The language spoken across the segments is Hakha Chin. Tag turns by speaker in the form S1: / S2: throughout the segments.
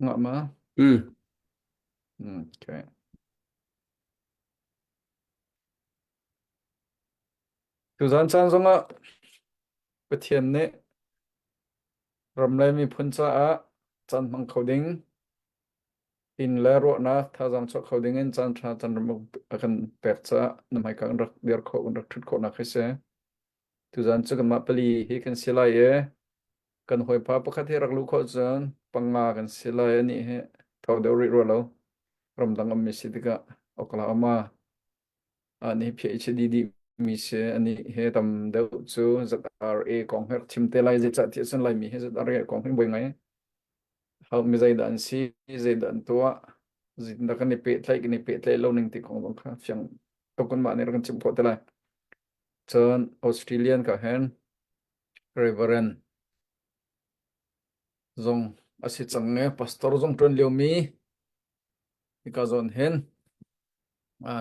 S1: Ngah ma?
S2: Mm.
S1: Okay. Tuzan caan zongah Pathian nih ram le miphun caah caan hmang kho ding, inn le ruahnak thazaang chuah kho ding in caan ṭha caan ram a kan pek caah na hmaika kan rak dir khawh kan rak ṭhut khawhnak hi si. Tuzan cu kanmah pali hi kan si lai i kan hawipa pakhat hi rak luh khawh cun panga kan si lai anih hi tho deuh rih rua lo. Ramdang ummi si tikah Oklahoma ah nih PhD dih mi si anih he tam deuh cu ZRA kong hi rak chim te lai zeicah ti ahcun Laimi hi ZRA kong hi buai ngai. Ho mi zeidah an si, zeidah an tuah, zeitindah kan i pehtlaih, kan i pehtlaih lo ning ti kong zong kha fiang tuk in mah nih rak kan chimh khawh te lai. Cun Australian ka hen Reverend zong a si cang i pastor zong ṭuan liomi hika zawn hin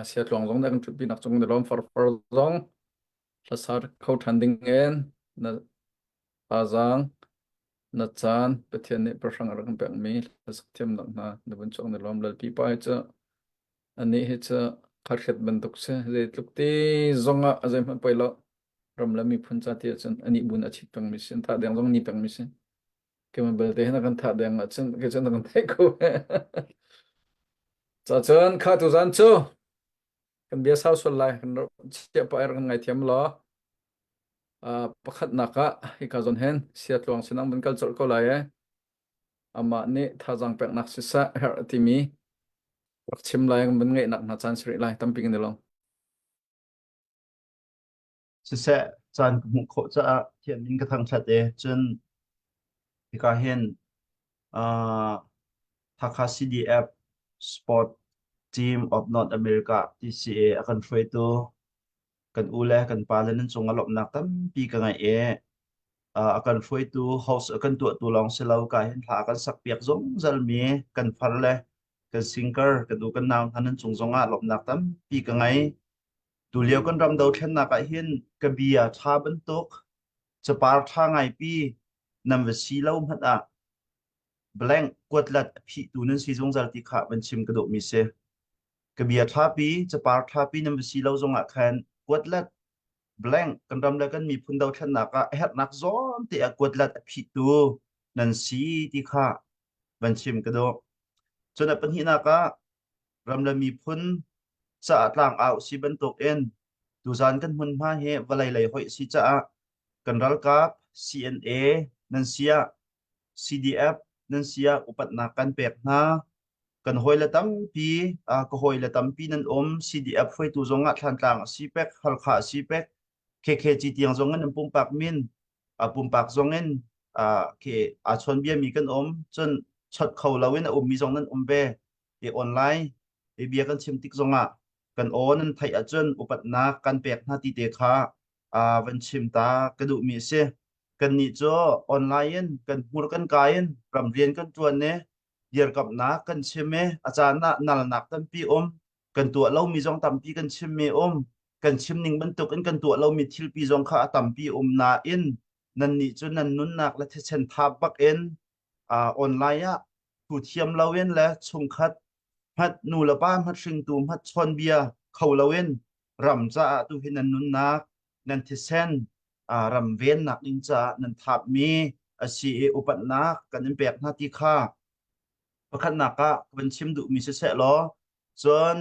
S1: siatluang zong nih a kan ṭhutpi nak cung na lawm farfar zong hlasar kho ṭhan ding in na thazaang na caan Pathian nih pahrang a rak kan pekmi hlasak thiamnak hna na vun chuak na lawm lalpi pa hi cu anih hi cu kharhret bantuk si zeitluk ti zong ah a zeihmanh poi lo ram le miphun ca ti ahcun anih bun a chit pengmi si an thah deng zong ni pengmi si keimah belte hin a kan thah deng ahcun kei cun a kan theih ko ca cun kha tu zan cu kan bia sau sual lai kan chiah pa er kan ngaithiam law pakhatnak ah hika zawn hin sia tluang sinang van kal colh ko lai e amah nih thazaang peknak siseh herh timi rak chim lai kan van ngeihnak hna caan si rih lai tampi kan i lawm.
S3: Siseh caan ka hmuh khawh caah thiam in ka thangṭhat e cun hika hin uh, Hakha CDF Sport Team of North America TCA a kan hruaitu kan u le kan pa le nan cung ah lawmhnak tampi ka ngeih i uh, a kan hruaitu host a kan tuahtu lawng si lo ka hin hla a kan sakpiak zungzal mi kan far le kan singer kan u kan nau hna nan cung zong ah lawmhnak tampi ka ngei. Tulio kan ram dothlennak ah hin ka bia ṭha bantuk capar ṭha ngaipi nan va si lo hmanh ah blank kuatlat a phihtu nan si zungzal ti kha van chim ka duhmi si. Ka bia ṭhapi capar ṭhapi nan va si lo zongah khan kuatlat blank kan ram le kan miphun dothlennak ah a herhnak zawn te ah kuatlat a phihtu nan si ti kha van chim ka duh. Cun a pahnihnak ah ram le miphun caah tlangau si bantukin tuzan kan hmunhma hi vawlei lei hoih si caah kan ralkap CNA nan siah CDF nan siah upatnak kan pek hna. Kan hawile tampi ka hawile tampi nan um CDF hruaitu zong ah Thlantlang a si pek Halkha a si pek KKG tiang zong in an pumpak min pumpak zong in khi aa chawnbiami kan um cun chawt kho loin a ummi zong nan um ve i online i bia kan chim tik zongah kan aw nan theih ahcun upatnak kan pek hna ti te kha van chim ta ka duhmi a si. Kannih cu online in kan hmur kan kai in ram rian kan ṭuan i dirkamhnak kan chim i a caan ah nalnak tampi um kan tuah lomi zong tampi kan chimmi um kan chim ning bantuk in kan tuah lomi thilpi zong kha a tampi um nain nannih cu nan nunnak le thisen thap bak in uh, online ah thu thiam loin le chungkhat hmat nu le pa hmat hringtu hmat chawnbia kho loin ram caah tu hi nan nunnak nan thisen uh, ram vennak ding caah nan thapmi a si i upatnak kan in pek hna ti kha pakhatnak ah ka van chim duhmi siseh law cun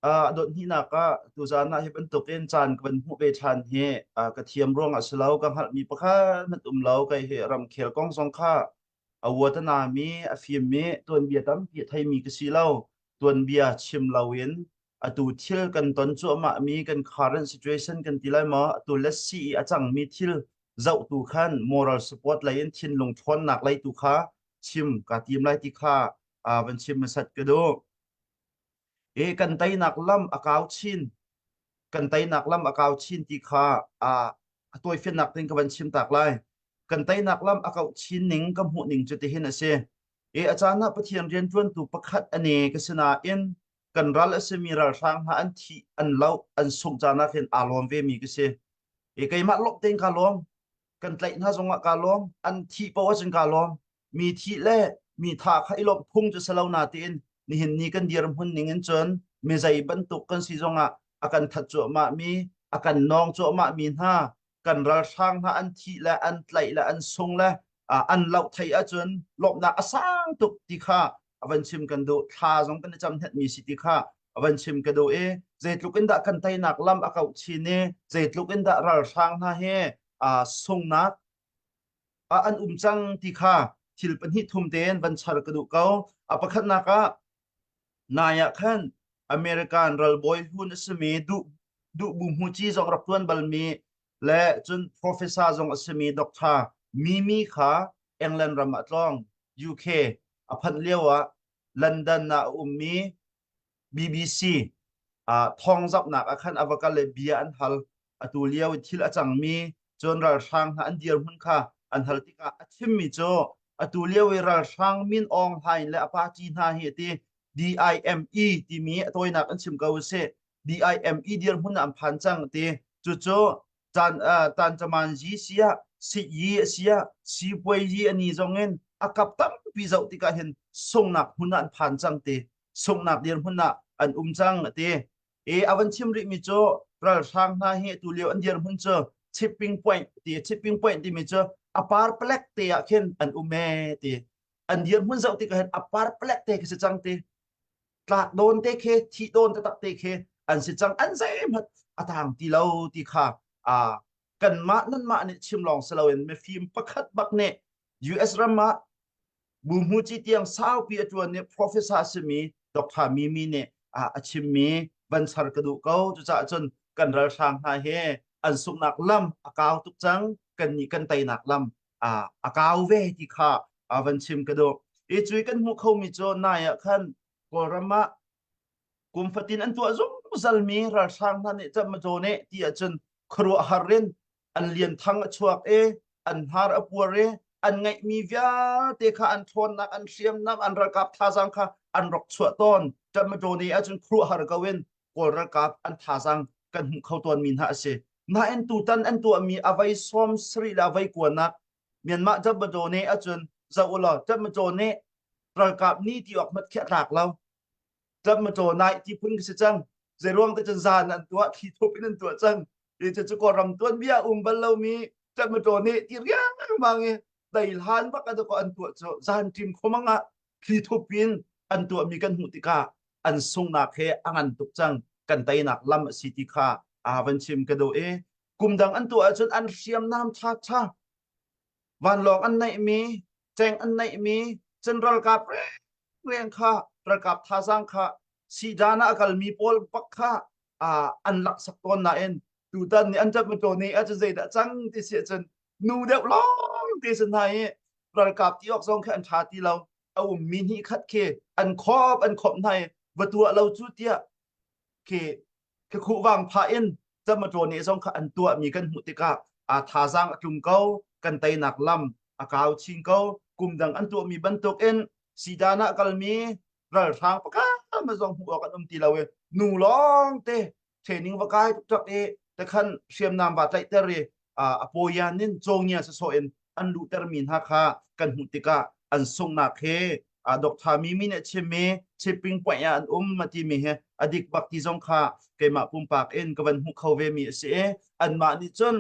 S3: uh, dot hnihnak ah tuzan ah hi bantukin caan ka van hmuh ve ṭhan hi uh, ka thiam ruangah si lo ka hngalhmi pakhat hmanh um lo kei hi ramkhel kong zong kha a uatana mi a fim mi tuanbia tampi a theimi ka si lo tuanbia chim loin atu thil kan ton cuahmah mi kan current situation kan ti lai maw atu let's see i a cangmi thil zoh tu khan moral support lei in thinlung ṭhawnnak lei tu kha chim ka tim lai ti kha uh, van chim hmasat ka duh E kan teinak lam a kau chin kan teinak lam a kau chin ti kha a a tawifiannak ding ka van chim tak lai kan teinak lam a kauh chin ning ka hmuh ning cu tihin a si e a caan ah Pathian rianṭuantu pakhat ane ka sinain kan ral a simi ralhrang hna an thih an loh an sungh caan ah khin aa lawm ve mi ka si e keimah lawmh tein kaa lawm kan tlaih hna zongah kaa lawm an thih paoh ahcun kaa lawm mi thih le Mi tha kha i lawmh phung cu si lo na tiin nihin ni kan dirhmun ning in cun mi zei bantuk kan si zongah a kan that cuahmah mi a kan nawng cuahmah mi hna kan ralhrang hna an thih le an tlaih le an sung le an loh thei ahcun lawmhnak a sang tuk ti kha a van chim kan duh. Thla zong kan i cam hnet mi si ti kha a van chim ka duh i zeitluk in dah kan teinak lam a kauh chin i zeitluk in dah ralhrang hna hi sungnak an um cang ti kha thil pahnih thum tein van char ka duh ko. A pakhatnak ah nai ah khan American ralbawi hlun a simi duh duh bu hmuci zong rak tuan balmi le cun professor zong a simi Dr. Mimi kha England ram ah tlawng UK a phanh lio ah London ah a ummi BBC thawngzamhnak ah khan a va kal i bia an hal. Atu lio i thil a cangmi cun ralhrang hna an dirhmun kha an hal tikah a chimmi cu atu lio i ralhrang Min Aung Hlaing le a party hna hi a ti DIME timi a tawinak an chim ko usih. DIME dirhmun ah an phan cang a ti. Cucu tan tancaman yi siah sit-yi a siah sipuai-yi ani zong in a kap tampi zoh tikah hin sunghnak hmun ah an phan cang ti sunghnak dirhmun ah an um cang a ti. I a van chim rihmi cu ralhrang hna hi atu lio an dirhmun cu chipping point ti chipping point timi cu a par palek te ah khin an um ee ti an dirhmun zoh tikah hin a par palek te khi si cang ti tlak dawn te khi thih dawn taktak te khi an si cang an zeihmanh a tang ti lo ti kha a kanmah nanmah nih chim lawng si loin mifim pakhat bak nih US ram ah Buhmuci tiang saupi a ṭuan i professor a simi Dr. Mimi nih a chimmi van char ka duh ko. Cucaah cun kan ralhrang hna hi an sunghnak lam a kau tuk cang. Kannih kan teinak lam a kau ve ti kha van chim ka duh. I cui kan hmuh khomi cu nai ah khan Kawlram ah kum fatin an tuah zungzalmi ralhrang hna nih cammacaw nih ti ahcun khuaruahhar in an lianthang a chuak i an hnar a puar i an ngeihmi vialte kha an ṭhawnnak an hriamnam an ralkap thazaang kha an rak chuah tawn. Ṭammaṭaw ni ahcun khuaruahhar ko in Kawl ralkap an thazaang kan hmuh kho tawnmi hna a si. Nain tutan an tuahmi a vei 70 le a vei kuanak Myanmar ṭammaṭaw nih ahcun zoh u law ṭammaṭaw nih ralkap ni ti awk hmat khi a tlak lo. Ṭammaṭaw nai ti phun khi si cang. Zeiruang te cun zan an tuah, thli thup in an tuah cang. Cu Kawlram tuanbia um bal lomi ṭammaṭaw nih ti riangmang i daihlan bak a an tuah cu zan ṭim khomang ah thli thup in an tuahmi kan hmuh tikah an sunghnak he a ngan tuk cang kan teinak lam a si ti kha a van chim ka duh i kum dang an tuah ahcun an hriamnam ṭhaṭha vanlawng an neihmi ceng an neihmi cun ralkap reng kha ralkap thazaang kha sidan ah a kalmi pawl bak kha an laksak tawn nain tutan nih an ṭap ni ahcun zeidah cang ti si ahcun nu deuh lawng te si hna i ralkap ti awk zong khi an ṭha ti lo a ummi hnih khat khi an khop an khop hna i va tuah lo cu tiah khi khi vang phah in ṭamaṭaw nih zong kha an tuahmi kan hmuh tikah a thazaang a tlum ko kan teinak lam a kau chin ko kum dang an tuahmi bantukin sidan ah kalmi ralhrang pakhat ma zong hmuh awk an um ti lo i nu lawng te training va kai tuk i tekhan hriamnam va tlaihter i a pawian in cawngia sasawh in an luhter mi hna kha kan hmuh tikah an sunghnak he Dr. Mimi nih chimmi chipping point ah an um a timi hi a dik bak ti zong kha keimah pumpak in ka van hmuh kho ve mi a si i anmah nih cun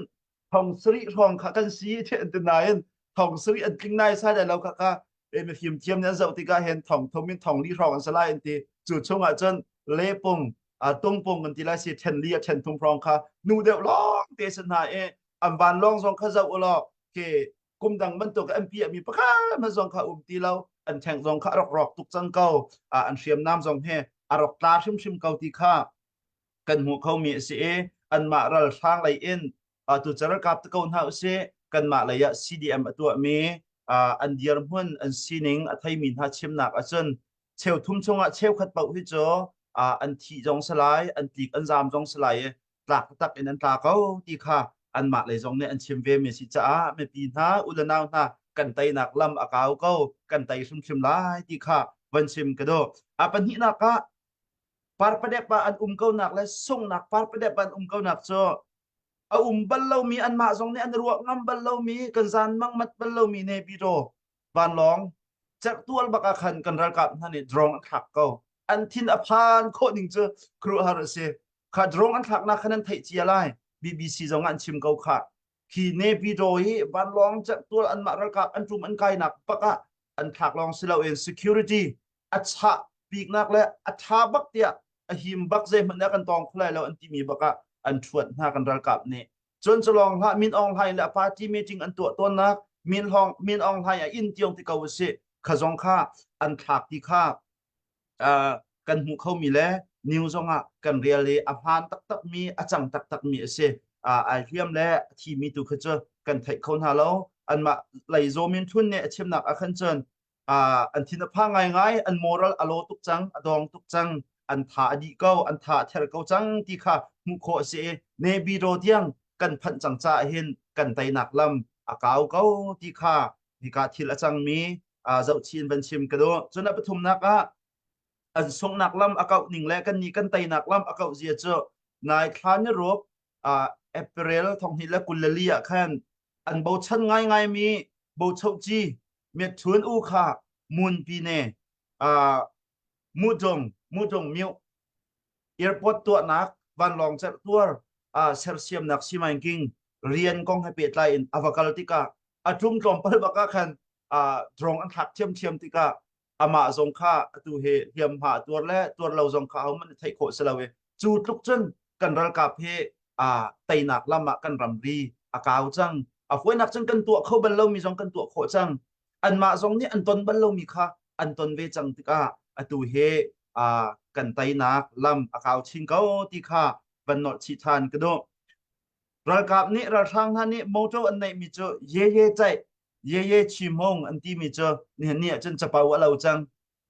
S3: thong sarih hrawng kha kan si ti an ti nain thong sarih an tling nai sai lai lo kha kha mifim thiam nih an zoh tikah hin thong thum in thong li hrawng an si lai an ti cu chungah cun lepung tungpung kan ti lai si then li a then thum hrawng kha nu deuh lawng te si hna i an vanlawng zong kha zoh u law khi kum dang bantuk an piahmi pakhat hmanh zong kha um ti lo an ṭheng zong kha a rak rawk tuk cang ko an hriamnam zong he a rak tla hrimhrim ko ti kha kan hmuh khomi a si i anmah ralhrang lei in tu ralkap te ko hna usih kanmah lei ah CDM a tuahmi an dirhmun an sining a theimi hna chimnak ahcun cheuthum chungah cheukhat paoh hi cu an thih zong si lai an tlik an zaam zong si lai i tlak tak in an tla ko ti kha anmah lei zong nih an chim ve mi si caah mipi hna u le nau hna kan teinak lam a kau ko kan tei hrimhrim lai ti kha van chim ka duh a pahnihnak ah parpadep ah an um ko nak le sunghnak parpadep ah an um ko nak cu a um bal lomi anmah zong nih an ruah ngam bal lomi kan zan mang mat bal lomi Naypyidaw vanlawng. Cerhtual bak ah khan kan ralkap hna nih drone an thlak ko. An thin a phan khawh ning cu khuaruahhar a si. Kha drone an thlaknak khan an theih cia lai. BBC zong ah an chim ko khah. Khi Naypyidaw hi vanlawng cerhtual anmah ralkap an ṭum an kainak bak ah an thlak lawng si loin security a chah biknak le a ṭha bak tiah a him bak zeihmanh ah kan tawng kho lai lo an timi bak ah an ṭhuat hna kan ralkap nih. Cun cu lawng hlah Min Aung Hlaing le a party meeting an tuah tawnnak Min Hong Min Aung Hlaing a inn tiang ti ko usih kha zong kha an thlak ti kha uh, kan hmuh khomi le news zong ah kan rel i a hmaan taktakmi a cang taktakmi a si. Uh, ai hliam le a thimi tu kha cu kan theih kho hna lo. Anmah lei Zaw Min Htun nih a chimnak ah khan cun uh, an thin a phang ngaingai, an moral a law tuk cang, a dawng tuk cang, an tha a dih ko, an tha a ther ko cang ti kha hmuh khawh a si i Naypyidaw tiang kan phanh cang caah hin kan teinak lam a kau ko ti kha hika thil a cangmi uh, zohchin van chim ka duh. Cun a pathumnak ah an sunghnak lam a kauh ning le kannih kan teinak lam a kauh zia cu nai thla ni ruk uh, April thonghnih le 24 ah khan an bochan ngaingaimi bochohci Miatthun u kha Munpine uh, Mudong Mudong myo airport tuahnak vanlawng cerhtuar uh, sersiamnak simaingking rian kong he pehtlai in a va kal tikah a tum tlawmpal bak ah khan uh, drone an thlak thiamthiam tikah amah zong kha atu hi hliamhma tuar le tuar lo zong kha ahohmanh theih khawh si lo i cu tluk cun kan ralkap hi uh, teinak lam ah kan ramri a kau cang a huainak cun kan tuah kho bal lomi zong kan tuah khawh cang anmah zong nih an ton bal lomi kha an ton ve cang tikah atu hi uh, kan teinak lam a kau chin ko ti kha van nolh chih than ka duh ralkap nih ralhrang hna nih motor an neihmi cu ye ye caih ye ye chi mong an timi cu nihin ni ah cun capo a lo cang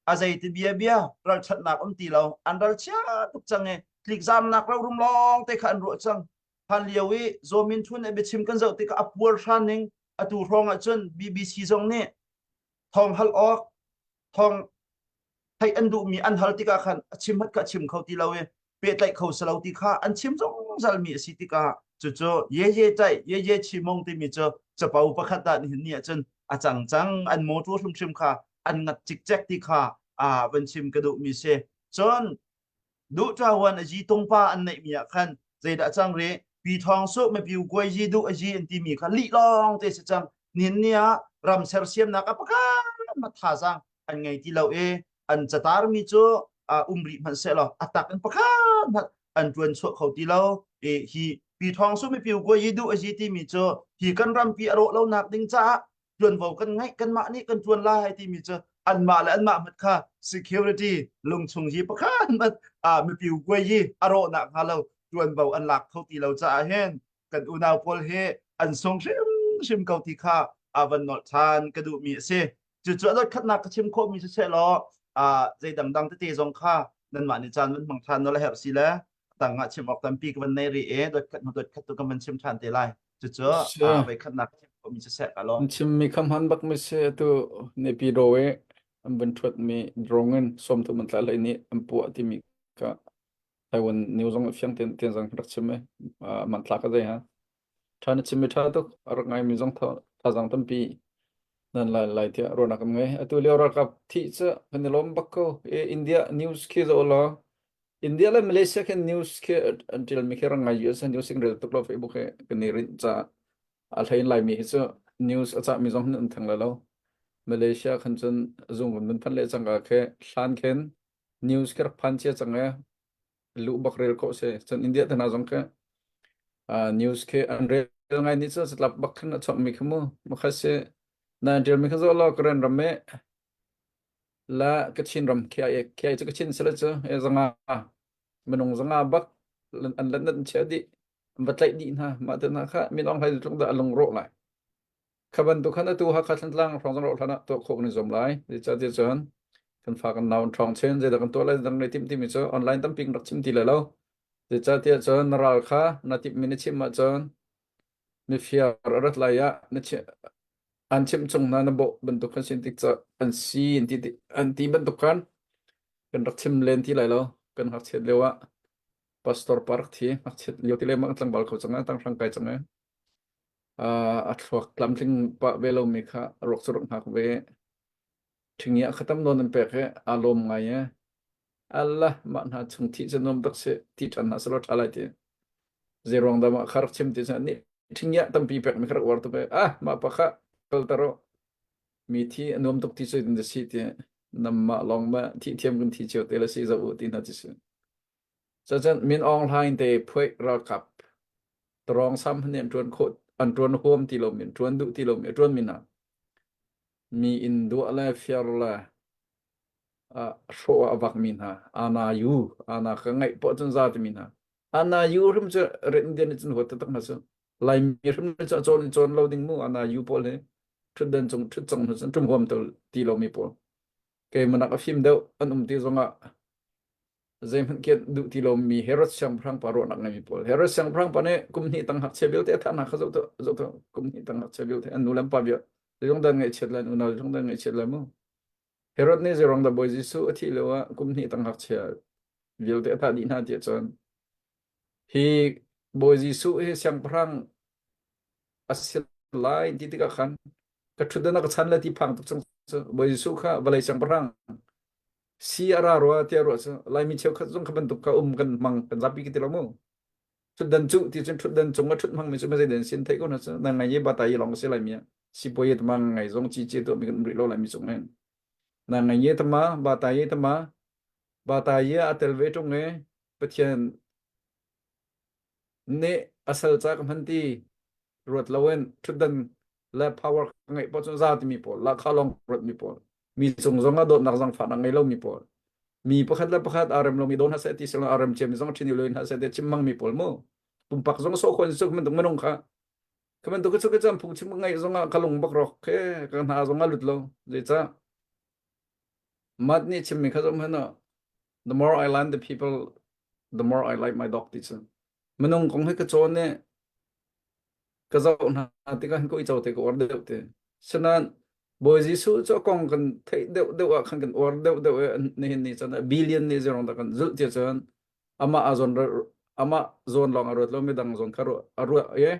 S3: a zei ti bia bia ralchanhnak um ti lo an ral chia tuk cang i tlikzamnak rorum lawng te kha an ruah cang hlan lio i Zaw Min Htun a biachim kan zoh tikah a puar hran ning atu hrawng ah cun BBC zong nih thawng hal awk thawng theih an duhmi an hal tikah khan a chim hat kha a chim kho ti lo i pehtlaih kho si lo ti kha an chim zungzal mi a si tikah cucu ye ye ṭaih ye ye chimong timi cu capo pakhat ah nihin ni ah cun a cang cang an motor hrimhrim kha an ngat cikcek ti kha a van chim ka duhmi si cun duh ṭawan a ji tungpa an neihmi ah khan zeidah cang ri pi thawng su mipiu kuai ji duh a ji an timi kha lih lawng te si cang nihin ni ah ram sersiamnak a pakhat mat thazaang an ngei ti lo i an catarmi cu um rih hmanh sehlaw a tak in pakhat hmanh an ṭuan chuah kho ti lo i hi pi thawng su mipiu kuai yi duh a ji timi cu hi kan rampi a rawh lonak ding caah ṭuanvo kan ngeih kanmah nih kan ṭuan lai timi cu anmah le anmah hmat kha security lungchung hi pakhat hmat mipiu kuai yi a rawhnak hnga lo ṭuanvo an lak kho ti lo caah hin kan unau pawl hi an sung hrimhrim ko ti kha a van nolh ṭhan ka duhmi a si. Cucu a dot-khatnak ka chim khawhmi siseh law zei dangdang tete zong kha nanmah nih caan van hmang ṭhan nawl a herh si le tang ah chim awk tampi ka van nei rih i dot-khat hnu dot-khat tu kan van chim ṭhan te lai. Cucu voikhatnak ka chim khawhmi siseh ka lawm.
S1: An chimmi kha hman bak mi si atu Naypyidaw i an van ṭhuatmi drone in 30 an tla hlei nih an puah timi kha Taiwan news zong fiang ten ten zong rak chim i hmanthlak a zei ha. Ṭha na chim i ṭha tuk a rak ngaimi zong thazaang tampi nan lai lai tiah ruahnak kan ngei. Atu lio ralkap thih cu kan i lawm bak ko. E, India news khi zoh law India le Malaysia khin news khi an ṭialmi khi rak ngai US news in rel tuk lo Facebook hi kan i rinh caah a hlein Laimi hi cu news a cahmi zong hin an theng lai lo. Malaysia khan cun zung kan phan le cangka khi hlan khin news khi rak phan cia cang e luh bak rel khawh si cun India te hna zong khi news khi an rel ngai ni cu catlap bak khin a chuak mi khi mu makha si na rel mi kha zo lo Karen ram e la Kachin ram khi ai khi ai chu Kachin sila chu e zanga minung zanga bak an lan nan chia di an va tlaih dih hna mah te hna kha min ong hlai tluk dah a lung rawh lai Kha bantuk khan atu Hakha Thantlang hrawng zong hlan ah tuah khawh kan i zuam lai. Zeicahtiah cun kan fa kan nau an ṭhawng chin zeidah kan tuah lai dang nei timh timi cu online tampi kan rak chim ti lai lo. Zeicahtiah cun na ral kha na timhmi na chimh ahcun mifir a rat lai ah na chi- an chimh chung hna na bawh bantuk khan sin tik ca an si an ti an ti bantuk khan kan rak chim len ti lai lo. Kan ngakchiat lio ah pastor pa rak thi ngakchiat lio ti le mang tlangval kho cang ah tanghrang kai cang eh. A thluak tlamtling pah ve lomi kha a ruak cu rak hngak ve. Ṭhingi ah khatam nawn an pek i aa lawm ngai i Allah mah hna chung thih cu nuam tak si ti ṭhan hna selaw ṭha lai ti. Zeiruang dah mah kha rak chim ti cun nih ṭhingi ah tampi pek mi kha rak uar tuk i ah mah pa kha kal tar u mi thi a nuam tuk ti cu in si ti namah lawng ma thih thiam kan thi cio te le si zoh u ti hna ti si. Cacun Min Aung Hlaing te phuai ralkap tarong sam han an ṭuan khawh an ṭuan huam ti lomi an ṭuan duh ti lomi a ṭuan mi hna mi inn duah le fiar le hrawh ah a vak mi hna ana yu ana ka ngaih poh cun za timi hna ana yu hrim cu Red Indian nih cun huat taktak hna cu Laimi hrim cu a cawn in cawn lo ding mu ana yu pawl hi ṭhutdan cung ṭhut cang hnu cun ṭum huam ti lomi pawl keimanak a fim deuh an um ti zongah zeihmanh kianh duh ti lomi Herod siangpahrang pa ruahnak ngeimi pawl. Herod siangpahrang pa nih kum hnih tang ngakchia vialte a thah hna kha zoh tuah zoh tuah kum hnih tang ngakchia vialte an nu le an pa vial zeizong dan ngaihchiat lai unau zeizong dan ngaihchiat lai mu. Herod nih zeirong dah Bawi Jesuh a thih lio ah kum hnih tang ngakchia vialte a thah dih hna tiah cun hi Bawi Jesuh hi siangpahrang a si lai ti tikah khan ka ṭhutdan a ka chan lai ti phang tuk cang cu Bawi Jesuh kha vawlei siangpahrang si a ra rua tiah ruah cu Laimi cheukhat zong kha bantuk kha um kan hmang kan zapi ka ti lo mu ṭhutdan cu ti cun ṭhutdan cung a ṭhut hmang mi cu mazei den sin theih ko na cu na ngai ye bata yi long si Laimi ah sipuai ye tama ngai zong chi chi tu mi kan um rih lo Laimi cung hen na ngai ye tama bata ye tama bata ye a tel ve ṭung e Pathian nih a sal ca ka hman ti ruat loin ṭhutdan le power ka ngeih poh cun za timi pawl lahkhah lawng ruat mi pawl mi cung zong ah dawtnak zangfahnak ngei lomi pawl mi pakhat le pakhat aa rem lomi daw hna seh ti silo aa rem ciami zong ṭhin lo in hna seh ti chim mang mi pawl mu pumpak zong sawh khon su bantuk minung kha ka bantuk cu ka cam phung chim ngaih zong ah ka lung bak rok ke ka hna zong ah lut lo zeicah mat nih chimmi kha zong hmanh the more I learn the people the more I like my dog ti cu minung kong hi ka cawn i ka zoh hna tikah hin ka uico te ka uar deuh te. Sinain Bawi Jesuh cu a kong kan theih deuh deuh ah khan kan uar deuh deuh i nihin ni cun billion nih zeirong dah kan zulh tia cun amah a zawn amah zawn lawng a ruat lo midang zawn kha a ruah i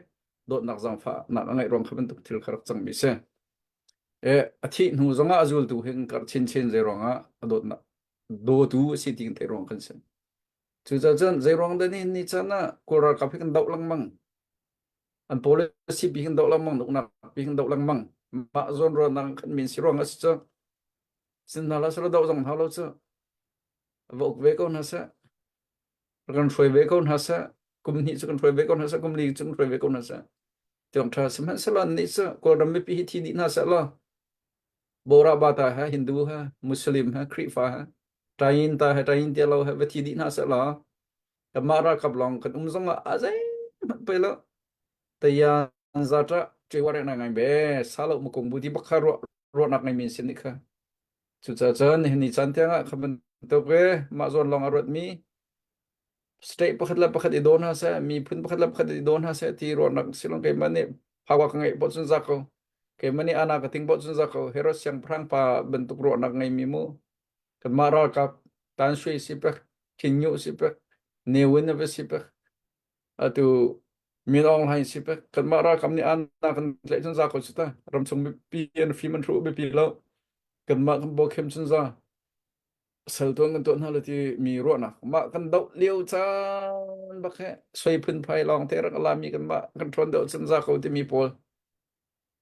S1: dawtnak zaangfahnak a ngeih ruang kha bantuk thil kha rak cangmi si. E a thih hnu zongah a zultu hi kan karh chinchin zeiruang ah a dawtnak dawtu a si ti kan theih ruang kan si. Cucaah cun zeiruang dah nihin ni caan ah Kawl ralkap hi kan doh lengmang. An policy pi kan doh lengmang, uknak pi kan doh lengmang. Mah zawn ruahnak kan min si ruang a si cu. Sin hna la sala doh zong hna lo cu. Va uk ve ko hna seh. Kan hruai ve ko hna seh. Kum hnih cu kan hruai ve ko hna seh. Kum li cu kan hruai ve ko hna seh. Tiang ṭha sihmanhsehlaw an nih cu Kawlram mipi hi thi dih hna seh law Bora Bata he Hindu he Muslim he Khrihfa he Ṭayin ta he ṭayin tia lo he va thi dih hna seh law kanmah ralkap lawng kan um zong ah a zeihmanh pei lo tayan za ṭa ṭiwar na ngai be salo mukung bu ti bak kha ruah ruahnak ngai min sin nih kha cucaah cun nihin ni caan tiang ah kha bantuk e mah zawn lawng a ruat mi state pakhat le pakhat i daw hna seh miphun pakhat le pakhat i daw hna seh ti ruahnak silong keimah nih phawa ka ngeih poh cun za ko keimah nih ana ka ting poh cun za ko Herod siangpahrang pa bantuk ruahnak ngei mi mu kanmah ralkap tan sui si pek Khin Nyu si pek Ne Win va si pek atu Min Aung Hlaing si pek kanmah ralkap nih ana kan tlaih cun za ko cu ta ramchung mipi an fim an hruh biapi lo kanmah kan bawkhem cun za sal tuan kan tuah hna lo ti mi ruahnak mah kan doh lio caan bak he soi phunphai lawng te rak lami kan mah kan ṭhawn deuh cun za ko timi pawl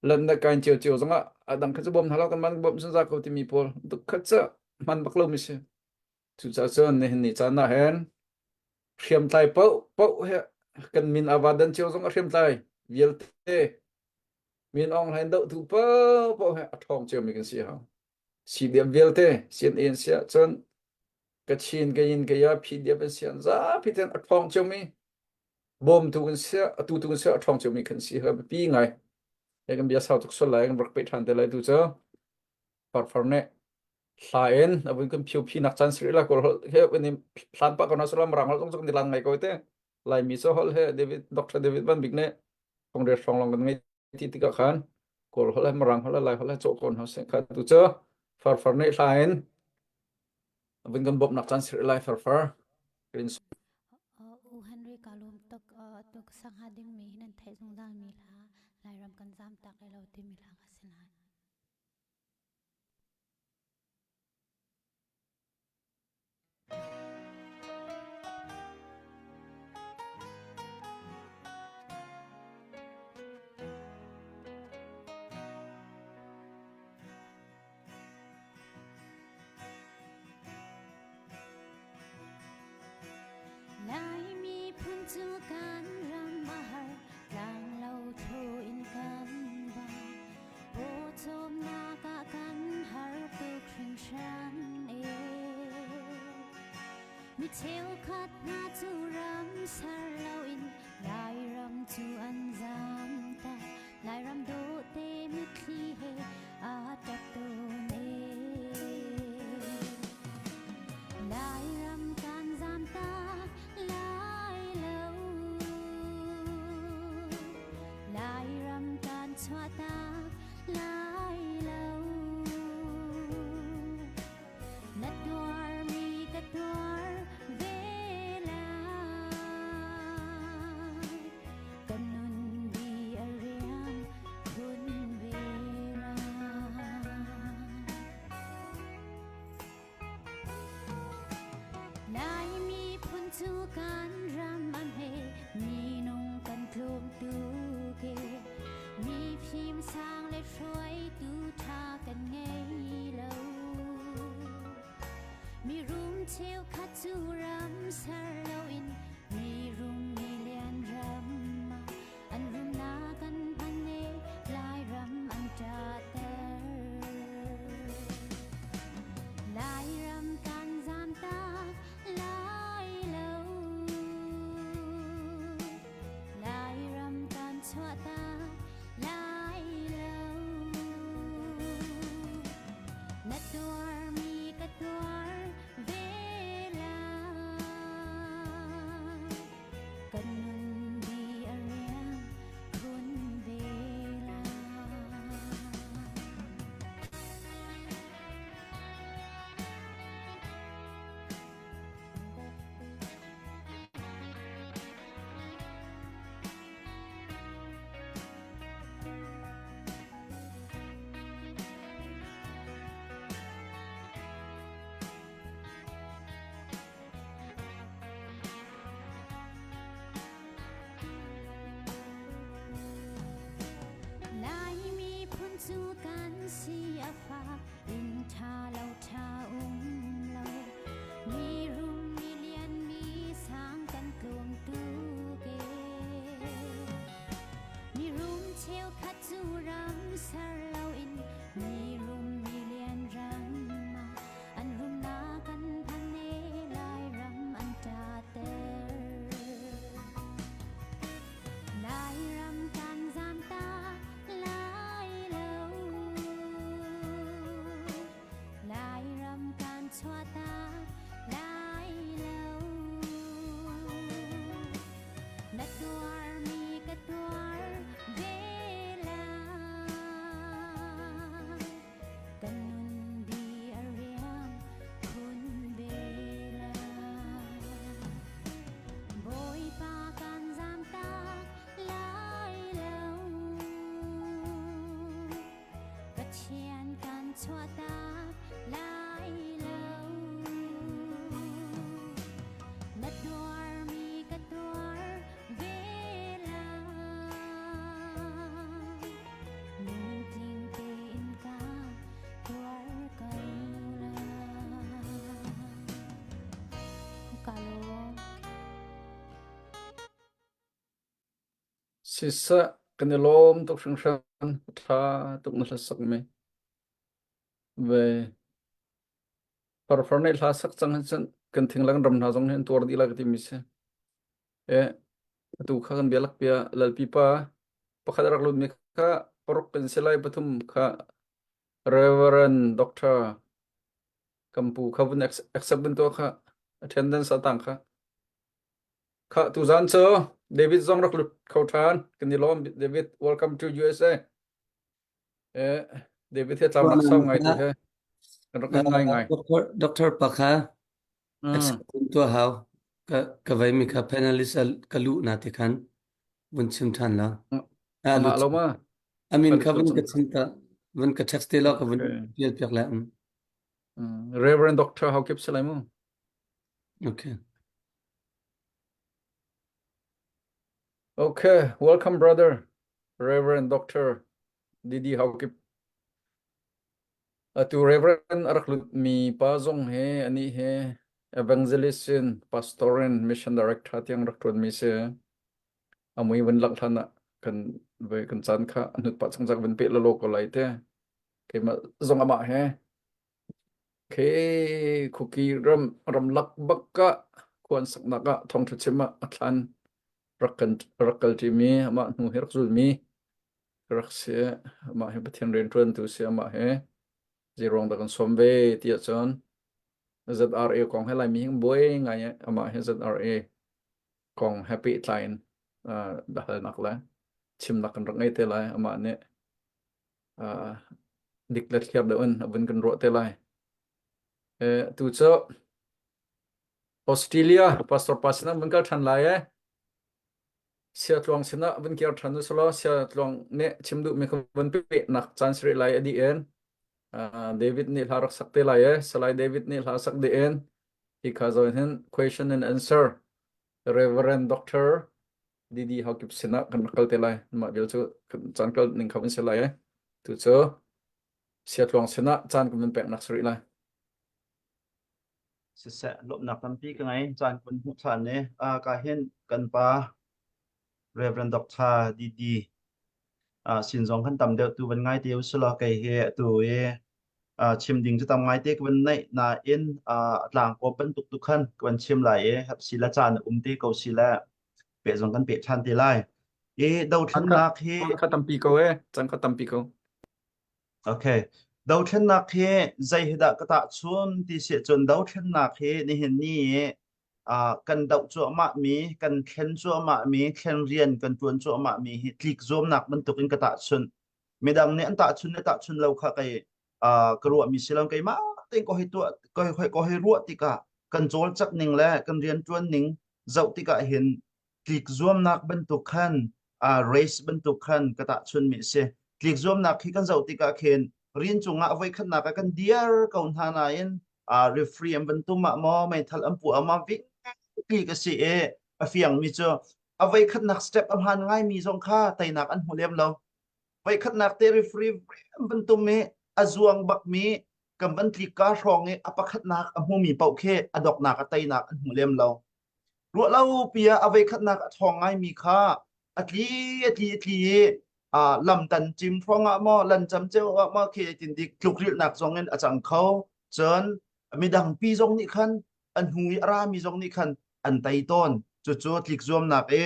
S1: lan na kain cio cio zongah a dang kha cu bawm hna lo kan man bawm cun za ko timi pawl duk khat cu hman bak lo mi si cucaah cun nihin ni caan ah hin hriamtlai paoh paoh he kan min ava dan cio zong a hriamtlai vialte min Aung Hlaing dohtu paoh paoh he a ṭhawng cio mi kan si hau CDF vialte CNA an si ahcun Kachin, Kayin, Kaya, PDF an si an zapi ten a ṭhawng ciomi bawmtu kan si atu tu kan si a ṭhawng ciomi kan si ha biapi ngai he kan bia sau tuk sual lai kan rak peh ṭhan te lai tu cu farfar nih hla in a vun kan phio phi nak caan siri la kawl he ni hlan pa ko na salam rang hol zong zong ni lang ngai ko te Laimi so hol he David Dr. David Van Bik nih Congress hrawng long kan ngei ti tikah khan Kawl holh he Mirang holh he Lai holh he cawh ko hna seh kha tu cu farfar nih hla in vun kan bawmhnak caan sir lai farfar rin
S2: U Henry ka lawm tuk tuk sangha ding mi hin an theih zungzal mi hla Lairam kan zam tak lai lo timi hla kha si lai. cu kan ram a har tlanglo thlu in kan ba pawcawmnak ah kan har tuk hringhran e mi cheukhat hna cu ram ser loin Lairam cu an zam ta Lairam dawhte mitthli he aa ṭap tawn e. Lairam kan zam tak lai lo. Lairam kan chuah tak lai lo. Na tuarmi ka tuar ve lai. Ka nun di a riam khun ve lai. Lai miphun cu kan ram a hme, minung kan tlawm tuk e. Mi fim sang le hruaitu ṭha kan ngei lo. Mirum cheukhat cu ram ser loin mirum milian ram ah an rumnak an hman e Lairam an ṭahter. Lairam kan zamtak lai lo. Lairam kan chuahtak lai lo. Na tuarmi ka tuar ve lai. Kan nun di a riam khun ve lai. Laimi phun cu kan si a fak inn ṭha lo ṭha um lo mi rum mi lian mi sang kan tlawm tuk e mi rum cheukhat cu ram ser loin mi rum mi lian ram ah an rumnak an phan e Lairam an ṭater. Lairam kan zam ta lai lo. Lairam kan chuah ta lai lo. Na tuarmi ka tuar ve lai. Kan nun di a riam khun ve lai. Bawipa kan zamtak lai lo. Pathian kan chuahtak lai lo. Na tuarmi ka tuar ve lai. Lungtling tein ka tuar ko lai. Ka lawm.
S1: Siseh kan i lawm tuk hringhran ṭha tuk na hlasak mi ve farfar nih hla sak cang hin cun kan thinglang ram hna zong hi an tuar dih lai ka timi si. E atu kha kan bialak pia lalpi pa pakhat a rak lut mi kha paruk kan si lai pathum kha Reverend Doctor Kampu kha vun accept vun tuah kha attendance a tang kha Kha tuzan cu David zong rak lut kho ṭhan. Kan i lawm David. Welcome to USA. Eh, David he tlau nak sau ngai tu he. Kan rak ngai ngai.
S4: Doctor Doctor Pakha accept tuah hau. Ka ka vai mi kha panelist ka lu na te khan vun chim ṭhan la.
S1: A ngah lo ma?
S4: Amin kha vun ka chim ta vun ka text te lo ka vun pial piak la.
S1: Reverend Doctor Haukip Salai mu.
S4: Okay.
S1: Okay, welcome brother, Reverend Doctor Didi Haukip. Atu Reverend a rak lut mi pa zong he ani he. Evangelist in pastor in mission director tiang rak ṭuanmi si. A mui vun langh hlan ah kan voi kan caan kha a hnut pah changchak vun peh lalaw ko lai te. Keimah zong amah he Khi khuki ram ramlak bak ah khuan saknak ah thawngṭha chim ah a thlan rak kan rak kal ṭimi amah hnu hi rak zulmi rak si. Amah hi Pathian rianṭuantu si. Amah hi zeiruang dah kan sawm ve ti ahcun ZRA kong he Laimi hi buai ngai i amah hi ZRA kong he pehtlai in uh, biahalnak le chimnak kan rak ngei te lai. Amah nih uh, dik le thliar deuh in a vun kan ruah te lai. Eh, tu cu Australia pastor pa sinah vun kal ṭhan lai eh. Sia tluang sinah vun kir ṭhan u selaw sia tluang nih chim duhmi kha vun pehnak caan si rih lai a dih in uh, David nih hla rak sak te lai eh. Salai David nih hla sak dih in hi kha zawn hin question and answer Reverend Doctor Didi Haukip sinah kan rak kal te lai. Mah vial cu caan kal ning kha vun si lai eh. Tu cu sia tluang sinah caan kan vun peknak si rih lai.
S3: Siseh, lawmhnak tampi ka ngei. Caan kun hmuh ṭhan i uh, ka hin kan pa Reverend Dr. Didi uh, sin zong kan tam deuh tu van ngai te usulaw kei hi atu i uh, chim ding cu tam ngai te ka van neih nain uh, tlangkawm bantuk tu khan ka van chim lai i si la caan a um te ko si le peh zong kan peh ṭhan te lai. I dothlennak hi
S1: Caan kha tampi ko eh. Caan kha tampi ko.
S3: Okay. Dothlennak hi zei hi dah ka tahchun ti si cun dothlennak hi nihin ni i uh, kan doh cuahmah mi, kan thlen cuahmah mi, thlen rian kan tuan cuahmah mi hi tlik zuamnak bantuk in ka tahchun. Midang nih an tahchun le tahchun lo kha kei uh, ka ruah mi si lo keimah tein ko hei tuah ko hei ko hei ruah tikah kan cawlcak ning le kan rian tuan ning zoh tikah hin tlik zuamnak bantuk khan uh, race bantuk khan ka tahchunmi a si. Tlik zuamnak hi kan zoh tikah khin rin cungah voi khatnak ah kan diar ko hna nain uh, referee an van tum ah maw meithal an puah ma ving tlik a si i a fiangmi cu a voi khatnak step a hman ngaimi zong kha teinak an hmu lem lo. Voi khatnak te referee an van tum i a zuang bakmi kan van tlik ka hrawng i a pakhatnak a hmumi paoh khi a doknak a teinak an hmu lem lo. Ruahlopi ah a voikhatnak a ṭhawng ngaimi kha a tli a tli a tli i uh, lamtan cim hrawng ah maw lancam ceu ah maw khi tin dik tlukrilhnak zong in a cang kho. Cun midang pi zong nih khan an hnu i a rami zong nih khan an tei tawn. Cucu tlik zuamnak i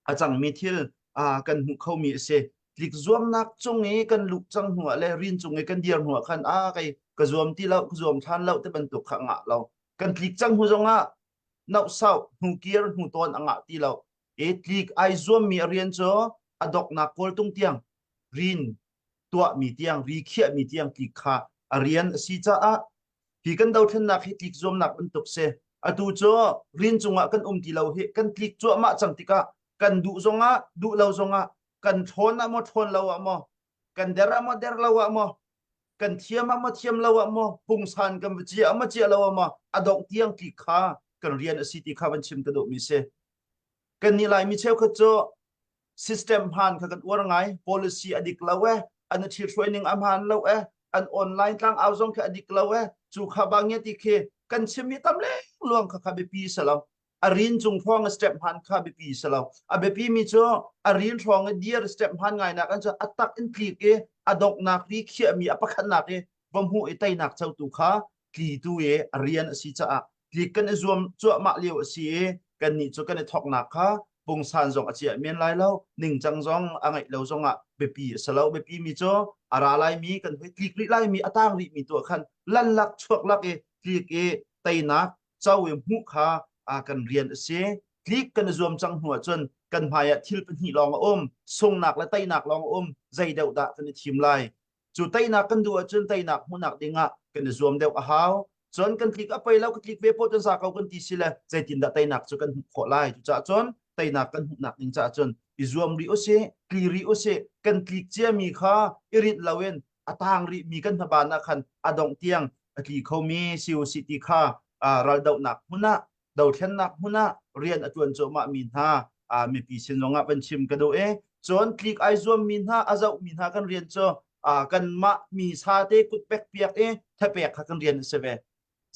S3: a cangmi thil uh, kan hmuh khomi a si. Tlik zuamnak cung i kan luh cang hnu ah le rin cung i kan dir hnu ah khan a kei ka zuam ti lo ka zuam ṭhan lo ti bantuk kha ngah lo. Kan tlik cang hnu zong ah nohsauh hnukir hnutawn a ngah ti lo i tlik ai zuammi a rian cu a doknak kawltung tiang rin tuahmi tiang ri khiahmi tiang tlik kha a rian a si caah hi kan dothlennak hi tlik zuamnak bantuk si atu cu rin cungah kan um ti lo hi kan tlik cuahmah cang tikah kan duh zongah duh lo zongah kan ṭhawn ah maw ṭhawn lo ah maw kan der ah maw der lo ah maw kan thiam ah maw thiam lo ah maw pungsan kan va cia ah maw cia lo ah maw a dongh tiang ti kha kan rian a si ti kha van chim ka duhmi si kan nih Laimi cheukhat cu system hmaan kha kan uar ngai policy a dik lo e an thil hruai ning a hmaan lo e an online tlang au zong khi a dik lo e cu kha bang ti khi kan chimmi tam leng luang kha kha biapi si lo a rin cung hrawng step hman kha biapi si lo a biapi mi cu a rin hrawng i deer step hman ngai nak an cu a tak in tlik i a doknak ri khiahmi a pakhatnak i va hmuh i teinak cotu kha tlitu i a rian a si caah tlik kan i zuam cuahmah lio a si i kannih cu kan i thoknak kha pungsan zong a ciah men lai lo ningcang zong a ngeih lo zong ah biapi a si lo biapi mi cu a ra lai mi kan hoi tlik rih lai mi a tang rih mi tu ah khan lan lak chuak lak i tlik i teinak co i hmuh kha kan rian a si. Tlik kan i zuam cang hnu ahcun kan hmai ah thil pahnih lawng a um, sungnak le teinak lawng a um, zei deuh dah kan i thim lai. Cu teinak kan duh ahcun teinak hmuhnak ding ah kan i zuam deuh a hau. Cun kan tlik a pei lo, ka tlik ve pawh cun za ko kan ti si le zeitindah teinak cu kan hmuh khawh lai. Cucaah cun teinak kan hmuhnak ding caah cun i zuam rih usih, tli rih usih, kan tlik ciami kha i rinh loin a tang rihmi kan hmaban ah khan a dongh tiang a tli khomi si usih ti kha raldohnak hmun ah dothlennak hmun ah rian a ṭuan cuahmah mi hna mipi sin zongah van chim ka duh i cun tlik ai zuammi hna a zohmi hna kan rian cu kanmah mi sa te kut pek piak i thapek kha kan rian a si ve.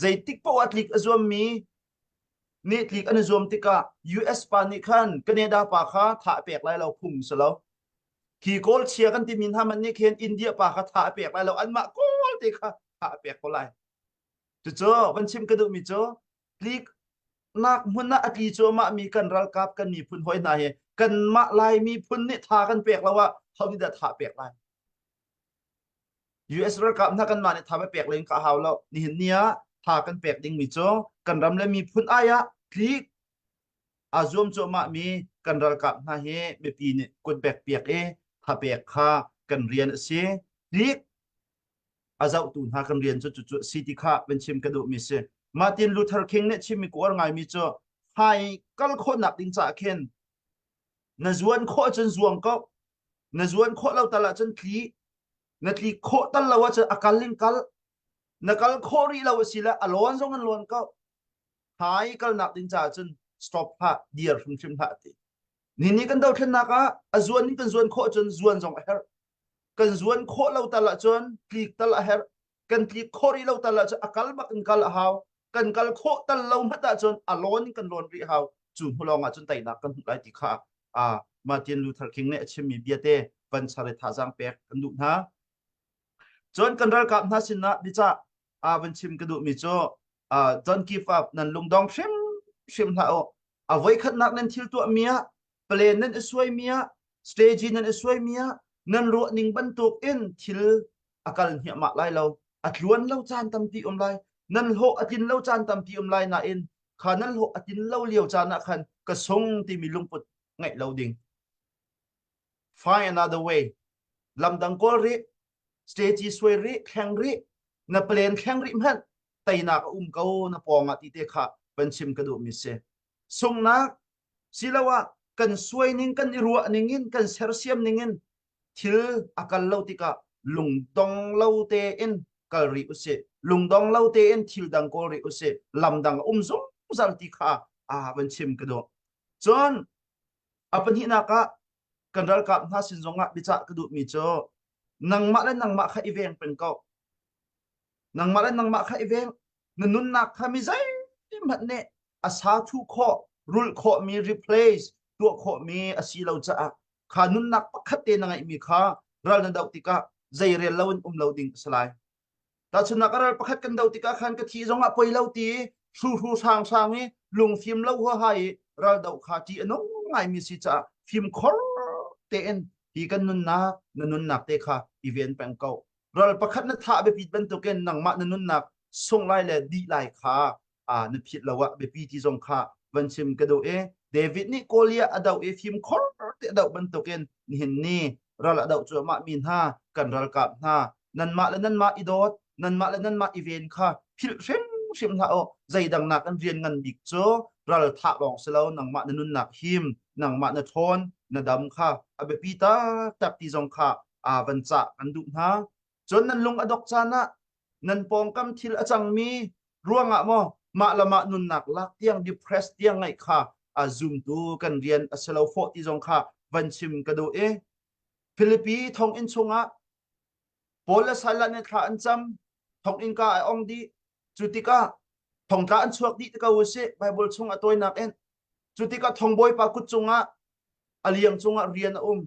S3: Zeitik paoh ah tlik a zuammi nih tlik an i zuam tikah US pa nih khan Canada pa kha tha a pek lai lo phung si lo. Khi Kawl chia kan timi hna man nih khin India pa kha tha a pek lai lo anmah Kawl te kha tha a pek ko lai. Cucu van chim ka duhmi cu tlik nak hmun ah a tli cuahmah mi kan ralkap kan miphun hawi hna hi kanmah Lai miphun nih tha kan pek lo ah ho nih dah tha pek lai? US ralkap hna kanmah nih tha pek len ka hau lo. Nihin ni ah tha kan pek dingmi cu kan ram le miphun ai ah tlik aa zuam cuahmah mi kan ralkap hna hi mipi nih kut bek piak i tha pek kha kan rian a si. Tlik a zohtu hna kan rian cu cucu si ti kha van chim ka duhmi si. Martin Luther King nih chimmi ka uar ngaimi cu hmai kal khawhnak ding caah khin na zuan khawh cun zuang ko na zuan khawh lo tal ahcun tli na tli khawh tal lo ahcun a kal in kal na kal khawh rih lo a si le a lawn zong in lawn ko hmai kalnak ding caah cun stop hlah dir hrimhrim hlah ti ni ni kan dothlennak ah a zuan in kan zuan khawh cun zuan zong a herh kan zuan khawh lo tal ahcun tlik tal a herh kan tlik khawh rih lo tal ahcun a kal bak in kal a hau kan kal khawh tal lo hmat ahcun a lawn in kan lawn rih hau cu hnu lawng ahcun teinak kan hmuh lai ti kha a Martin Luther King nih a chimmi bia te van char i thazaang pek kan duh hna cun kan ralkap hna sinah biacah a van chim ka duhmi cu don't give up nan lungdong hrim hrim hlah u a voikhatnak nan thil tuahmi ah plan nan i suaimi ah strategy nan i suaimi ah nan ruah ning bantuk in thil a kal hniahmah lai lo a tluan lo caan tampi um lai nan hlawh a tlin lo caan tampi um lai nain kha nan hlawh a tlin lo lio caan ah khan ka sung timi lungput ngeih lo ding find another way lamdang kawl rih strategy suai rih thleng rih na plan thleng rih hmanh teinak a um ko na pawng ah ti te kha van chim ka duh mi si sungnak siloah kan suai ning kan i ruah ning in kan sersiam ning in thil a kal lo tikah lungdong lo tein kal rih usih lungdong lo tein thil dang kawl rih usih lam dang a um zungzal ti kha a van chim ka duh cun a pahnihnak ah kan ralkap hna sin zongah biacah ka duhmi cu nangmah le nangmah kha i veng peng ko nangmah le nangmah kha i veng na nunnak kha mi zeihmanh nih a sa thu khawh rulh khawhmi replace tuah khawhmi a si lo caah kha nunnak pakhat te na ngeihmi kha ral na doh tikah zei rel lo in um lo ding a si lai tahchunhnak ral pakhat kan doh tikah khan ka thi zongah poi lo ti hru hru hrang hrang i lungfim lo huaha i ral doh kha ṭih a nung ngaimi si caah fimkhor tein hi kan nunnak na nunnak te kha i ven peng ko ral pakhat na thah biapit bantukin nangmah na nunnak sung lai le dih lai kha na phit lo ah biapi ti zong kha van chim ka duh i David nih Goliath a doh i fimkhor te a doh bantukin nihin ni ral a doh cuahmah mi hna kan ralkap hna nanmah le nanmah i dawt nanmah le nanmah i ven kha philh hrimhrim hlah u zeidang nak an rian ngan bik cu ral thah lawng si lo nangmah na nunnak him nangmah na ṭhawn na dam kha a biapi taktak ti zong kha aa van cah kan duh hna cun nan lung a dok caan ah nan pawngkam thil a cangmi ruangah maw mah le mah nunnak lak tiang depress tiang ngaih kha a zumtu kan rian a si lo fawh ti zong kha van chim ka duh i Philippi thonginn chungah Paul le Silas nih thla an cam thonginn ka a ong dih cu tikah thongtla an chuak dih te ko usih Bible chung a tawinak in cu tikah thongbawipa kut cungah a liang cungah rian a um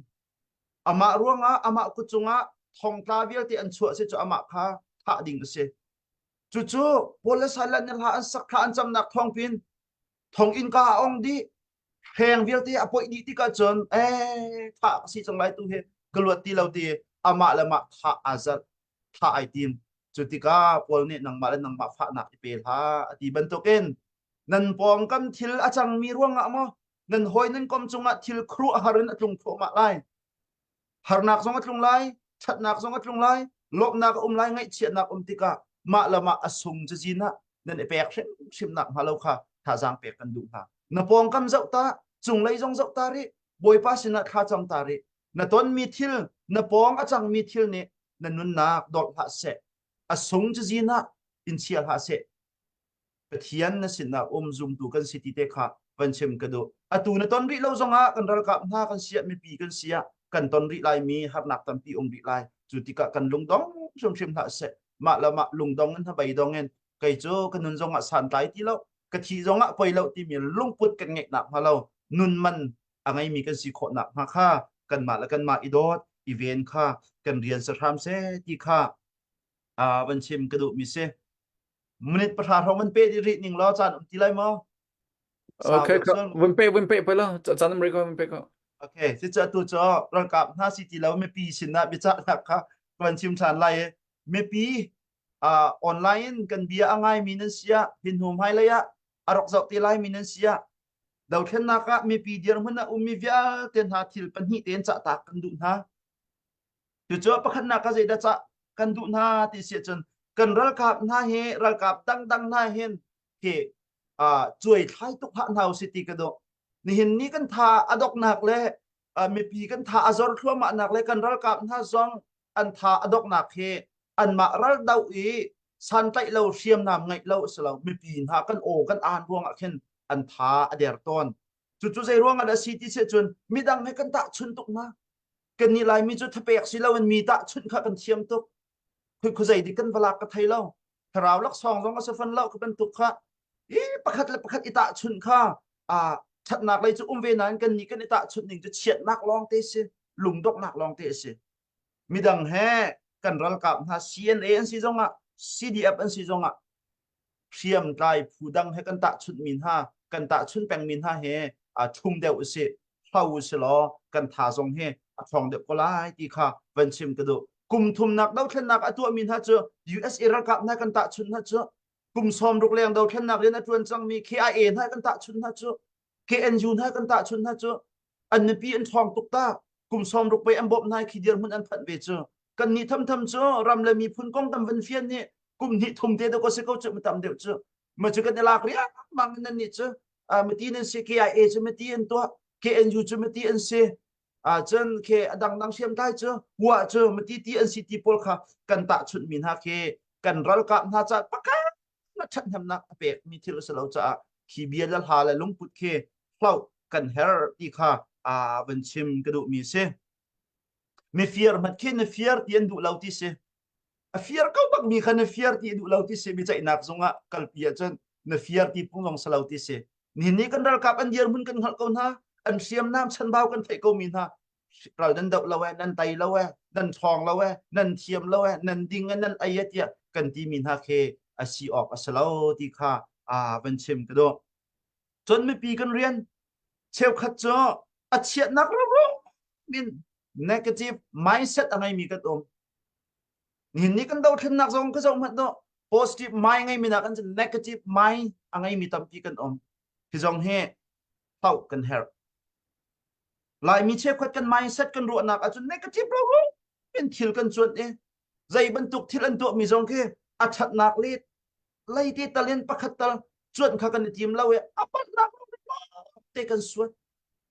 S3: Amah ruangah amah kut cungah thongtla vialte an chuah si cu amah kha thah ding a si. Cucu Paul le Silas nih hla an sak thla an camnak thawngpin thonginn ka a ong dih hreng vialte a poih dih tikah cun ee thah ka si cang lai tu hi ka luat ti lo ti amah le mah thah aa zalh thah ai tim cu tikah Paul nih nangmah le nangmah fahnak i pe hlah a ti bantukin nan pawngkam thil a cangmi ruangah maw nan hawi nan kom cungah thil khuaruahhar in a tlung thluahmah lai harnak zong a tlung lai ṭhatnak zong a tlung lai lawmhnak a um lai ngaihchiatnak um tikah mah le mah a sung cazin ah nan i pek hrimhrim nak hnga lo kha thazaang pek kan duh hna na pawngkam zoh ta cunglei zong zoh ta rih bawipa sinah thla cam ta rih na tonmi thil na pawng a cangmi thil nih na nunnak dolh hlah seh a sung cazin ah in chia hlah seh Pathian na sinah um zumtu kan si ti te kha van chim ka duh. Atu na ton rih lo zongah kan ralkap hna kan siah mipi kan siah kan ton rih lai mi harnak tampi um rih lai. Cu tikah kan lungdong hrimhrim hlah seh. Mah le mah lungdong in hnabei dong in. Kei cu ka nun zongah santlai ti lo, ka thi zongah poi lo timi lungput kan ngeih nak hnga lo nun man a ngeimi kan si khawh nak hnga kha kanmah le kanmah i dawt i ven kha kan rian si hram seh ti kha van chim ka duhmi si. Minute 10 hrawng van pe rih ning law caan um ti lai maw? Sau
S1: Okay,
S3: deuh
S1: ka
S3: sual.
S1: vun pe vun pe pe la caan um rih ko vun pe ko.
S3: Okay, cucu atu cu ralkap hna si ti lo mipi sinah biacahnak kha ka van chim ṭhan lai i mipi online in kan bia a ngaimi nan si ah hi hnu hmailei ah a rak zoh te laimi nan si ah dothlennak ah mipi dirhmun a ummi vialte hna thil pahnih tein cahtak kan duh hna. Cucu pakhatnak ah zeidah cah kan duh hna ti si ahcun kan ralkap hna hi ralkap dangdang hna hin hi cuai thlai tuk hlah hna usih ti ka duh. Nihin ni kan tha a doknak le mipi kan tha a zor thluahmahnak le kan ralkap hna zong an tha a doknak hi anmah ral doh i santlaih lo hriamnam ngeih lo a si lo mipi hna kan aw kan aan ruangah khin an tha a der tawn. Cucu zei ruangah dah a si ti si ahcun midang he kan tahchun tuk hna. Kannih Laimi cu thapek si loin mi tahchunh kha kan thiam tuk. Khui khuazei dik kan va lak ka thei lo. Thlarau laksawng zong a si fan lo ka bantuk kha. I pakhat le pakhat i tahchunh kha a ṭhatnak lei cu um ve nain kannih kan i tahchunh ning cu chiatnak lawng te si, lungdonghnak lawng te a si. Midang he kan ralkap hna CNA an si zongah CDF an si zongah hriamtlai phu dang he kan tahchunhmi hna kan tahchun pengmi hna he a ṭhum deuh usih hlo usih law kan tha zong hi a ṭhawng deuh ko lai ti kha van chim ka duh. Kum thumnak dothlennak a tuahmi hna cu USA ralkap hna kan tahchunh hna cu kum 60 leng dothlennak rian a ṭuan cangmi KIA hna kan tahchunh hna cu KNU hna kan tahchunh hna cu an mipi an ṭhawng tuk ta kum 60 pei an bawmh hna khi dirhmun an phanh ve cu kan nih thamtham cu ram le miphun kong tam van fian nih kum hnih thum te deuh ko si ko cu tam deuh cu ma cu kan i lak riangmang in nan nih cu mati nan si KIA cu mati an tuah KNU cu mati an si cun ke a dangdang hriamtlai cu hua cu mati ti an si ti pawl kha kan tahchunh mi hna khi kan ralkap hna ca pakhat na ṭhathnemnak a pekmi thil a si lo caah khi bia le hla le lungput khi hloh kan herh ti kha aa van chim ka duhmi si. Mifir hmanh khi na fir ti an duh lo ti si. A fir ko bakmi kha na fir ti duh lo ti si biaceihnak zungah kalpi ahcun na fir ti phung zong si lo ti si. Nihin ni kan ralkap an dirhmun kan hngalh ko hna, an hriamnam chanbau kan theih ko mi hna ral nan doh lo e nan tai lo e nan ṭhawng lo e nan thiam lo e nan ding e nan ei e tiah kan timi hna khi a si awk a si lo ti kha a van chim ka duh. Cun mipi kan rian cheukhat cu a chiatnak ro min negative mindset a ngeimi kan um. Nihin ni kan dothlennak zong ka zoh hmanh do positive mind ngeimi nakin cun negative mind a ngeimi tampi kan um. Hi zong hi hloh kan herh. Laimi cheukhat kan mindset kan ruahnak ahcun negative ro in thil kan cuanh i zei bantuk thil an tuahmi zong khi a ṭhatnak le leite tal in pakhat tal cuanh kha kan i tim lo i a palhnak te kan suat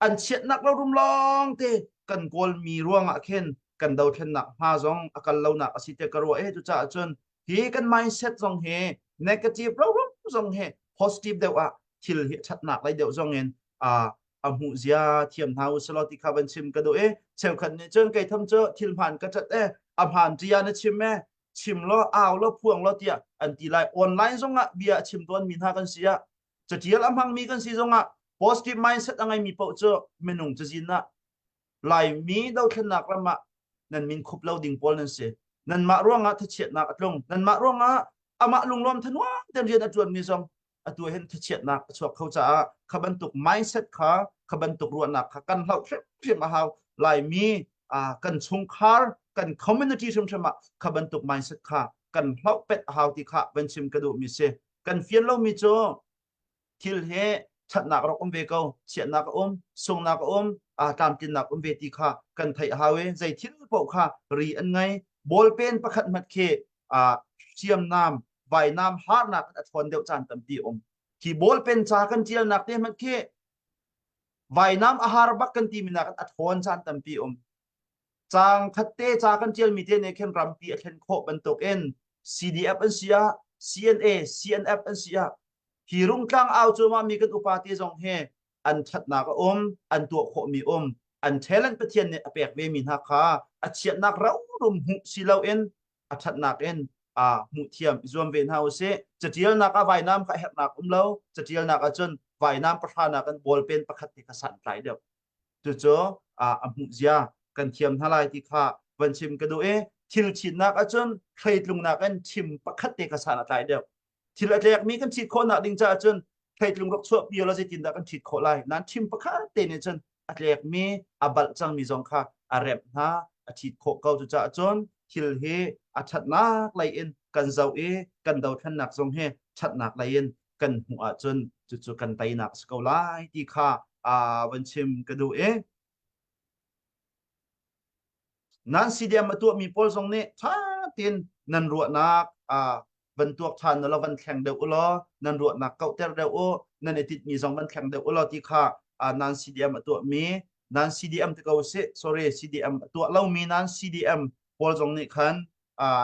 S3: an chiatnak lo rum lawng te kan kawlmi ruangah khin kan dothlennak hma zong a kal lonak a si te ka ruah e cucaah cun hi kan mindset zong hi negative ro rum zong hi positive deuh ah thil hi ṭhatnak lei deuh zong in a hmuh zia thiam hna u selaw ti kha van chim ka duh i cheukhat nih cun kei tham cu thil hmaan ka ṭat e a hmaan ṭia na chim e chim law au law phuang law tiah an ti lai online zongah bia a chim tawn mi hna kan si ah catial a hmangmi kan si zongah positive mindset a ngeimi paoh cu minung cazin ah Laimi dothlennak ram ah nan min khup lo ding pawl nan si. Nanmah ruangah thachiatnak a tlung. Nanmah ruangah amah lunglawm thanuam ten rian a ṭuanmi zong atu hin thachiatnak a chuak kho caah kha bantuk mindset kha kha bantuk ruahnak kha kan hloh hrimhrim a hau. Laimi kan chungkhar kan community hrimhrim ah kha bantuk mindset kha kan hloh pet a hau ti kha van chim ka duhmi si. Kan fian lomi cu thil hi ṭhatnak rak um ve ko, chiatnak a um, sungnak a um, aa tlamtlinnak um ve ti kha kan theih a hau i zei thil paoh kha ri an ngei. Ballpen pakhat hmanh khi aa hriamnam, vainam harnak in a ṭhawn deuh caan tampi a um. Khi ballpen ca kan ṭialnak te hmanh khi vainam a har bak kan timi nakin a ṭhawn caan tampi a um. Caang khat te ca kan ṭialmi te nih khin rampi a thlen khawh bantukin CDF an si ah, CNA, CNF an si ah, hi rungtlang au cuahmah mi kan upa te zong hi an ṭhatnak a um, an tuah khawhmi um, an talent Pathian nih a pek ve mi hna kha a chiatnak rorum hmuh si loin a ṭhatnak in A hmuh thiam i zuam ve hna usih. Catialnak ah vainam kha herhnak um lo. Catialnak ah cun vainam pahra nakin ballpen pakhat te kha santlai deuh. Cucu a hmuh zia kan thiam hna lai ti kha van chim ka duh i thil chinnak ahcun hreitlungnak in chim pakhat te kha san a tlai deuh. Thil a tlekmi kan chit khawhnak ding caah cun hreitlung rak chuahpi la zeitindah kan ṭhit khawh lai? Nan chim pakhat te nih cun a tlekmi a balh cangmi zong kha a remh hna a ṭhit khawh ko. Cucaah cun thil hi a ṭhatnak lei in kan zoh i kan dothlennak zong hi ṭhatnak lei in kan hmuh ahcun cucu kan teinak a si ko lai ti kha van chim ka duh i nan CDM a tuahmi pawl zong nih ṭha tein nan ruahnak van tuak ṭhan law van thleng deuh u law nan ruahnak kauhter deuh u nan i titmi zong van thleng deuh u law ti kha nan CDM a tuahmi nan CDM ti ko sih sorry CDM a tuah lomi nan CDM pawl zong nih khan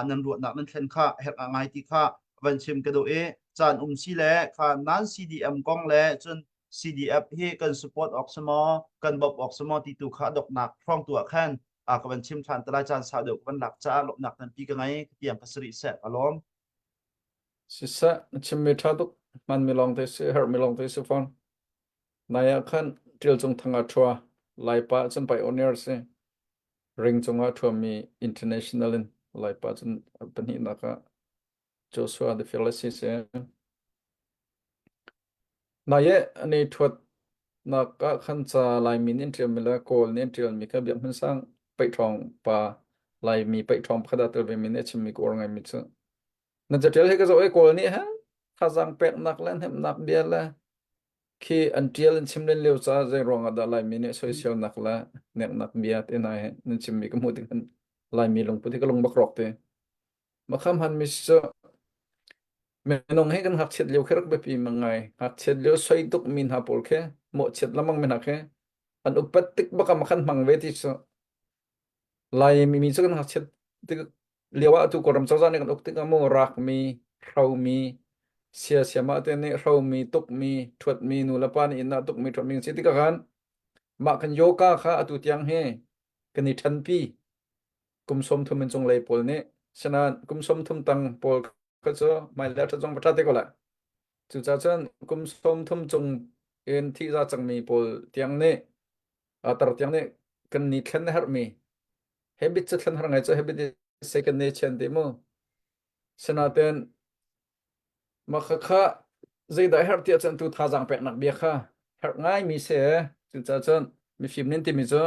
S3: nan ruahnak nan thlen kha herh ngai ti kha van chim ka duh i caan um si le kha nan CDM kong le cun CDF hi kan support awk si maw kan bawmh awk si maw ti tu kha doknak hrawng tu ah khan ka van chim ṭhan te lai caan sau deuh ka van lak caah lawmhnak tampi ka ngei ka tiang ka sari seh ka lawm.
S1: Siseh na chimmi ṭha tuk hmanmi lawng te si herhmi lawng te si fawn. Nai ah khan Ṭial Cung Thang ah ṭhua Laipa cun pioneer si ring cungah ṭhuami international in Laipa cun pahnihnak ah Joshua the Fearless si si. Nai eh an i ṭhuatnak ah khan ca Laimi nih an ṭialmi le Kawl nih an ṭialmi kha Biak Hmun Sang paihṭhawng pa Laimi paihṭhawng pakhat aa tel vemi nih a chimmi ka uar ngaimi cu na caṭial hi ka zoh i Kawl nih ha thazaang peknak le hnemhnak bia le khi an ṭial an chim len lio caah zei ruangah dah Laimi nih soiselnak le neknak bia te hna hi nan chimmi ka hmuh tik hin Laimi lungput hi ka lung bak rawk te. Makham han mi cu Minung hi kan ngakchiat lio khi rak biapi ngai. Ngakchiat lio soi tuk mi hna pawl khi mawhchiat lengmang mi hna khi an upat tik bak ah khan hmang ve ti cu Lai mi cu kan ngakchiat tik lio ah atu Kawlram cozah nih kan uk tik ah mu rak mi, hro mi, sia siama te nih hro mi, tuk mi, ṭhuat mi, nu le pa nih inn ah tuk mi, ṭhuat mi si tik ah khan mah kan yoga kha atu tiang hi kan i ṭhanpi. Kum 30 in cunglei pawl nih sinain kum 30 tang pawl kha cu hmailei a ṭhat zong va ṭha te ko lai. Cucaah cun kum 30 cung in thihza cangmi pawl tiang nih tar tiang nih kan ni thlen a herhmi habit cu thlen har ngai cu habit se kan ne chian te mu. Sinain mah kha zeidah herh tiah cun tu thazaang peknak bia kha herh ngaimi si. Cucaah cun mifim nin timi cu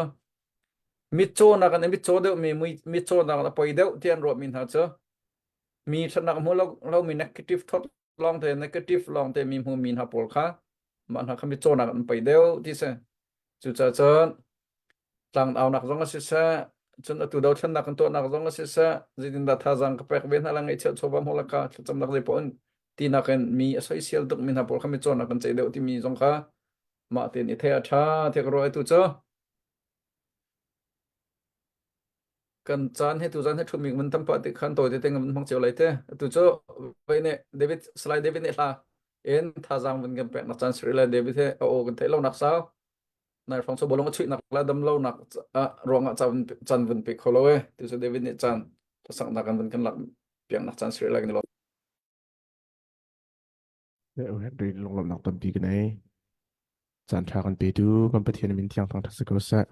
S1: mitcaw nakin a mitcaw deuhmi mitcaw nakin a poi deuh ti an ruahmi hna cu mi ṭhatnak hmu lo lomi negative thought lawngte negative lawngte mi hmumi hna pawl kha mah hna kha mitcaw nakin an poi deuh ti si. Cucaah cun tlangaunak zong a siseh cun atu dothlennak kan tuahnak zong a siseh zeitindah thazaang ka pek ve hna la ngaihchiat chawva hmuh laka thlacamnak zei paoh in tinak in mi a soisel tuk mi hna pawl kha mitcaw nak kan ceih deuh timi zong kha mah tein i theih a ṭha tiah ka ruah. Atu cu kan caan he tu zan he ṭhumi mun tam pah ti khan tawi te ngan hmang cio lai te. Atu cu voi nih David Salai David nih hla in thazaang vun kan pek nak caan siri le David he a aw kan theih lo nak sau nai hrawng cu bolong a chuih nak le dam lo nak ruangah caan vun pe kho lo e tu cu David nih caan sak nak kan vun kan lak piak nak caan siri lai kan lo.
S5: Henry lunglawmhnak tampi ka nei. Caan ṭha kan petu kan Pathian min thiang thangṭhat si ko seh.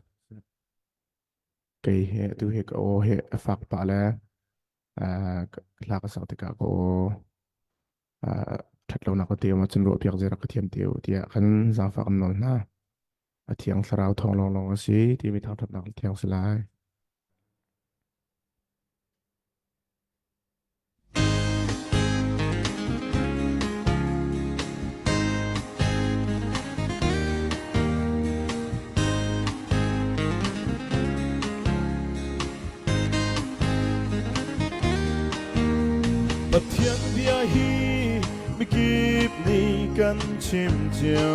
S5: Kei he atu he ka aw he a fak pah le hla ka sak tikah ka aw ṭhat lonak ka te um ahcun ruahpiak zei rak ka thiam te u tiah kan zaangfah kan nawl hna. A thiang thlarau thawng lawnglawng a si timi thangṭhatnak thiang si lai.
S6: Pathian bia hi mikip nih kan chim cio.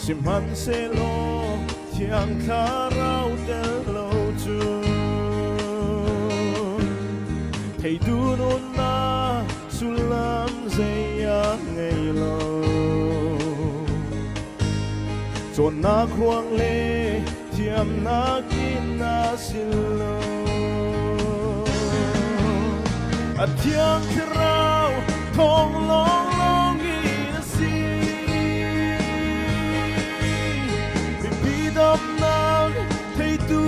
S6: Sihmanhsehlaw Thiang Thlarau tel lo cu theitu nunnak sullam zei a ngei lo. Cawnnak ruang le thiamnak in a si lo. A thiang thlarau thawng lawnglawng in a si. Mipi damnak theitu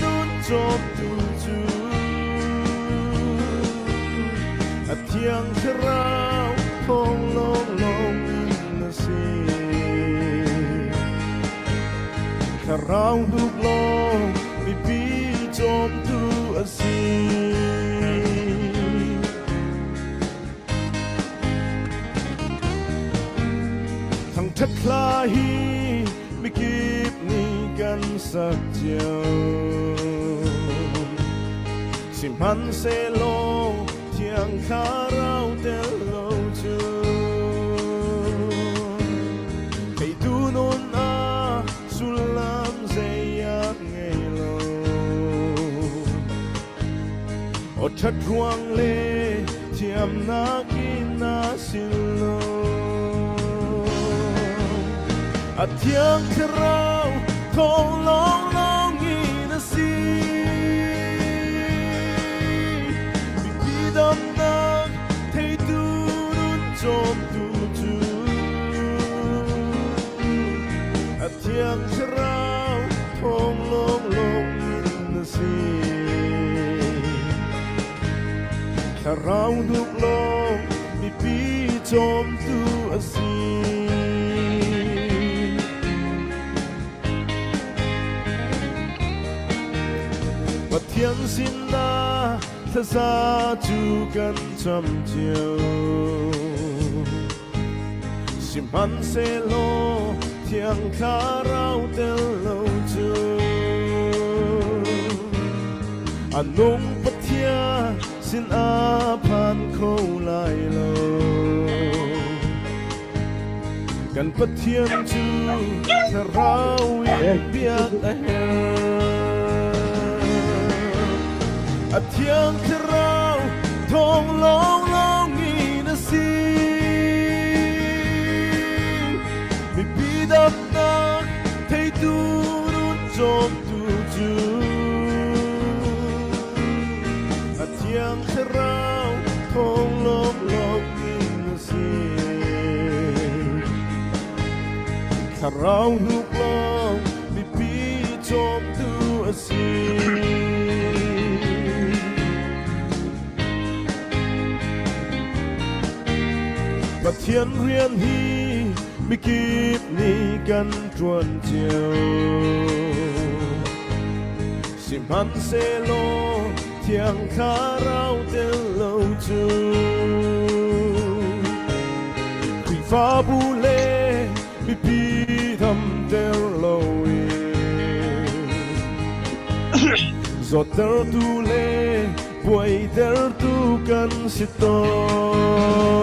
S6: nun cawmtu cu a thiang thlarau thawng lawnglawng in a si. Thlarau hnuk lawng mipi cawmtu a si. Thangṭhat hla hi mikip nih kan sak cio. Sihmanhsehlaw Thiang Thlarau tel lo cu theitu nun ah sullam zei a ngei lo. Aw ṭhat ruang le thiamnak in a sil lo. A thiang thlarau thawng lawnglawng in a si. Mipi damnak theitu nun cawmtu cu a thiang thlarau thawng lawnglawng in a si. Thlarau hnuk lawng mipi cawmtu a si. Pathian sinah thlaza cu kan cam cio. Sihmanhsehlaw Thiang Thlarau tel lo cu a nung Pathian sinah phan kho lai lo. Kan Pathian cu thlarau in biak a herh. A thiang thlarau thawng lawnglawng in a si. Mipi damnak theitu nun cawmtu cu a thiang thlarau thawng lawnglawng in a si. Thlarau hnuk lawng mipi cawmtu a si. Pathian rian hi mikip nih kan ṭuan cio. Sihmanhsehlaw Thiang Thlarau tel lo cu Khrihfabu le mipi damter lo in zawttertu le buaitertu kan si tawn.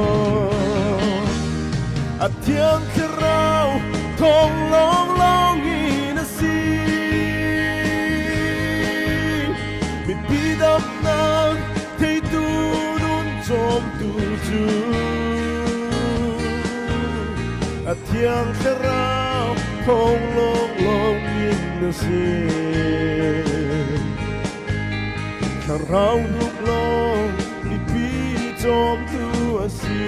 S6: A Thiang Thlarau thawng lawnglawng in a si. Mipi damnak theitu nun cawmtu cu a Thiang Thlarau thawng lawnglawng in a si. Thlarau hnuk lawng mipi cawmtu a si.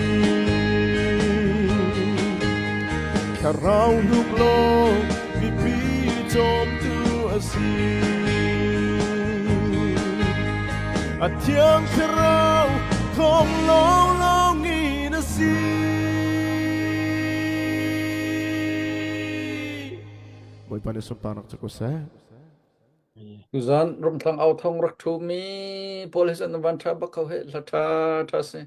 S6: Thlarau hnuk lawng mipi cawmtu a si. A thiang thlarau thawng lawnglawng in a si.
S5: Bawipa nih sunparnak cu ko seh.
S1: Tuzan Rumthlang au thong rak ṭhumi pawl hi an van ṭha bak ko hih, hla ṭha ṭha si.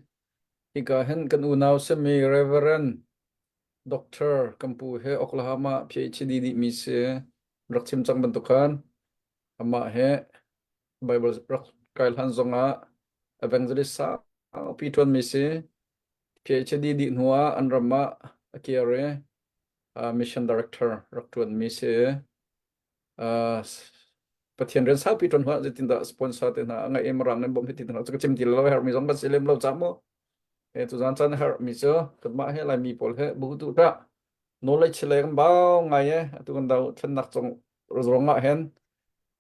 S1: Hika hin kan unau simi Reverend Doctor kan pu he Oklahoma PhD dihmi si rak chim cang bantuk khan amah he Bible rak kai hlan zongah evangelist saupi ṭuanmi si. PhD dih hnu ah an ram ah a kir i mission director rak ṭuanmi si. Uh, Pathian rian saupi ṭuan hlah zeitindah sponsor te hna a ngaih i mirang nan bawmh hi ti hna cu ka chim ti lo herhmi zong kan si lem lo ca mu he tu zan caan herhmi cu kanmah he Laimi pawl he bu tu ṭah knowledge le kan bau ngai e atu kan do thlennak cung ruang ah hin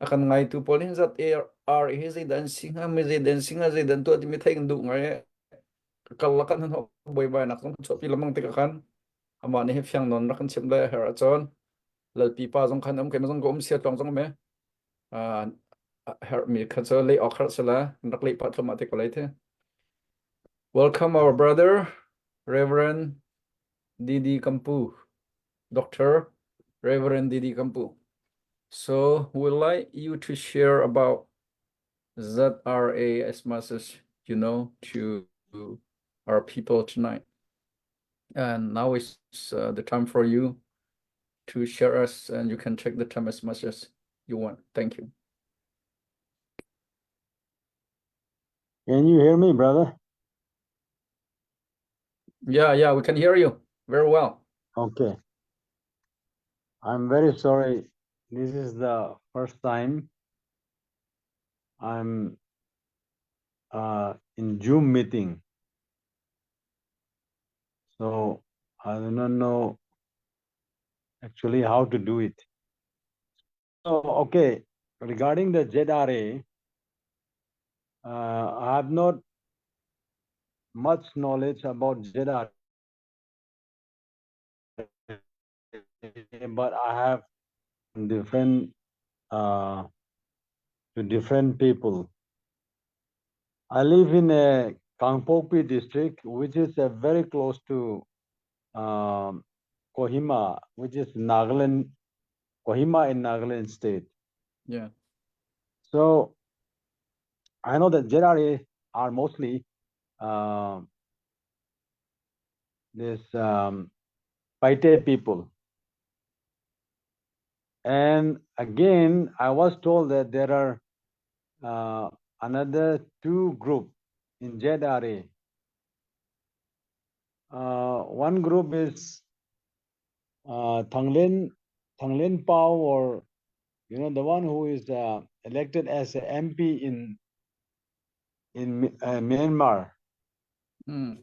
S1: a kan ngaitu pawl hin zat e. R hi zeidah an si hnga, mi zeidah an si hnga, zeidah an tuah timi theih kan duh ngai. Kal la kan hnu buaibainak zong chuahpi lengmang tikah khan amah nih hi fiang nawn rak kan chimh le a herh ahcun lalpi pa zong khan um keimah zong ka um sia tlawng zong um e herhmi kha cu leh awk herh sila rak leh pah thluahmah te ko lai the. Welcome our brother Reverend Didi Kampu, Doctor Reverend Didi Kampu. So we'd like you to share about ZRA as much as you know to our people tonight. And now is the time for you to share us, and you can check the time as much as you want. Thank you.
S7: Can you hear me, brother?
S1: Yeah, yeah, we can hear you very well.
S7: Okay. I'm very sorry. This is the first time I'm uh, in Zoom meeting. So I do not know actually how to do it. So, okay, regarding the ZRA, uh, I have not much knowledge about ZRA, but I have different uh, to different people. I live in a Kangpokpi district, which is uh, very close to um, Kohima, which is Nagaland, Kohima in Nagaland state.
S1: Yeah.
S7: So I know that ZRA are mostly uh, this um, Paite people. And again, I was told that there are uh, another two group in ZRA. Uh, one group is uh, Thanglin, Thanglin Pao, or you know, the one who is uh, elected as a MP in in uh, Myanmar.
S1: Mm.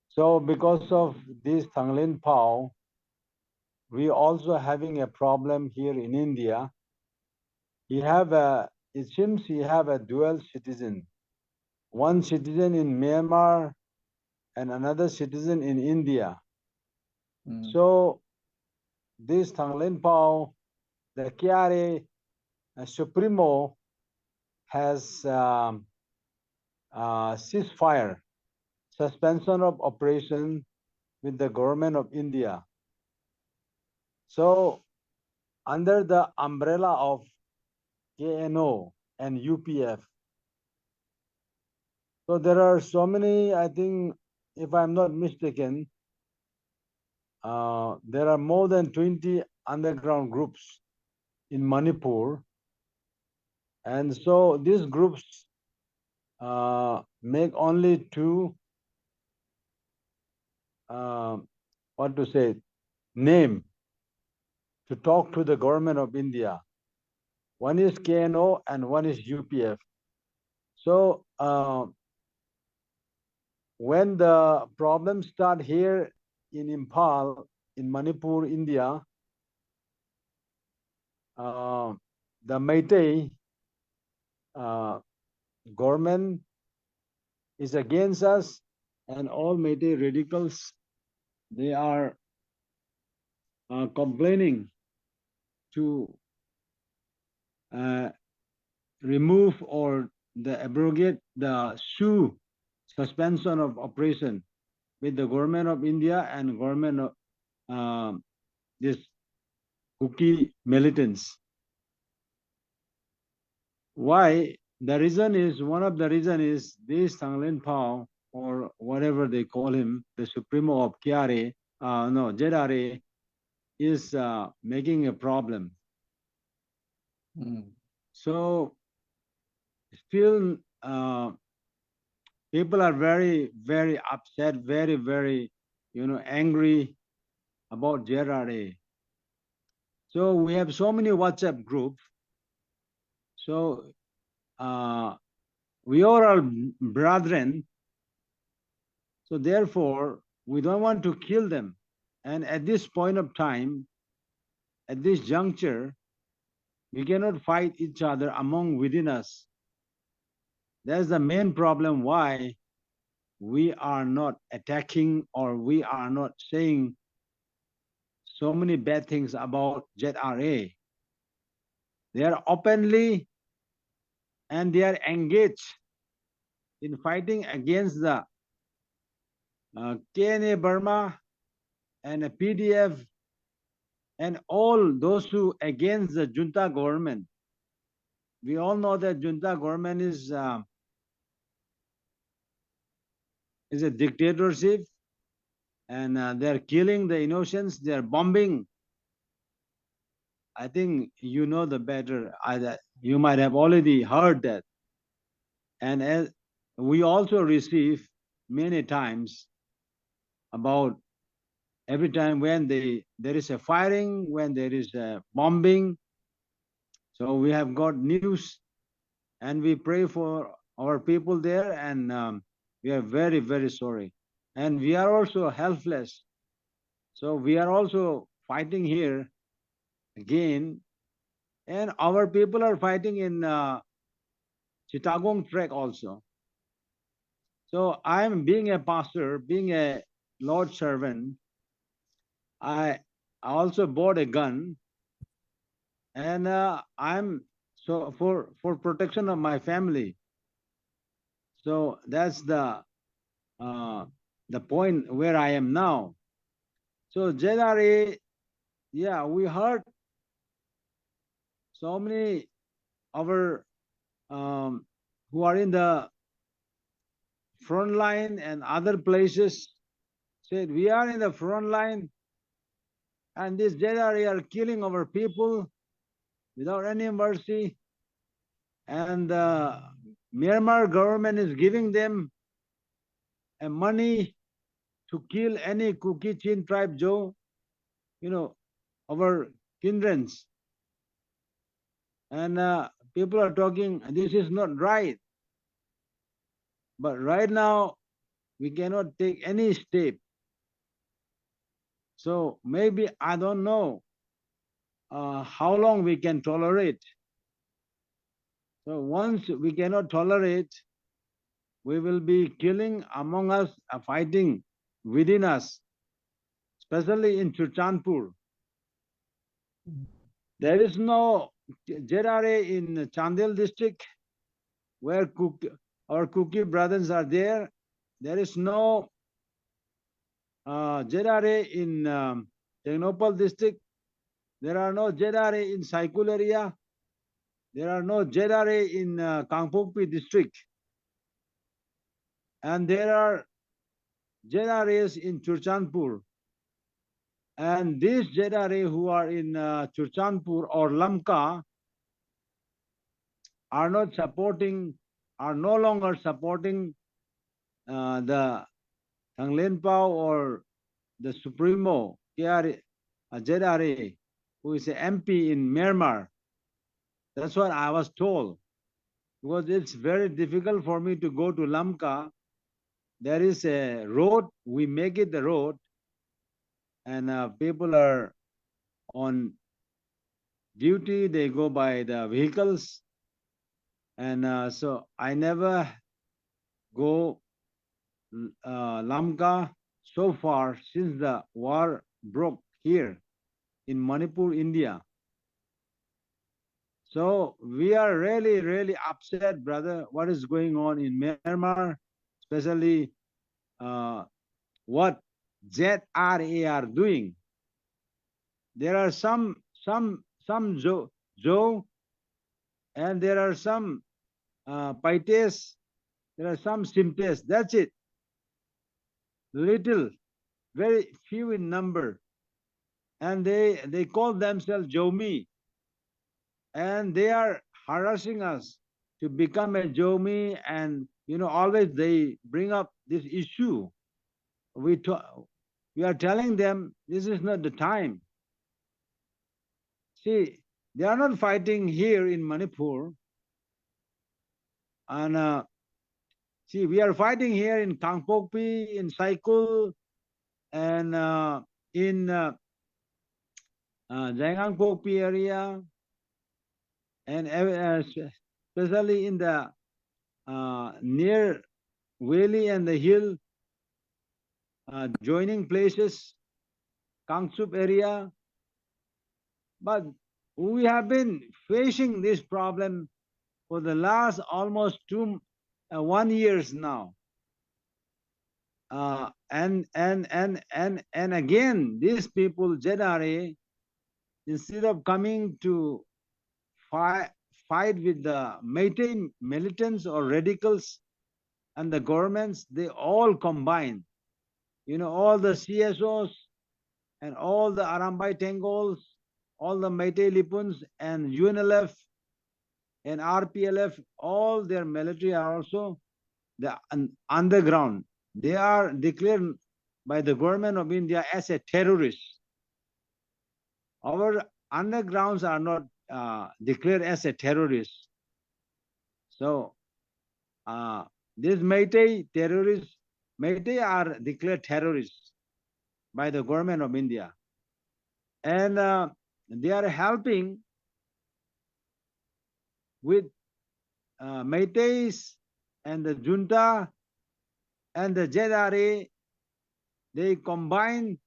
S7: So because of this Thanglin Pao, we also having a problem here in India. He have a, it seems he have a dual citizen, one citizen in Myanmar and another citizen in India.
S1: Mm.
S7: So this Thanglin Pao, the KRA uh, Supremo has um, uh, ceasefire, suspension of operation with the government of India. So under the umbrella of KNO and UPF. So there are so many, I think, if I'm not mistaken, uh, there are more than 20 underground groups in Manipur. And so these groups uh, make only two, uh, what to say, name to talk to the government of India. One is KNO and one is UPF. So uh, when the problems start here in Imphal, in Manipur, India, uh, the Meitei uh, government is against us and all Meitei radicals, they are uh, complaining to uh, remove or the abrogate the SU suspension of operation with the government of India and government of uh, this Kuki militants. Why? The reason is one of the reason is this Tanglin Pao or whatever they call him, the Supremo of KRA, uh, no, ZRA, is uh, making a problem.
S1: Mm.
S7: So still, uh, people are very, very upset, very, very, you know, angry about ZRA. So we have so many WhatsApp groups. So uh, we all are brethren. So therefore, we don't want to kill them. And at this point of time, at this juncture, we cannot fight each other among within us. That's the main problem why we are not attacking or we are not saying so many bad things about ZRA. They are openly and they are engaged in fighting against the uh, KNA Burma and the PDF and all those who against the junta government. We all know that junta government is uh, is a dictatorship and uh, they're killing the innocents, they're bombing. I think you know the better. I, you might have already heard that. And as we also receive many times about every time when they, there is a firing, when there is a bombing. So we have got news and we pray for our people there and um, we are very, very sorry. And we are also helpless. So we are also fighting here again. And our people are fighting in uh, Chittagong Trek also. So I'm being a pastor, being a Lord servant, I also bought a gun and uh, I'm so for for protection of my family. So that's the uh, the point where I am now. So ZRA, yeah, we heard so many our um, who are in the front line and other places said we are in the front line and these ZRA are killing our people without any mercy and the Myanmar government is giving them a money to kill any Kuki Chin tribe Joe, you know, our kindreds. And uh, people are talking, this is not right. But right now, we cannot take any step. So maybe I don't know uh, how long we can tolerate. So once we cannot tolerate, we will be killing among us, uh, fighting within us, especially in Churchandpur. There is no ZRA in Chandel district where Cook, our Kuki brothers are there. There is no uh, ZRA in um, Tengnoupal district. There are no ZRA in Saikul area. There are no ZRA in uh, Kangpokpi district. And there are ZRAs in Churchandpur. And these ZRA who are in uh, Churchandpur or Lamka are not supporting, are no longer supporting uh, the Thanglenpao or the Supremo KR, uh, ZRA, who is an MP in Myanmar. That's what I was told. Because it's very difficult for me to go to Lamka. There is a road, we make it the road, and uh, people are on duty, they go by the vehicles. And uh, so I never go uh, Lamka so far since the war broke here in Manipur, India. So we are really, really upset, brother, what is going on in Myanmar, especially uh, what ZRA are doing. There are some, some, some Zo, Zo and there are some uh, Paites, there are some Simtes. That's it. Little, very few in number. And they, they call themselves Jomi. And they are harassing us to become a Jomi. And, you know, always they bring up this issue. We, we are telling them this is not the time. See, they are not fighting here in Manipur. And uh, see, we are fighting here in Kangpokpi, in Saikul, and uh, in uh, uh, area, and uh, especially in the uh, near valley and the hill, uh, joining places, Kangchup area. But we have been facing this problem for the last almost two, uh, one years now. Uh, and and and and and again, these people, ZRA, instead of coming to fight fight with the Meitei militants or radicals and the governments, they all combine. You know, all the CSOs and all the Arambai Tengols, all the Meitei Lipuns and UNLF and RPLF, all their military are also the underground. They are declared by the government of India as a terrorist. Our undergrounds are not uh, declared as a terrorist. So uh, these Meitei terrorists, Meitei are declared terrorists by the government of India. And uh, they are helping with uh, Meiteis and the junta and the ZRA, they combine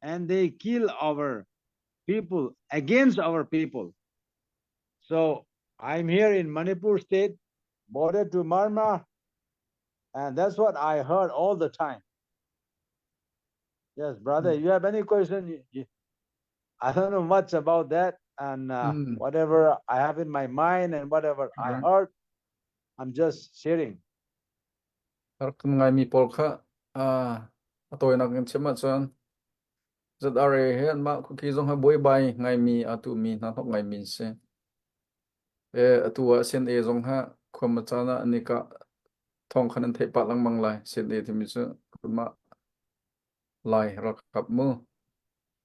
S7: and they kill our people against our people. So I'm here in Manipur state, border to Myanmar, and that's what I heard all the time. Yes, brother, you have any question? I don't know much about that, and uh, mm. whatever I have in my mind and whatever I heard, I'm just sharing.
S1: Rak ngaimi pawl kha a tawinak in chim ahcun ZRA he anmah khuki zong he buaibai ngaimi aa tuhmi hna hnok ngaimi an si. E, atu ah CNA zong ha khuam a caan ah an i kah thawng khan an theih pah lengmang lai. CNA timi cu kanmah Lai ralkap mu.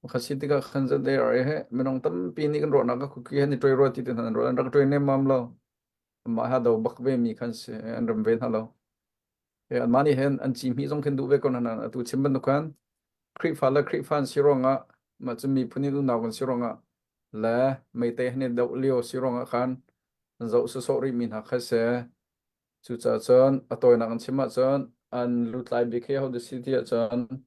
S1: Kha si tikah khan ZRA he minung tampi nih kan ruahnak ah khuki he an i ṭuai rua ti te hna an ruah. An rak ṭuai nemmam lo. Mah ha do bak ve mi khan si an ram ve hna lo. Anmah nih hin an ci hmih zong khin duh ve ko hna atu chim bantuk khan Khrihfa le Khrihfa an si ruangah mah cu miphun in unau kan si ruangah le meitei han i doh lio si ruangah khan an zoh sawsawh rih mi hna kha si. Cucaah cun a tawinak an chim ahcun an lutlai bik hi hodah si ti ahcun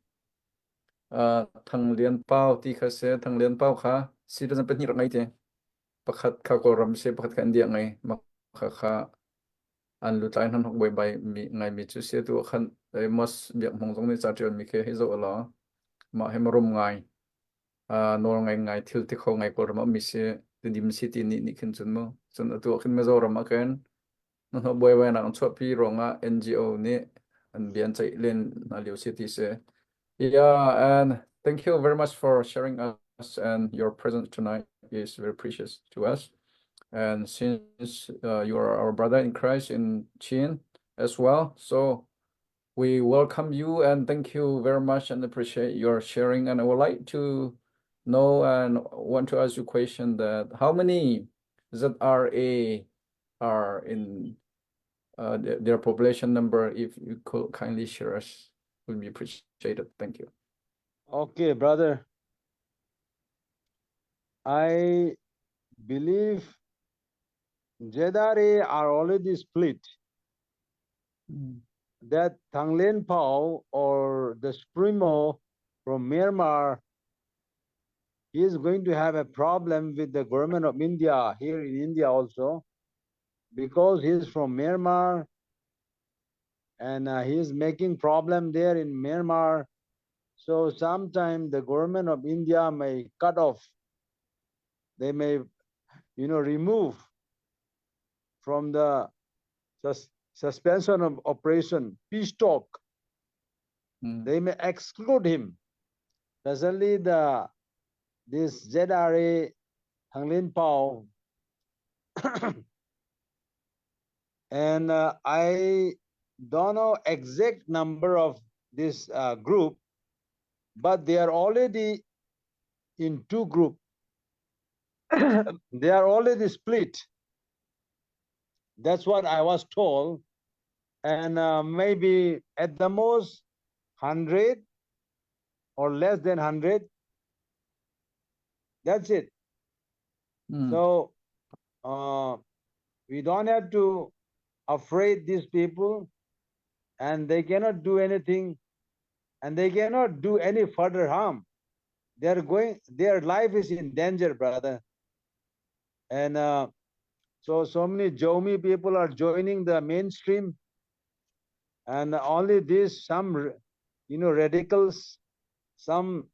S1: uh, Thang Lian Pau ti kha si. Thang Lian Pau kha citizen pahnih rak ngei ti. Pakhat kha Kawlram si, pakhat kha India ngei. Mah kha kha an lutlai hna buaibai mi ngaimi cu si tu khan Amos biak hmong zong nih ca ṭial mi khi hei zoh law mah hi marum ngai nawl ngai ngai thil ti kho ngai Kawlram ah mi si Tidim city nih nih khin cun mu cun atu ah khin Mizoram ah khin hnahnawh buaibainak an chuahpi ruangah NGO nih an bia an ceih len hna lio si ti si. Yeah, and thank you very much for sharing us and your presence tonight is very precious to us. And since uh, you are our brother in Christ in Chin as well, so we welcome you and thank you very much and appreciate your sharing. And I would like to know and want to ask you a question that how many ZRA are in uh, their population number? If you could kindly share us, would be appreciated. Thank you.
S7: Okay, brother. I believe ZRA are already split. Mm. That Thanglien Pao or the Supremo from Myanmar he is going to have a problem with the government of India here in India also because he is from Myanmar and uh, he is making problem there in Myanmar. So sometime the government of India may cut off, they may, you know, remove from the sus suspension of operation, peace talk. Mm. They may exclude him. Presently, the this ZRA Hanglin Pao and uh, I don't know exact number of this uh, group, but they are already in two group. they are already split. That's what I was told. And uh, maybe at the most 100 or less than 100. That's it. Mm. So uh, we don't have to afraid these people and they cannot do anything and they cannot do any further harm. They are going, their life is in danger, brother. And uh, so, so many Jomi people are joining the mainstream and only this, some, you know, radicals, some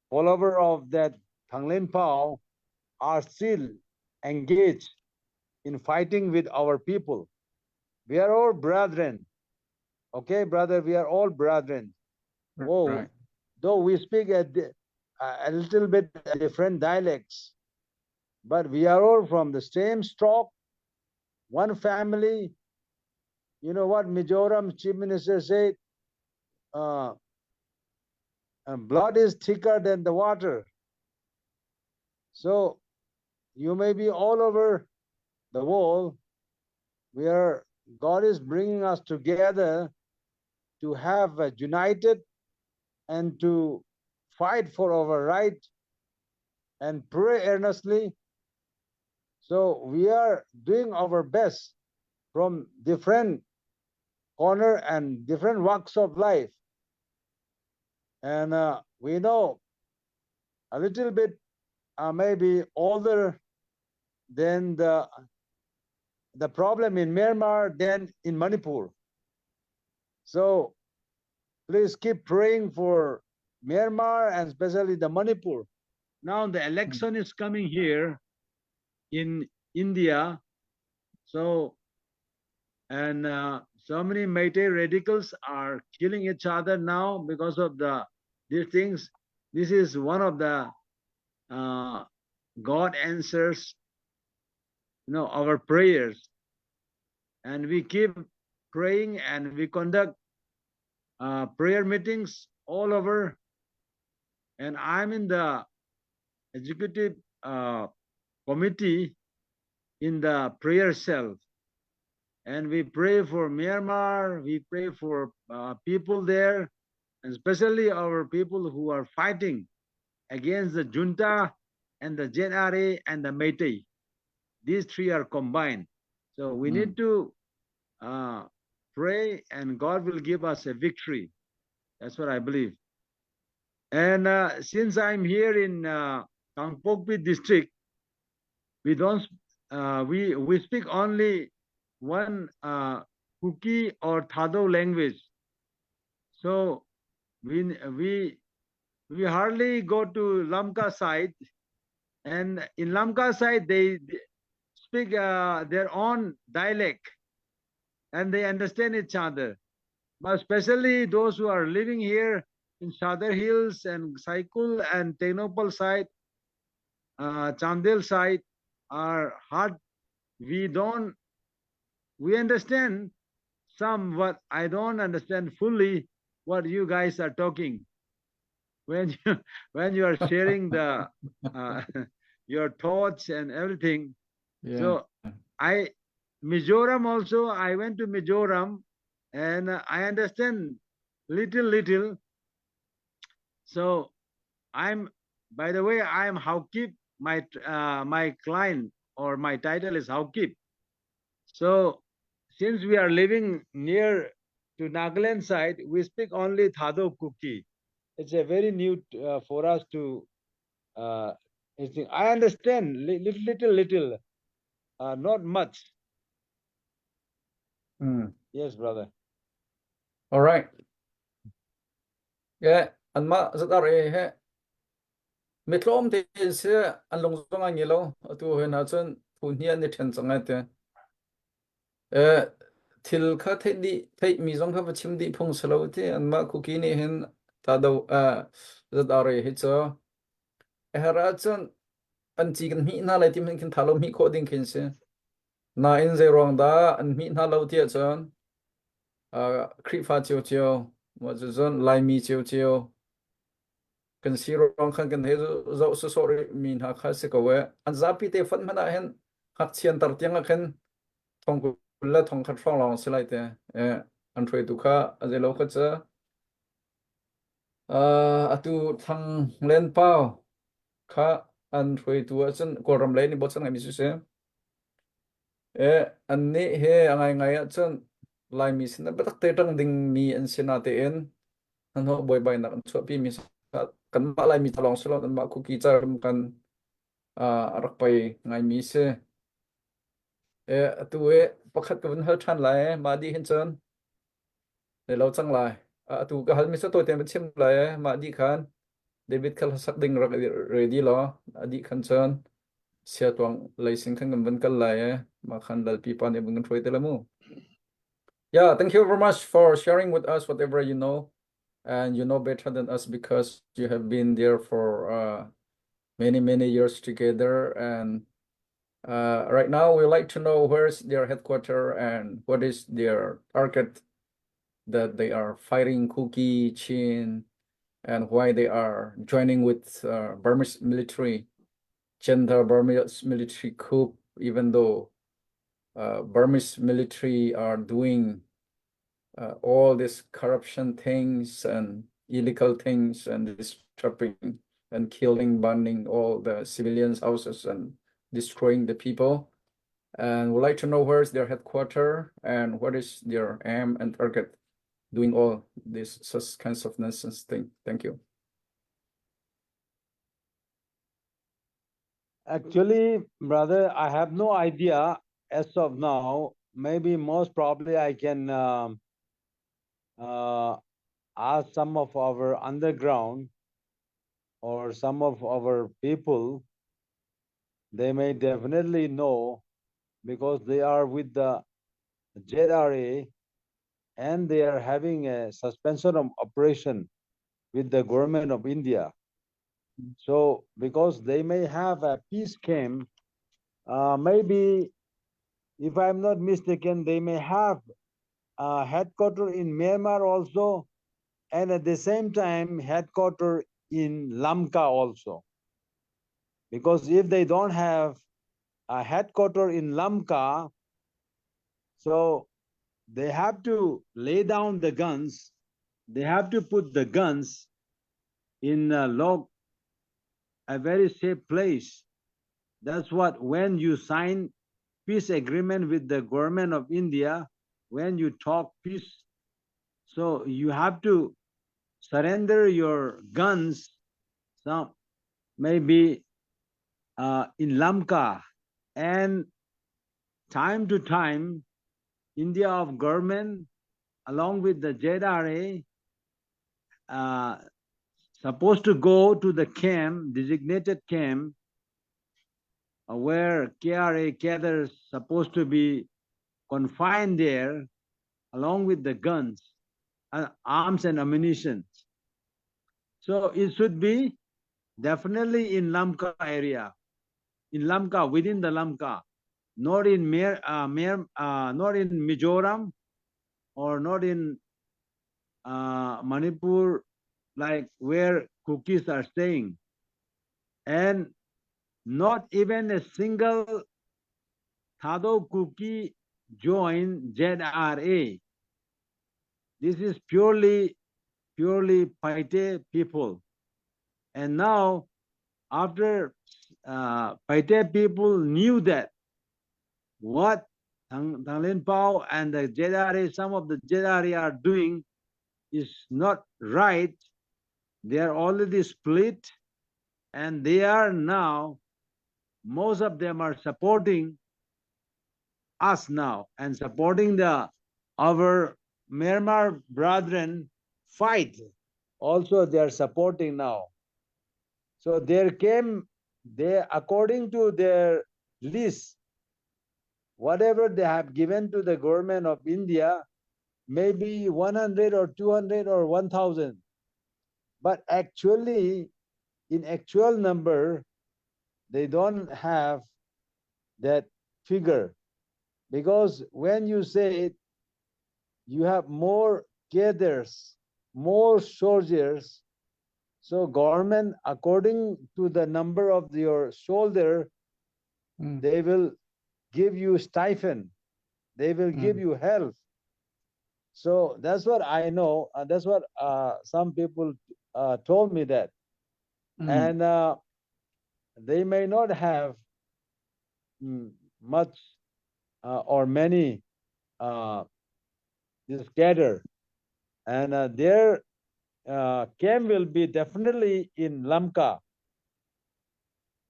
S7: follower of that Tanglin Pao are still engaged in fighting with our people. We are all brethren. Okay, brother, we are all brethren. Oh,
S1: Right.
S7: though we speak a, a little bit different dialects, but we are all from the same stock, one family. You know what Mizoram chief minister said? Uh, blood is thicker than the water. So you may be all over the world. We are God is bringing us together to have a united and to fight for our right and pray earnestly. So we are doing our best from different corner and different walks of life. And uh, we know a little bit uh, maybe older than the the problem in Myanmar than in Manipur. So please keep praying for Myanmar and especially the Manipur. Now the election is coming here in India. So, and uh, so many Meitei radicals are killing each other now because of the these things. This is one of the uh, God answers, you know, our prayers, and we keep praying and we conduct uh, prayer meetings all over. And I'm in the executive uh, committee in the prayer cell. And we pray for Myanmar, we pray for uh, people there, and especially our people who are fighting against the junta and the JNRA and the Meitei. These three are combined. So we mm. need to uh, pray and God will give us a victory. That's what I believe. And uh, since I'm here in uh, Kangpokpi district, we don't uh, we we speak only one uh, Kuki or Thado language. So we we we hardly go to Lamka side, and in Lamka side they speak uh, their own dialect, and they understand each other. But especially those who are living here in Sadar Hills and Saikul and Tengnoupal side, uh, Chandel side are hard. We don't, we understand some, but I don't understand fully what you guys are talking. When you, when you are sharing the uh, your thoughts and everything.
S1: Yeah.
S7: So I Mizoram also, I went to Mizoram and I understand little, little. So I'm, by the way, I'm Haokip. My, uh, my client or my title is Haokip. So since we are living near to Nagaland side, we speak only Thado Kuki. It's a very new uh, for us to, uh, I understand little, little, little, uh, not much.
S1: Mm.
S7: Yes, brother.
S1: All right. Yeah, anmah ZRA he mitlawm tein si an lung zong an ngei lo. Atu he hna cun phu hnih an i ṭhen cang ai te. Eh, thil kha theih dih theihmi zong kha va chim dih phung si lo ti anmah kuki nih hin ta do eh, ZRA hi cu a herh ahcun an ci kan hmih hna lai ti hmanh khin tha lo hmih khawh ding khin si. Nain zeiruang dah an hmih hna lo ti ahcun uh, Khrihfa ciocio, cun Laimi ciocio kan si ruang khan kan hei zoh sawsawh rih mi hna kha si ko e. An zapi te fonh hmanh ah hin ngakchian tar tiang ah khin thong kul le thong khat hrawng lawng si lai te. Eh, an hruaitu kha a zeilo kha cu. Uh, atu thang len pau kha an hruaitu ahcun Kawlram lei nih bochan ngaimi si si. Eh, annih he a ngaingai ahcun Laimi sinah biatak te ṭang dingmi an si natein hnahnawh buaibainak an chuahpimi kanmah Laimi ca lawng si lo anmah Kuki ca kan a rak poi ngaimi si. Eh, atu i pakhat ka vun hal ṭhan lai mah dih hin cun Ne lo cang lai. Atu ka halmi cu tawite in chim lai eh. Mah dih khan David khal sak ding rak ready law a dih khan cun siatuang lei sing khan kan van kal lai eh. Mah khan lalpi pa nih vun kan hruai te la mu. Yeah, thank you very much for sharing with us whatever you know. And you know better than us because you have been there for uh, many, many years together. And uh, right now, we like to know where's their headquarters and what is their target that they are fighting Kuki, Chin, and why they are joining with uh, Burmese military, Junta Burmese military coup, even though uh, Burmese military are doing uh, all these corruption things and illegal things and disturbing and killing, burning all the civilians' houses and destroying the people. And we'd like to know where is their headquarters and what is their aim and target doing all these such kinds of nonsense thing. Thank you.
S7: Actually, brother, I have no idea as of now. Maybe most probably I can um, uh, ask some of our underground or some of our people. They may definitely know because they are with the ZRA and they are having a suspension of operation with the government of India. So because they may have a peace camp, uh, maybe if I'm not mistaken, they may have a headquarter in Myanmar also, and at the same time, headquarter in Lamka also. Because if they don't have a headquarter in Lamka, so they have to lay down the guns, they have to put the guns in a log, a very safe place. That's what when you sign peace agreement with the government of India, when you talk peace, so you have to surrender your guns, some maybe uh, in Lamka, and time to time, India of government along with the ZRA uh, supposed to go to the camp, designated camp, uh, where KRA cadres supposed to be confined there along with the guns, uh, arms and ammunition. So it should be definitely in Lamka area, in Lamka, within the Lamka, not in Mer, uh, Mer, uh, not in Mizoram or not in uh, Manipur, like where Kukis are staying. And not even a single Thado Kuki joined ZRA. This is purely, purely Paite people. And now, after uh, Paite people knew that what Tang, Tang Pao and the ZRA, some of the ZRA are doing is not right. They are already split and they are now, most of them are supporting us now and supporting the our Myanmar brethren fight. Also, they are supporting now. So there came, they according to their list, whatever they have given to the government of India, maybe 100 or 200 or 1000. But actually, in actual number, they don't have that figure. Because when you say it, you have more cadres, more soldiers. So government, according to the number of your soldier, mm. they will give you stipend. They will mm. give you help. So that's what I know. And that's what uh, some people uh, told me that. Mm. And uh, they may not have mm, much. or many this gather and their camp will be definitely in Lamka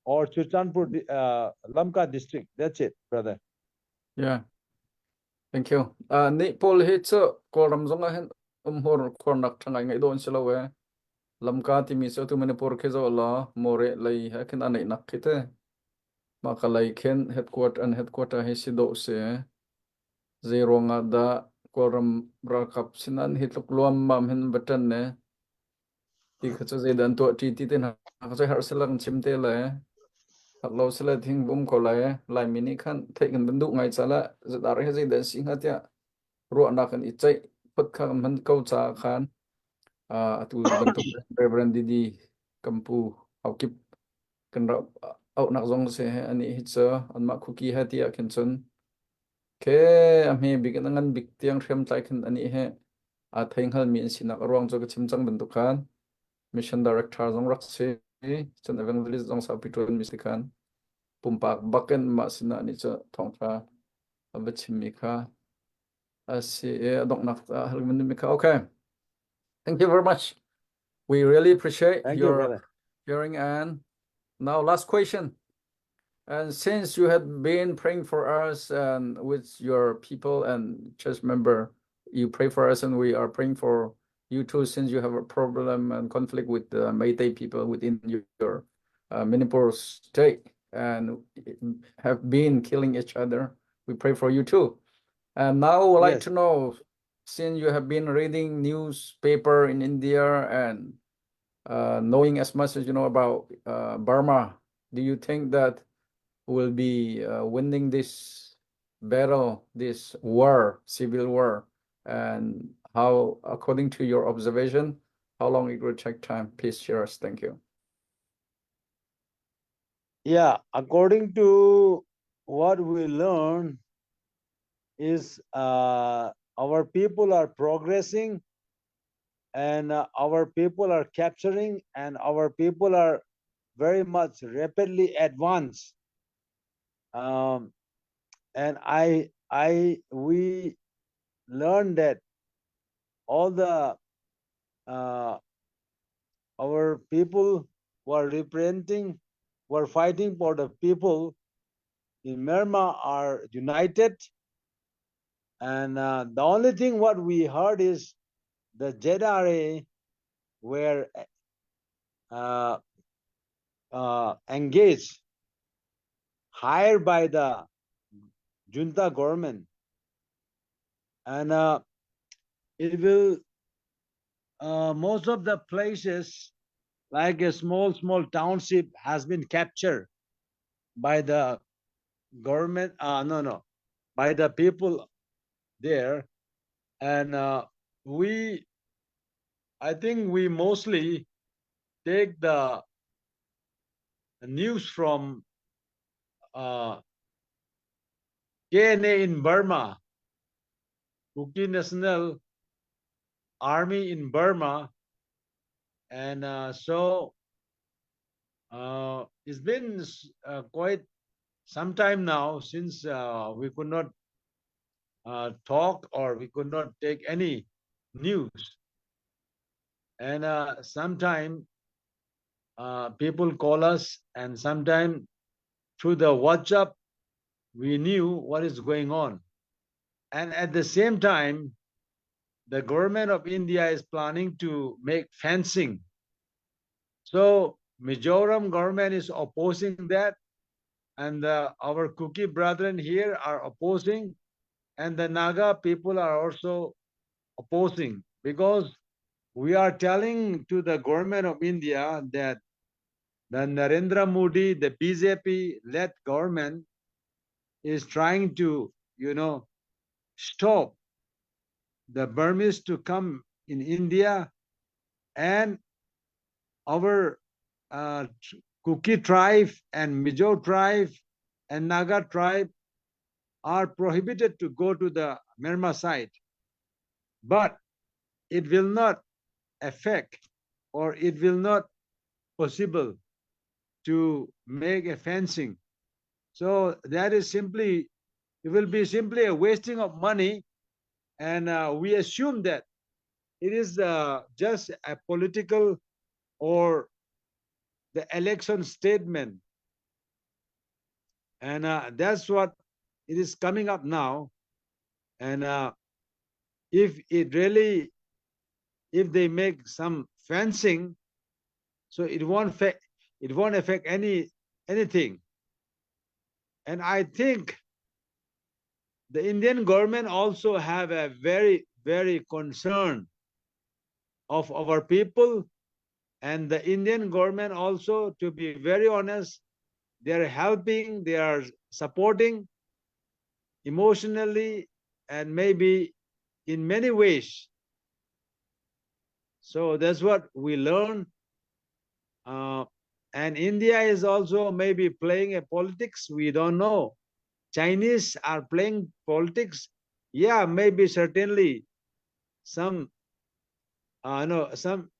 S7: or Churachandpur, Lamka district. That's it, brother.
S1: Yeah. Thank you. Ni pawl hi cu Kawlram zong ah hin umhur khuarnak ṭha ngai ngai dawn si lo e. Lamka timi cu tu Manipur khi zoh law More lei he khin a neihnak khi te. Mah ka lei khin headquarter an headquarter hi si dawh si. Zei ruangah dah Kawlram ralkap sinan hi tluk luammam hin va ṭan ne? Ti kha cu zeidah an tuah ṭi ti te hna kha cu herh sila kan chim te le hak lo sila thing um ko lai. Laimi nih khan theih kan van duh ngai ca le zadar hi zeidah an si hnga tiah ruahnak kan i ceih phut kha kan hman ko caah khan atu bantuk Reverend Didi Kampu Haukip kan rak auhnak zong si he anih hi cu anmah khuki he ti ah khin cun ke a hme bik in a ngan bik tiang hriamtlai khin anih he aa thei hngalmi an sinak a ruang cu ka chim cang bantuk khan mission director zong rak si cun evangelist zong saupi ṭuan mi si khan pumpak bakin mah sinah nih cu thawngṭha a va chimmi kha a si i a donghnak ah hal mi kha okay thank you very much We really appreciate
S7: Thank you,
S1: your
S7: brother.
S1: sharing. And now, last question. And since you have been praying for us and with your people and church member, you pray for us and we are praying for you too, since you have a problem and conflict with the Meitei people within your Manipur state and have been killing each other. We pray for you too. And now we'd like
S7: Yes.
S1: to know, since you have been reading newspaper in India and knowing as much as you know about Burma, do you think that we'll be winning this battle, this war, civil war, and how, according to your observation, how long it will take time? Please share us. Thank you.
S7: Yeah, according to what we learn is our people are progressing and our people are capturing and our people are very much rapidly advanced. And I, I, we learned that all the our people who are representing, who are fighting for the people in Myanmar are united. And the only thing what we heard is the ZRA were engaged, hired by the junta government. And it will, most of the places, like a small, small township has been captured by the government, no, no, by the people there. And we, I think we mostly take the news from KNA in Burma, Kuki National Army in Burma. And so it's been quite some time now since we could not talk or we could not take any news. And sometime people call us and sometime through the WhatsApp, we knew what is going on. And at the same time, the government of India is planning to make fencing. So Mizoram government is opposing that, and our Kuki brethren here are opposing, and the Naga people are also opposing, because we are telling to the government of India that the Narendra Modi, the BJP-led government is trying to, you know, stop the Burmese to come in India, and our Kuki tribe and Mizo tribe and Naga tribe are prohibited to go to the Myanmar side. But it will not affect, or it will not possible to make a fencing. So that is simply It will be simply a wasting of money, and uh, we assume that it is uh, just a political or the election statement. And uh, that's what it is coming up now. And uh, if it really, if they make some fencing, so it won't affect, it won't affect any anything. And I think the Indian government also have a very, very concern of our people and the Indian government also, to be very honest, they are helping, they are supporting emotionally and maybe in many ways. So that's what we learn. Uh, and India is also maybe playing a politics, we don't know. Chinese are playing politics. Yeah, maybe certainly some, uh, no, some,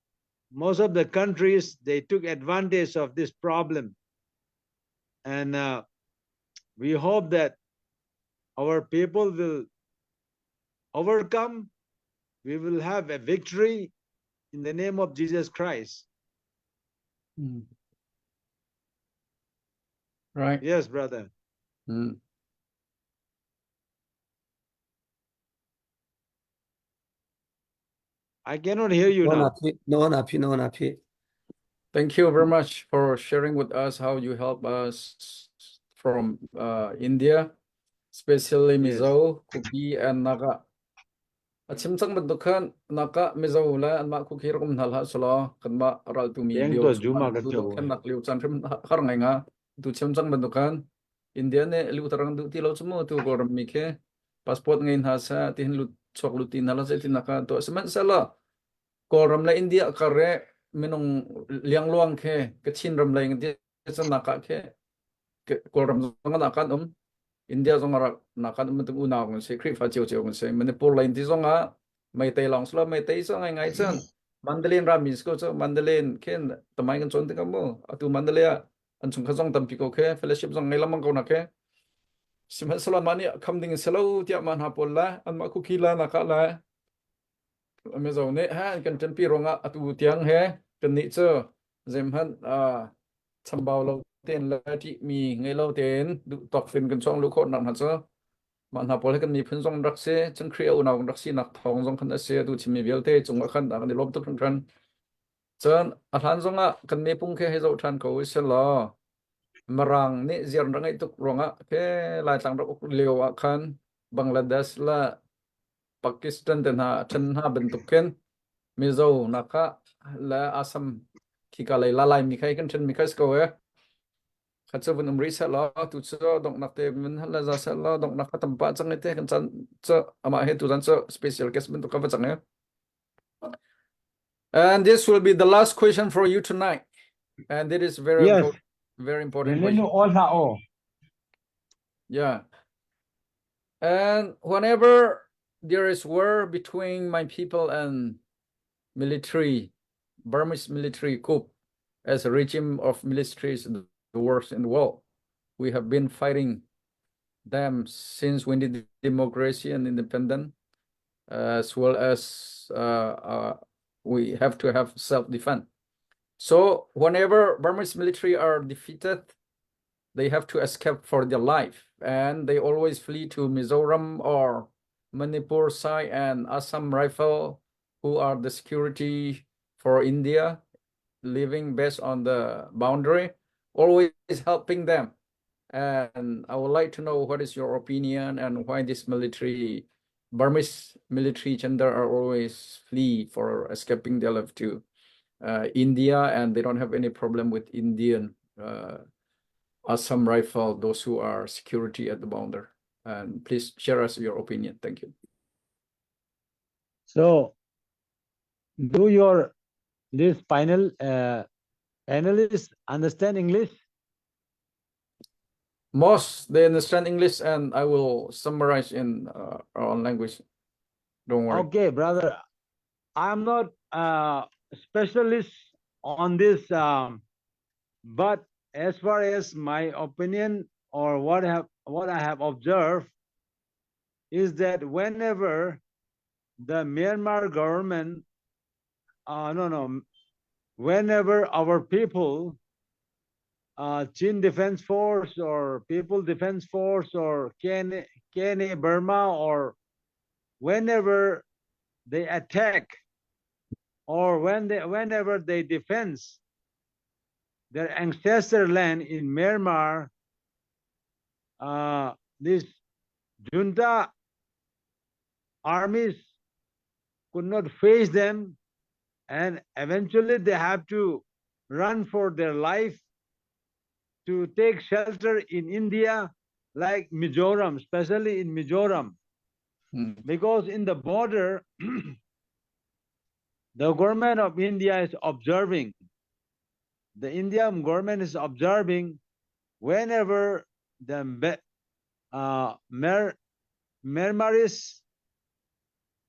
S7: most of the countries, they took advantage of this problem. And uh, we hope that our people will overcome. We will have a victory in the name of Jesus Christ.
S1: Mm. Right.
S7: Yes, brother.
S1: Mm.
S7: I cannot hear you now.
S4: No na phi no na phi.
S1: Thank you very much for sharing with us how you help us from uh, India, especially
S7: Yes.
S1: Mizo, Kuki, and Naga. A chim cang bantuk khan Naga, Mizo le anmah Kuki rak um hna hlah selaw kanmah raltumi
S7: Leng
S1: lio
S7: to
S1: chung
S7: juma
S1: ah
S7: ka
S1: tu
S7: cho.
S1: dohthlennak lio caan hrim har ngai nga. Tu chim cang bantuk khan India nih lutarang duh ti lo cu mu tu Kawlram mi khi passport ngei hna seh tihin lut chuak lut ti hna lo seh ti nak ah tuah sihmanhsehlaw Kawlram le India kar i minung liangluang khi Kachin ram lei ti nak ah khi Kawlram zong ah kan um India zong ah nak kan um bantuk unau kan si Khrihfa cio cio kan si Manipur lei ti zong ah Meitei lawng silo Meitei cu ngai ngai cun Mandalay ram in ko cu Mandalay khin tamai kan cawn tikah mu atu Mandalay ah an chungkhat zong tampi ko khi fellowship zong ngei lengmang ko na khi sihmanhsehlaw mah nih kham ding si lo tiah mah hna pawl le anmah kuki la nakah le Mizo nih ha an kan ṭanpi ruangah atu tiang he kannih cu zeihmanh chambau lo tein le ṭihmi ngei lo tein duh tawk fin kan chuang lu khawh nak hna cu mah hna pawl he kan miphun zong rak si cun Khrih a unau rak sinak thawng zong khan a si atu chimmi vialte cungah khan kan i lawm tuk hringhran Cun a hlan zongah kan mepung khi hei zoh ṭhan ko u sih law Mirang nih ziar an rak ngeih tuk ruangah khi Laitlang rak uk lio ah khan Bangladesh le Pakistan te hna a ṭhen hna bantuk khin Mizo nak ah le Assam khika lei la Laimi kha hi kan ṭhenmi kha si ko ee. Kha cu vun um rih seh law tu cu donghnak te vun hal le za seh law donghnak kha tam pah cang i te kan caan cu amah he tuzan cu special guest bantuk ka va cang ee. And this will be the last question for you tonight. And it is very
S7: Yes.
S1: important, very important question. Yeah. And whenever there is war between my people and military, Burmese military coup, as a regime of militaries, the worst in the world, we have been fighting them since we did democracy and independence, as well as uh, uh, we have to have self-defense. So whenever Burmese military are defeated, they have to escape for their life, and they always flee to Mizoram or Manipur side and Assam Rifle, who are the security for India, living based on the boundary, always helping them. And I would like to know what is your opinion and why this military, Burmese military gender are always flee for escaping their life to uh, India and they don't have any problem with Indian uh, Assam rifle, those who are security at the border. And please share us your opinion. Thank you.
S7: So, do your this final uh, panelists understand English?
S1: Most they understand English, and I will summarize in uh, our own language. Don't worry.
S7: Okay, brother. I'm not a specialist on this, um, but as far as my opinion or what have what I have observed. is that whenever the Myanmar government, no, no, whenever our people, Chin Defense Force or People Defense Force or KNA, KNA Burma or whenever they attack or when they, whenever they defense their ancestor land in Myanmar, this junta armies could not face them and eventually they have to run for their life to take shelter in India, like Mizoram, especially in Mizoram. Because in the border, the government of India is observing. The Indian government is observing whenever the Myanmarese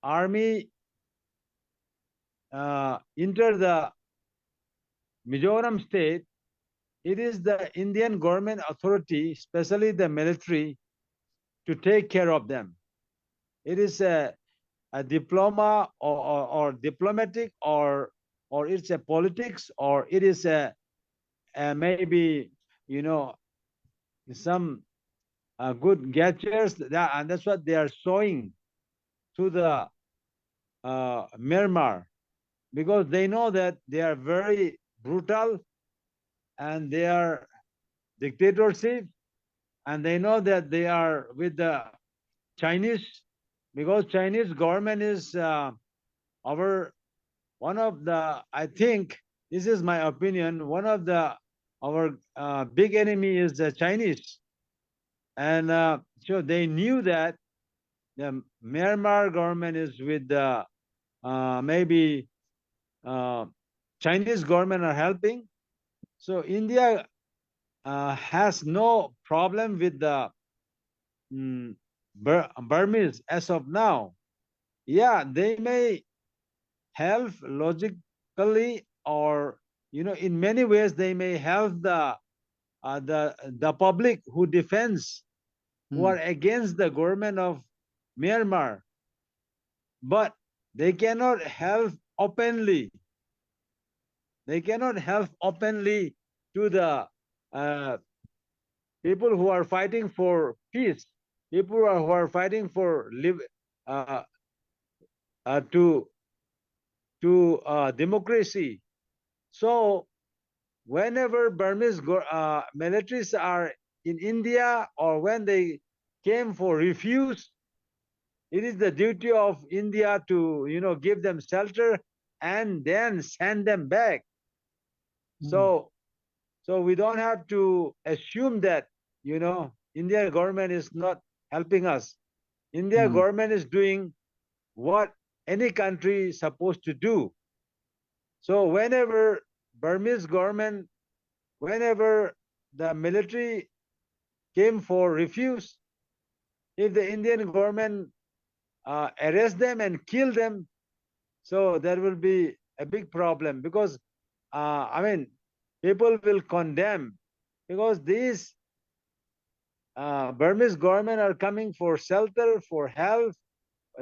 S7: army enter the Mizoram state, it is the Indian government authority, especially the military, to take care of them. It is a diploma or diplomatic or it's a politics or it is a maybe, you know, some good gestures, that, and that's what they are showing to the Myanmar, because they know that they are very brutal and they are dictatorship, and they know that they are with the Chinese, because Chinese government is our one of the, I think, this is my opinion, one of the our big enemy is the Chinese. And so they knew that the Myanmar government is with the maybe Chinese government are helping. So India has no problem with the Burmese as of now. Yeah, they may help logically or, you know, in many ways they may help the public who defends, who are against the government of Myanmar, but they cannot help openly. They cannot help openly to the people who are fighting for peace, people who are fighting for live, to democracy. So whenever Burmese militaries are in India or when they came for refuge, it is the duty of India to, you know, give them shelter and then send them back. So we don't have to assume that, you know, Indian government is not helping us. India government is doing what any country is supposed to do. So whenever Burmese government, whenever the military came for refuge, if the Indian government arrest them and kill them, so there will be a big problem, because I mean, people will condemn, because these Burmese government are coming for shelter, for help.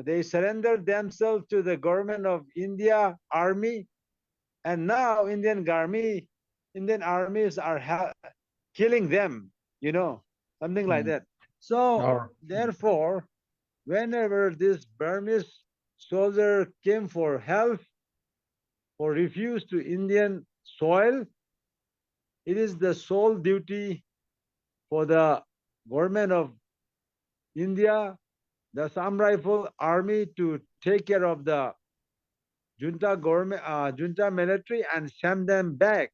S7: They surrendered themselves to the government of India army, and now Indian army, Indian armies are killing them, you know, something like that. So therefore, whenever this Burmese soldier came for help or refused to Indian soil, it is the sole duty for the government of India, the Assam Rifle Army, to take care of the junta government, junta military, and send them back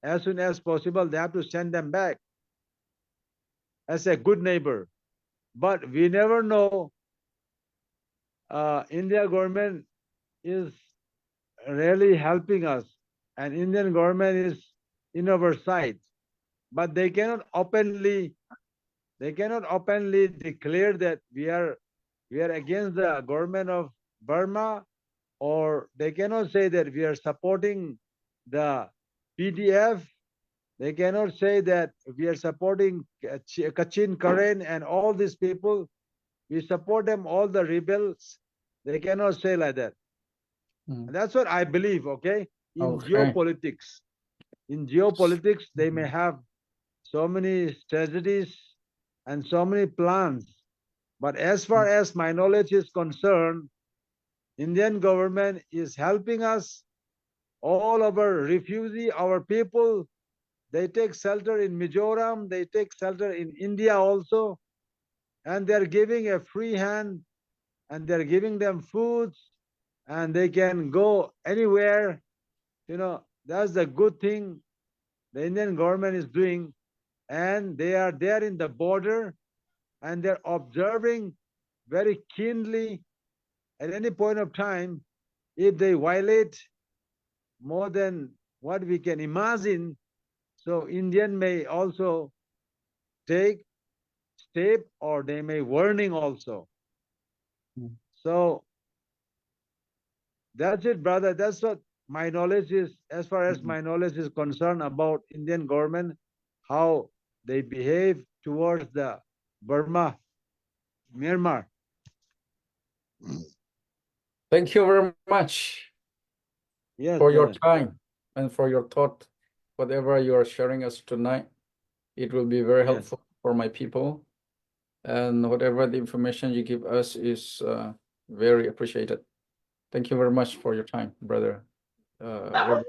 S7: as soon as possible. They have to send them back as a good neighbor. But we never know. India government is really helping us, and Indian government is in our side, but they cannot openly, they cannot openly declare that we are against the government of Burma, or they cannot say that we are supporting the PDF. They cannot say that we are supporting Kachin, Karen, and all these people. We support them, all the rebels. They cannot say like that. That's what I believe, okay? In
S1: Okay.
S7: geopolitics. In geopolitics, they may have so many strategies and so many plans. But as far as my knowledge is concerned, Indian government is helping us all our refugee, our people, they take shelter in Mizoram, they take shelter in India also, and they're giving a free hand and they're giving them foods and they can go anywhere. You know, that's the good thing the Indian government is doing. And they are there in the border and they're observing very keenly at any point of time if they violate more than what we can imagine. So Indian may also take step or they may warning also. So that's it, brother. That's what my knowledge is, as far as my knowledge is concerned about Indian government, how they behave towards the Burma, Myanmar.
S1: Thank you very much
S7: Yes,
S1: for your
S7: brother.
S1: time and for your thought. Whatever you are sharing us tonight, it will be very
S7: Yes.
S1: helpful for my people. And whatever the information you give us is uh, very appreciated. Thank you very much for your time, brother. Uh, Robert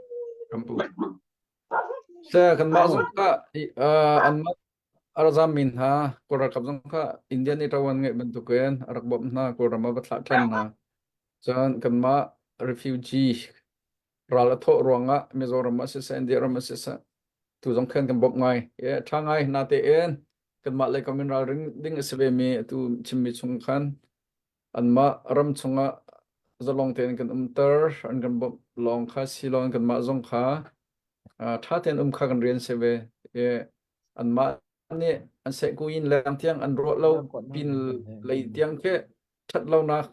S1: Kampu. Sa kanmah zong kha i- uh, anmah a rak zaammi hna Kawl ralkap zong kha India nih ṭawan ngeih bantukin a rak bawmh hna Kawlram ah va thlah ṭhan hna. Cun kanmah refugee ral a thawh ruangah Mizoram ah siseh India ram ah siseh tu zong khan kan bawmh ngai. E, ṭha ngai natein kanmah lei kam in ralring ding a si ve mi atu chimmi chung khan anmah ram chungah zalong tein kan umter an kan bawmh lawng kha si lawng kanmah zong kha ṭha tein um kha kan rian si ve. E, anmah nih an sehkuin leng tiang an ruah lo pin lei tiang khi ṭhat lonak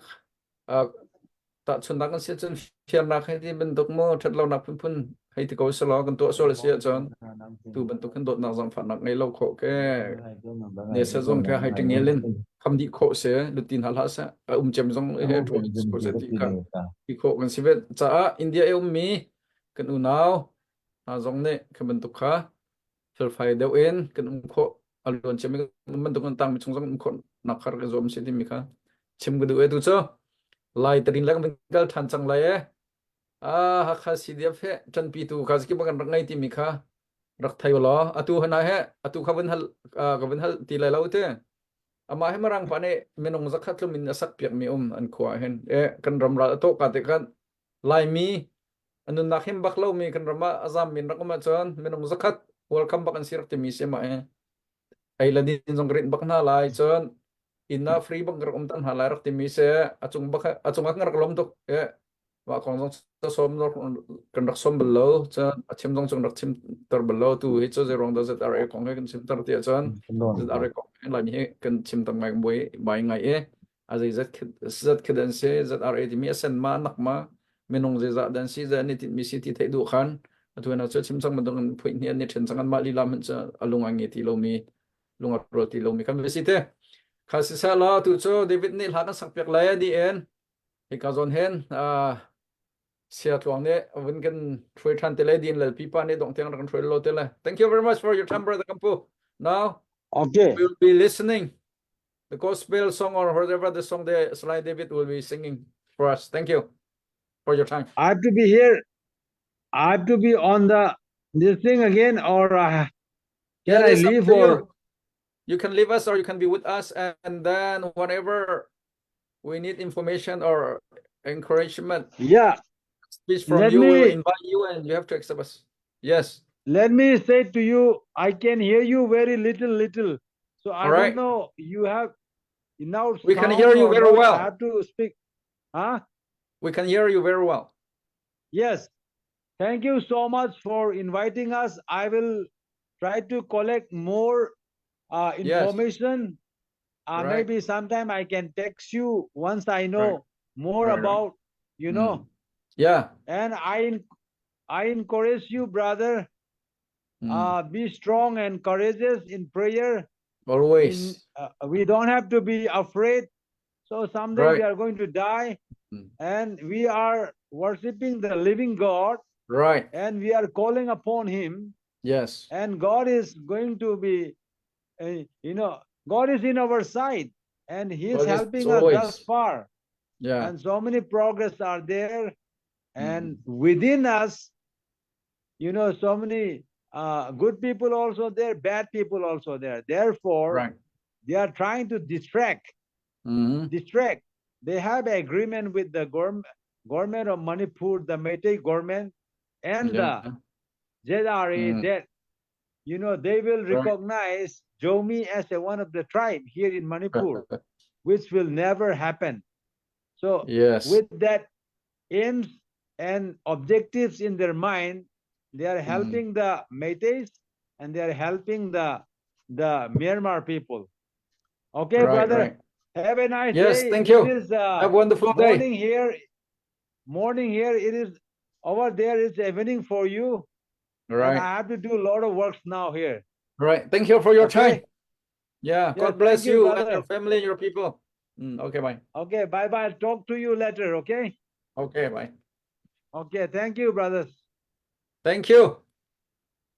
S1: tahchunhnak kan si ahcun fiarnak hei ti bantuk mu ṭhat lonak phunphun hei ti ko selaw kan tuah sual a si ahcun tu bantuk hin dawtnak zaangfahnak ngei lo khawh ke ne se zong kha hei ṭingel in kham dih khawh si lutin hlah hlah seh a um cem zong he ṭuan ko se ti kha ti khawh kan si ve caah India i ummi kan unau hna zong nih kha bantuk kha felfai deuh in kan um khawh a luan ciami kan bantuk kan tangmi chung zong um khawh nak kha rak i zuam si timi kha chim ka duh e tu cu lai tarin le kan kal ṭhan cang lai e ah Hakha CDF he ṭanpi tu kha zikip kan rak ngei timi kha rak thei law atu hana he atu kha vun hal ka vun hal ti lai lo te amah he marang pa nih minung zakhat tlum in a sak piak mi um an khua hin e kan ram ral a to ka te kan Laimi a nunnak him bak lomi kan ram ah a zammi an rak um ahcun minung zakhat welcome bak an si rak timi si mah hi. Ei le din zong ka rinh bak hna lai cun inn ah free bak ka rak um tan hna lai rak timi si a cung bak a cung ah kan rak lawm tuk eh mah kong zong sawm kan rak sawm bal lo cun a chim zong cu kan rak chim ter bal lo tu hi cu zeiruang dah ZRA kong he kan chim ter ti ahcun ZRA kong he Laimi hi kan chim tam ngai buai bai ngai i a zeizat zat khi dan si ZRA timi a sen ma nak ma minung zeizah dan si zan ni tinhmi si ti theih duh khan atu na cu chim cang bantuk in phuih ni an ni then cang an mah lila hmanh cu a lung a nge ti lomi lung a rual ti lomi kan si te kha si sa la tu cu David nih hla kan sak piak lai di en hika zawn hen sia tluang nih vun kan hruai than te le din lalpi pa nih dong tiang rak kan hruai lo te le thank you very much for your time brother Kampu now
S7: okay
S1: we will be listening the gospel song or whatever the song the Salai David will be singing for us. Thank you for your time.
S7: I have to be here. I have to be on the this thing again, or uh, can
S1: Yeah,
S7: I
S1: it's up
S7: leave
S1: to
S7: or
S1: you. You can leave us or you can be with us, and then whenever we need information or encouragement,
S7: yeah?
S1: speech from
S7: Let
S1: you, we will
S7: me
S1: invite you and you have to accept us. Yes.
S7: let me say to you, I can hear you very little, little. So I
S1: All
S7: don't
S1: right.
S7: know. You have enough
S1: We can
S7: sound
S1: hear you
S7: or
S1: very
S7: not. I
S1: well.
S7: have to speak. Huh?
S1: We can hear you very well.
S7: Yes. Thank you so much for inviting us. I will try to collect more uh,
S1: Yes.
S7: information. Uh,
S1: Right.
S7: maybe sometime I can text you once I know more
S1: Right, right.
S7: about, you
S1: Mm.
S7: know.
S1: Yeah.
S7: And I, en- I encourage you, brother,
S1: Mm.
S7: uh, be strong and courageous in prayer. In
S1: Always.
S7: uh, we don't have to be afraid. So someday
S1: Right.
S7: we are going to die,
S1: Mm.
S7: and we are worshiping the living God,
S1: Right.
S7: and we are calling upon Him,
S1: Yes.
S7: and God is going to be, uh, you know, God is in our side, and He is
S1: God is
S7: helping us
S1: always.
S7: thus far.
S1: Yeah.
S7: And so many progress are there, and
S1: Mm.
S7: within us, you know, so many uh, good people also there, bad people also there. Therefore,
S1: Right.
S7: they are trying to distract
S1: Mhm.
S7: distract. They have agreement with the government, government of Manipur, the Meitei government, and
S1: Yeah.
S7: the ZRA
S1: Mm.
S7: that you know they will
S1: Right.
S7: recognize Jomi as a one of the tribe here in Manipur, which will never happen. So
S1: Yes.
S7: with that aims and objectives in their mind, they are
S1: Mm.
S7: helping the Meiteis and they are helping the the Myanmar people. Okay,
S1: Right,
S7: brother.
S1: right.
S7: Have a nice
S1: Yes,
S7: day.
S1: thank
S7: It
S1: you.
S7: is uh,
S1: Have a wonderful day.
S7: morning here. Morning here. It is over there. It's evening for you. And
S1: Right.
S7: I have to do a lot of works now here.
S1: Right. Thank you for your
S7: Okay.
S1: time. Yeah.
S7: Yeah,
S1: God bless
S7: thank you,
S1: you and
S7: brother.
S1: your family and your people. Mm, okay, bye.
S7: Okay. Bye bye. Talk to you later. Okay.
S1: Okay, bye.
S7: Okay. Thank you, brothers.
S1: Thank you.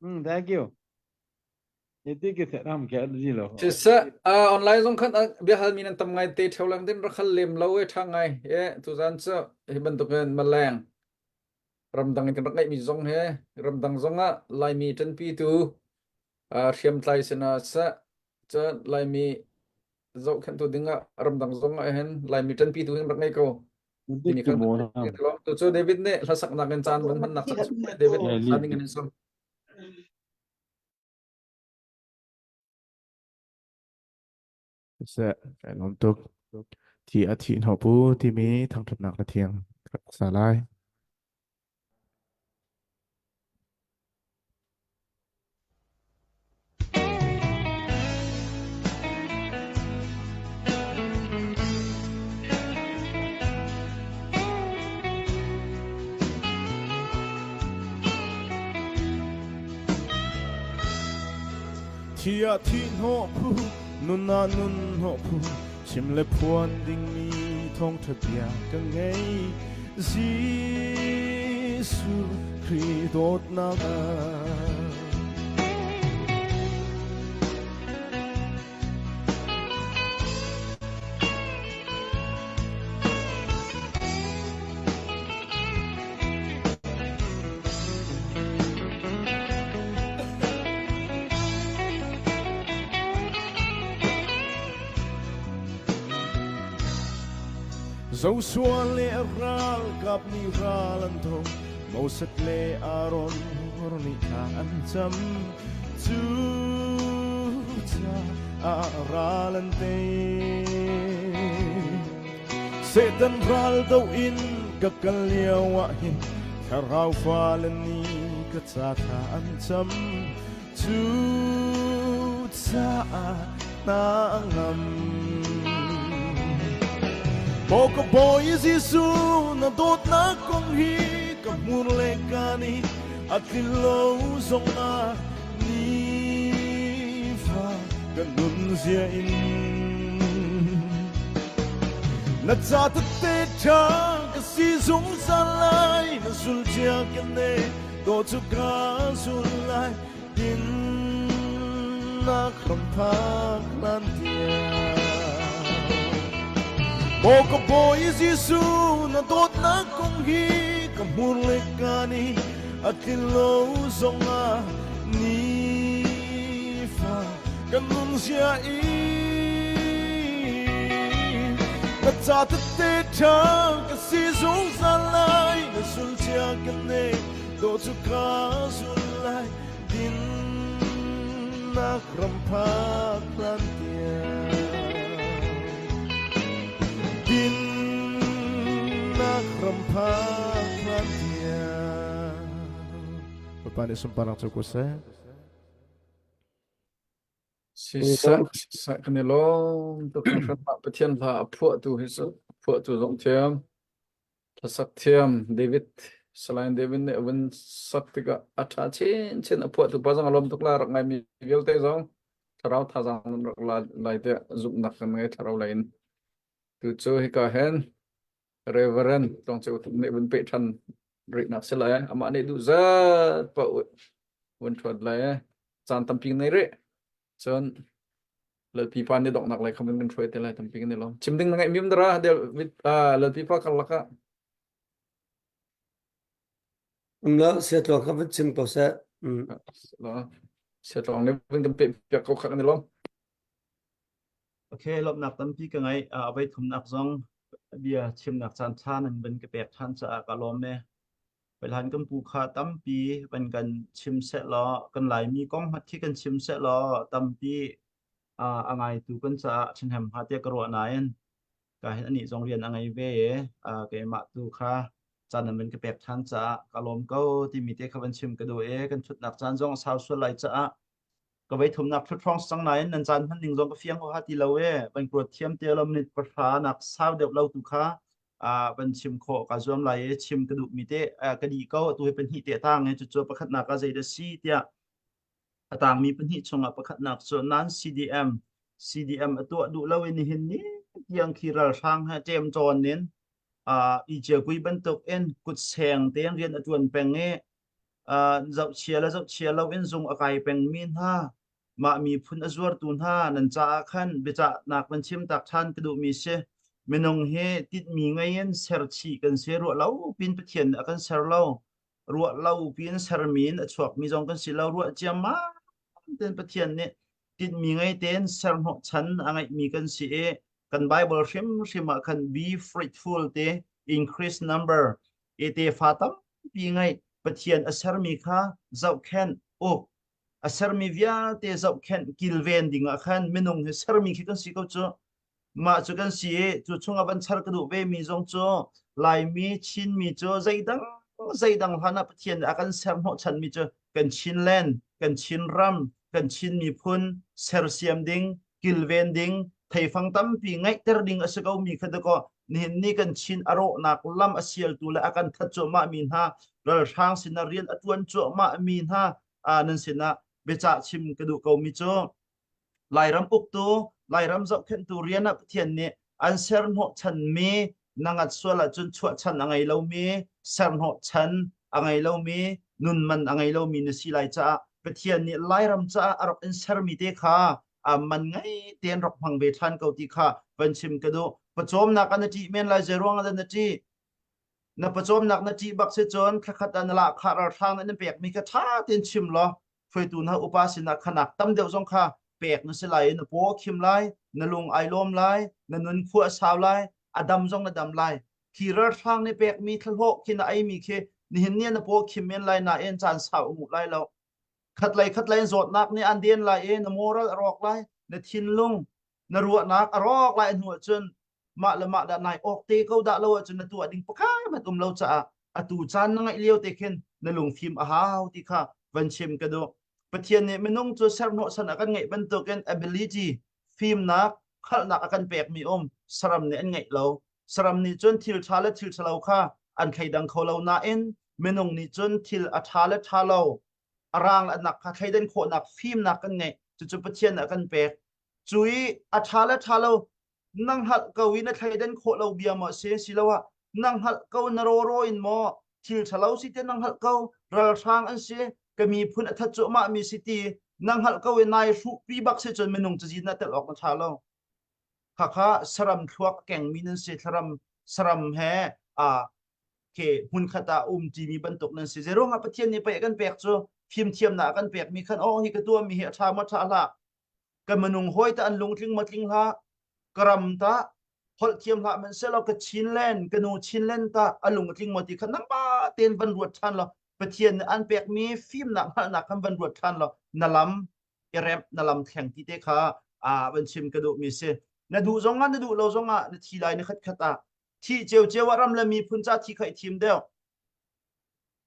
S7: Mm, thank you.
S1: Siseh, uh, online zong khan biahal mi nan tam ngai te theo lang din rakhal lem lo e tha ngai e tuzan cu hi bantukin maleng ramdang in kan rak ngeih mi zong he ramdang zong ah Laimi ṭanpi tu uh, hriamtlai sina seh cun Laimi zohkhenhtu ding ah ramdang zong ah hin Laimi ṭanpi tu hin rak ngei ko timi khan tu cu David nih hlasaknak in caan van hmannak caan David caan ding in sum.
S5: Siseh, kai lawm tuk. Thi a thih hnawh pu timi thangṭhatnak na thiang ka rak sa lai.
S6: Thi ah thi hnawh phu, nun ah nun hnawh phu, chim le phuan dingmi thawngṭha bia ka ngei. Jesuh Khrih dawtnak ah. Joshua le a ralkap nih ral an tho Moses le Aaron nih thla an cam cu caah ral an tei Satan ral do in ka kal lio ah hin thlarau fale nih ka ca thla an cam cu caah hna ngam Maw ka Bawi Jesuh na dawtnak kong hi ka hmur le ka nih a tlin lo zong ah nifa ka nun zia in na ca tete ṭha ka si zungzal lai na sul cia ka ne do cu ka sul lai din nak ram phak lan tiang Maw ka Bawi Jesuh na dawtnak kong hi ka hmur le ka nih a tlin lo zong ah nifa kan nun zia i na ca tete ṭha ka si zungzal lai na sul cia ka nei do cu ka zul lai dinnak ram phak hlan tiang dinnak ram phak hlan tiang
S5: Bapak nih sunparnak cu ko seh.
S1: Siseh, siseh kan i lawm tuk hringhran mah Pathian hla a phuahtu hi cu phuahtu zong thiam. Hlasak thiam David Salai David nih a vun sak tikah a ṭha chinchin a phuahtu pa zong a lawm tuk lai rak ngaimi vialte zong thlarau thazaang nan rak la lai tiah zumhnak kan ngei thlarau lei in. Tu cu hika hin Reverend Tawng Ceu Thum nih vun peh ṭhan rihnak si lai. Amah nih duh zat paoh vun ṭhuat lai. Caan tampi nei rih. Cun Lalpi pa nih donghnak lei kham in kan hruai te lai tampi kan i lawm. Chim ding na ngeih mi um dara del Lalpi pa karlak ah.
S4: Um lo siatluang kha vun chim ko seh. Mm.
S1: Siatluang nih vun kan peh piak ko kha kan i lawm.
S3: Okay, lawmhnak tampi ka ngei. Uh, voi thumnak zong bia chimnak caan ṭha nan van ka pek ṭhan caah ka lawm e. Pailan kan pu kha tampi van kan chim seh law kan Laimi kong hmat khi kan chim seh law tampi uh, a ngaitu kan caah ṭhahnem hnga tiah ka ruah nain ka hin anih zong rian a ngei ve i uh, keimah tu kha caan nan van ka pek ṭhan caah ka lawm ko timi te kha van chim ka duh i kan ṭhutnak caan zong a sau sual lai caah ka vei thumnak thut hrawng sang nain nan caan hman ning zong ka fiang ho ha ti lo e van kuat thiam te lo minute pahra nak sau deuh lo tu kha a van chim khawh ka zuam lai e chim ka duh mi te ka di ko tu hi pahnih te tang e cu pakhat nak a zei da si tiah a tang mi pahnih chungah pakhat nak cu nan CDM CDM a tuah duh lo in hin ni tiang khi ral hrang ha ṭem ṭawn in a i kui bantuk in kut seng tein rian a ṭuan peng i zohchia le zohchia loin zung a kai pengmi hna mah miphun a zuartu hna nan caah khan biacahnak nan chim tak ṭhan ka duhmi si. Minung hi tinhmi ngei in serchih kan si ruah lo pin Pathian nih a kan ser lo ruah lo pin sermi in a chuakmi zong kan si lo ruah ciammam tein Pathian nih tinhmi ngei tein ser hnawhchan a ngeihmi kan si i kan Bible hrimhrim ah khan be fruitful te increase number i tefa tampi ngeih Pathian a sermi kha zohkhenh uk a sermi vialte zohkhenh kilven ding ah khan minung hi sermi khi kan si ko cu mah cu kan si i cu chungah van char ka duh ve mi zong cu Laimi Chinmi cu zeidang zeidang hlan ah Pathian nih a kan ser hnawhchan mi cu kan Chinland kan Chinram kan Chin miphun sersiam ding kilven ding theifang tampi ngeihter ding a si ko mi kha dakaw nihin ni kan Chin a rawhnak lam a sialtu le a kan that cuahmah mi hna ralhrang sinah rian a tuan cuahmah mi hna nan sinah biacah chim ka duh ko mi cu Lairam uktu Lairam zohkhenhtu rian ah Pathian nih an ser hnawhchan mi na ngat sual ahcun chuahchan a ngei lomi ser hnawhchan a ngei lomi nun man a ngei lomi na si lai caah Pathian nih Lairam caah a rak in sermi te kha a man ngei tein rak hmang ve ṭhan ko ti kha van chim ka duh. Pawcawmnak ah na ṭih men lai zeiruang ah dah na ṭih? Na pawcawmnak na ṭih bak si cun thlakhat ah na lahkhah ralhrang nih nan pekmi kha ṭha tein chim law hruaitu hna upa sinah khanak tam deuh zong kha pek na si lai i na paw a khim lai, na lung ai lawm lai, na nun khua a sau lai, a dam zong na dam lai. Khi ralhrang nih pekmi thlahlawh khi na eimi khi nihin ni na paw khim men lai nain caan sau a nguh lai lo. Khatlei khatlei in zawtnak nih an den lai i na moral a rawk lai, na thinlung, na ruahnak a rawk lai hnu ahcun mah le mah dah nai awk te ko dah lo ahcun na tuah ding pakhat hmanh um lo caah atu caan na ngeih lio te khin na lungfim a hau ti kha van chim ka duh. Pathian nih minung cu serhnawh san a kan ngeih bantukin ability fimnak hngalhnak a kan pekmi um saram nih an ngeih lo. Saram nih cun thil ṭha le thil ṭhalo kha an thleidang kho lo nain minung nih cun thil a ṭha le ṭha lo a rang le a nak kha thleidan khawhnak fimnak kan ngeih. Cucu Pathian nih a kan pek. Cu i a ṭha le ṭha lo nang hngalh ko i na thleidan khawh lo bia maw a si asiloah nang hngalh ko na rawraw in maw thil ṭhalo si te nang hngalh ko ralhrang an si ka miphun a that cuahmah mi si ti nang hngalh ko i nai hruhpi bak si cun minung cazin ah tel awk na ṭha lo khakha saram thluak a kengmi nan si thlaram saram he a ke hmunkhat ah um ṭimi bantuk nan si zeiruangah Pathian nih pei a kan pek cu fimthiamnak a kan pekmi khan oh hi ka tuahmi hi a ṭha maw ṭha hlah ka minung hawi ta an lungtling maw tling hlah ka ram ta holh thiam hlah man selaw ka Chinland ka nu Chinland ta a lung a tling maw ti kha nangmah tein van ruat ṭhan law Pathian nih an pekmi fimnak hngalhnak khan van ruat ṭhan law na lam i remh na lam thleng ti te kha a van chim ka duhmi si na duh zongah na duh lo zongah na thi lai na khat khat ah thi ciocio ah ram le miphun ca thi kha i thim deuh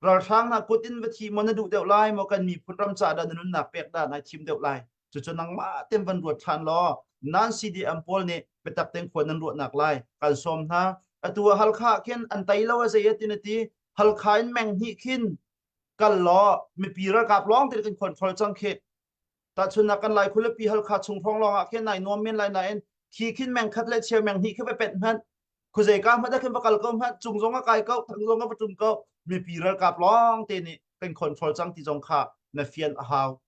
S3: ralhrang hna kut in va thi maw na duh deuh lai maw kan miphun ram ca dah na nunnak pek dah nai thim deuh lai cucu nangmah ten van ruat ṭhan law nan CDM pawl nih biatak ten khua nan ruahnak lai kan sawm hna atu ah Halkha khin an tei lo a zei atin ati Halkha in meng hnih khin kal law mipi ralkap lawng te kan control cang khi tahchunnak kan lai khualipi Halkha chung hrawng lawng ah khin nai nuam men lai nain. Khi khin meng khat le cheu meng hnih khi va penh hmanh. Khuazei ka hmanh ah khin va kal ko hmanh, cung zong ah kai ko, thang zong ah va tum ko. Mipi ralkap lawng te nih kan control cang ti zong kha na fian a hau.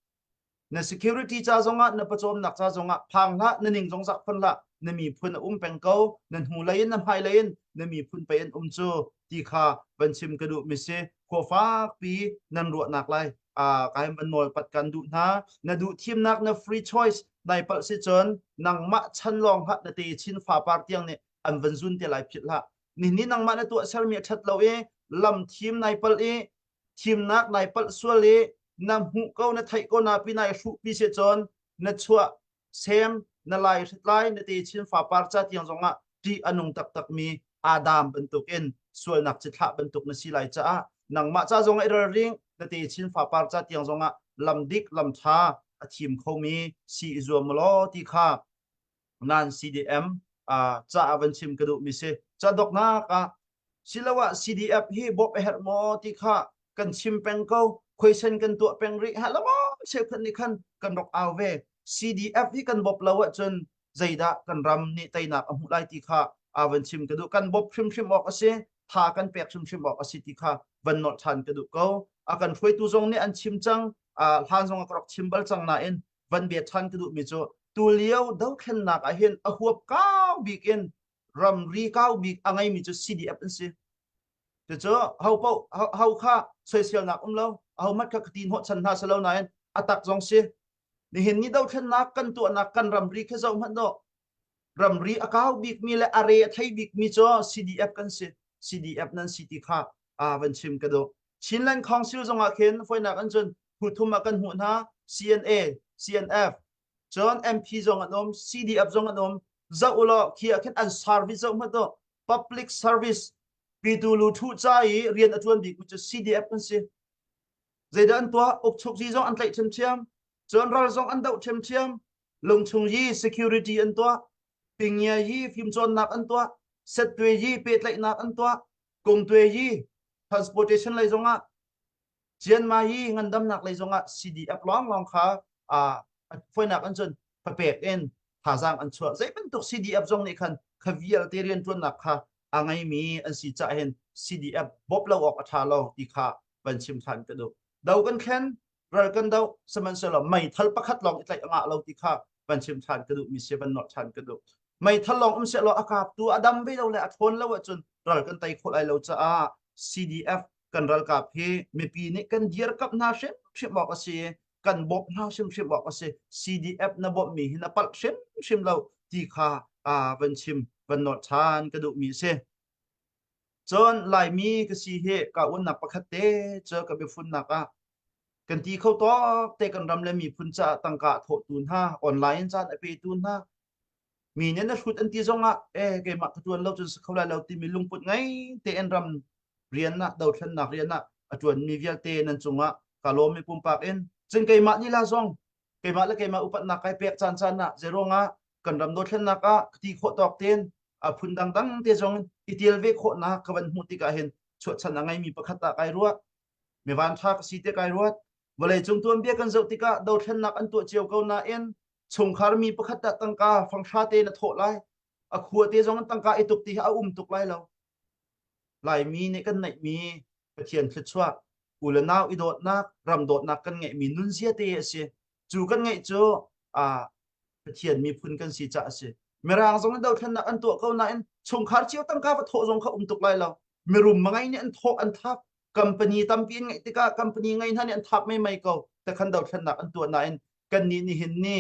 S3: Na security ca zongah na pawcawmnak ca zongah phang hlah, na ning zong zak phun hlah, na miphun a um peng ko, na hnu lei in na hmai lei in na miphun pei an um cu ti kha van chim ka duh mi si. Khua fakpi nan ruahnak lai uh, kai van nawl pat kan duh hna. Na duh thimnak na free choice nai palh si cun nangmah chan lawng hlah na te chin fa par tiang nih an van zun te lai phit hlah. Nihin nangmah na tuah sermi a ṭhat lo i lam thim nai palh i thimnak nai palh sual i na hmuh ko na theih ko na pi nai hruh pi si cun na chuah sem na lai hritlai na te chin fapar ca tiang zongah ṭih a nung taktak mi Adam bantukin sualnak cithlah bantuk na si lai caah nangmah ca zongah i ralring na te chin fapar ca tiang zongah lam dik lam ṭha a thim khomi si i zuam law ti kha nan CDM ca ah van chim ka duh mi si ca doknak ah siloah CDF hi bawp a herh maw ti kha kan chim peng ko khuaisen kan tuah peng rih ha lama cheukhat nih khan kan rak au ve CDF hi kan bawp lo ahcun zeidah kan ram nih teinak a hmuh lai ti kha a van chim ka duh kan bawp hrimhrim awk a si tha kan pek hrimhrim awk a si ti kha van nolh ṭhan ka duh ko a kan hruaitu zong nih an chim cang hlan zong a ka rak chim bal cang nain van bia ṭhan ka duhmi cu tulio dothlennak ah hin a huap kau bik in ramri kau bik a ngeimi cu CDF an si. Cucu ho paoh ho kha soiselnak um lo aho mat kha ka ti hnawhchan hna si lo nain a tak zong si. Nihin ni dothlennak kan tuahnak kan ramri khi zoh hmanh dawh ramri a kau bikmi le a re a thei bikmi cu CDF kan si. CDF nan si ti kha a van chim ka duh. Chinland Council zongah khin foinak an cun phu thum ah kan hmuh hna CNA, CNF, cun MP zong an um, CDF zong an um. Zoh ulaw khi ah khin an service zoh hmanh u. Public service pitu lu thu ca i rian a ṭuan bik mi cu CDF an si. Zeidah an tuah? Ukchuk zi zong an tlaih ṭhiamṭhiam. Cun ral zong an doh ṭhiamṭhiam. Lungchung yi security an tuah. Pingia yi fimcawnnak an tuah. Settwe yi pehtlaihnak an tuah. Kungtwe yi transportation lei zongah Cianma hi ngandamnak lei zongah CDF lawnglawng kha uh, foinak an cun papek in thazaang an chuah. Zei bantuk CDF zong nih khan kha vialte rianṭuannak kha a ngeimi an si cah hin CDF bawp lo awk a ṭha lo ti kha van chim ṭhan ka duh. Do kan thlen, ral kan do, sihmanhsehlaw meithal pakhat lawng i tlaih a ngah lo ti kha van chim ṭhan ka duh mi si van nolh ṭhan ka duh. Meithal lawng um sehlaw a kaptu a dam ve lo le a ṭhawn lo ahcun ral kan tei khawh lai lo caah CDF kan ralkap hi mipi nih kan dirkamh hna hrimhrim awk a si kan bawmh hna hrimhrim awk a si CDF na bawmhmi hi na palh hrimhrim lo ti kha van chim van nolh ṭhan ka duhmi a si. Cun Laimi ka si hi ka unnak pakhat te cu ka biafunnak ah kan ti kho tawk te kan ram le miphun caah tangka a thawhtu hna online caan a petu hna mi nih na hrut an ti zongah eh keimah ka ṭuan lo cun si kho lai lo timi lungput ngei tein ram rian ah dothlennak rian ah a ṭuanmi vialte nan cungah ka lawm i pumpak in cun keimah ni la zong keimah le keimah upatnak kai pek caan caan ah zeiruangah kan ram dothlennak ah ka ti khawh tawk tein a phun dangdang te zong i tel ve khawhnak ka van hmuh tikah hin chuahchan a ngeimi pakhat ah kai ruah mi van ṭha ka si te kai ruat vawleicung tuanbia kan zoh tikah dothlennak an tuah cio ko nain chungkhar mi pakhat ah tangka fanghra te na thawh lai a khua te zong tangka i tuk ti hi a um tuk lai lo Laimi nih kan neihmi Pathian thluachuah u le nau i dawtnak ram dawtnak kan ngeihmi nunzia te a si cu kan ngeih cu a Pathian miphun kan si caah a si Mirang zong nih dothlennak an tuah ko nain chungkhar cio tangka va thawh zong kha um tuk lai lo mirum mangai nih an thawh an thap company tampi an ngeih tikah company ngei hna nih an thap mei mei ko takhan dothlennak an tuah nain kan nih nihin ni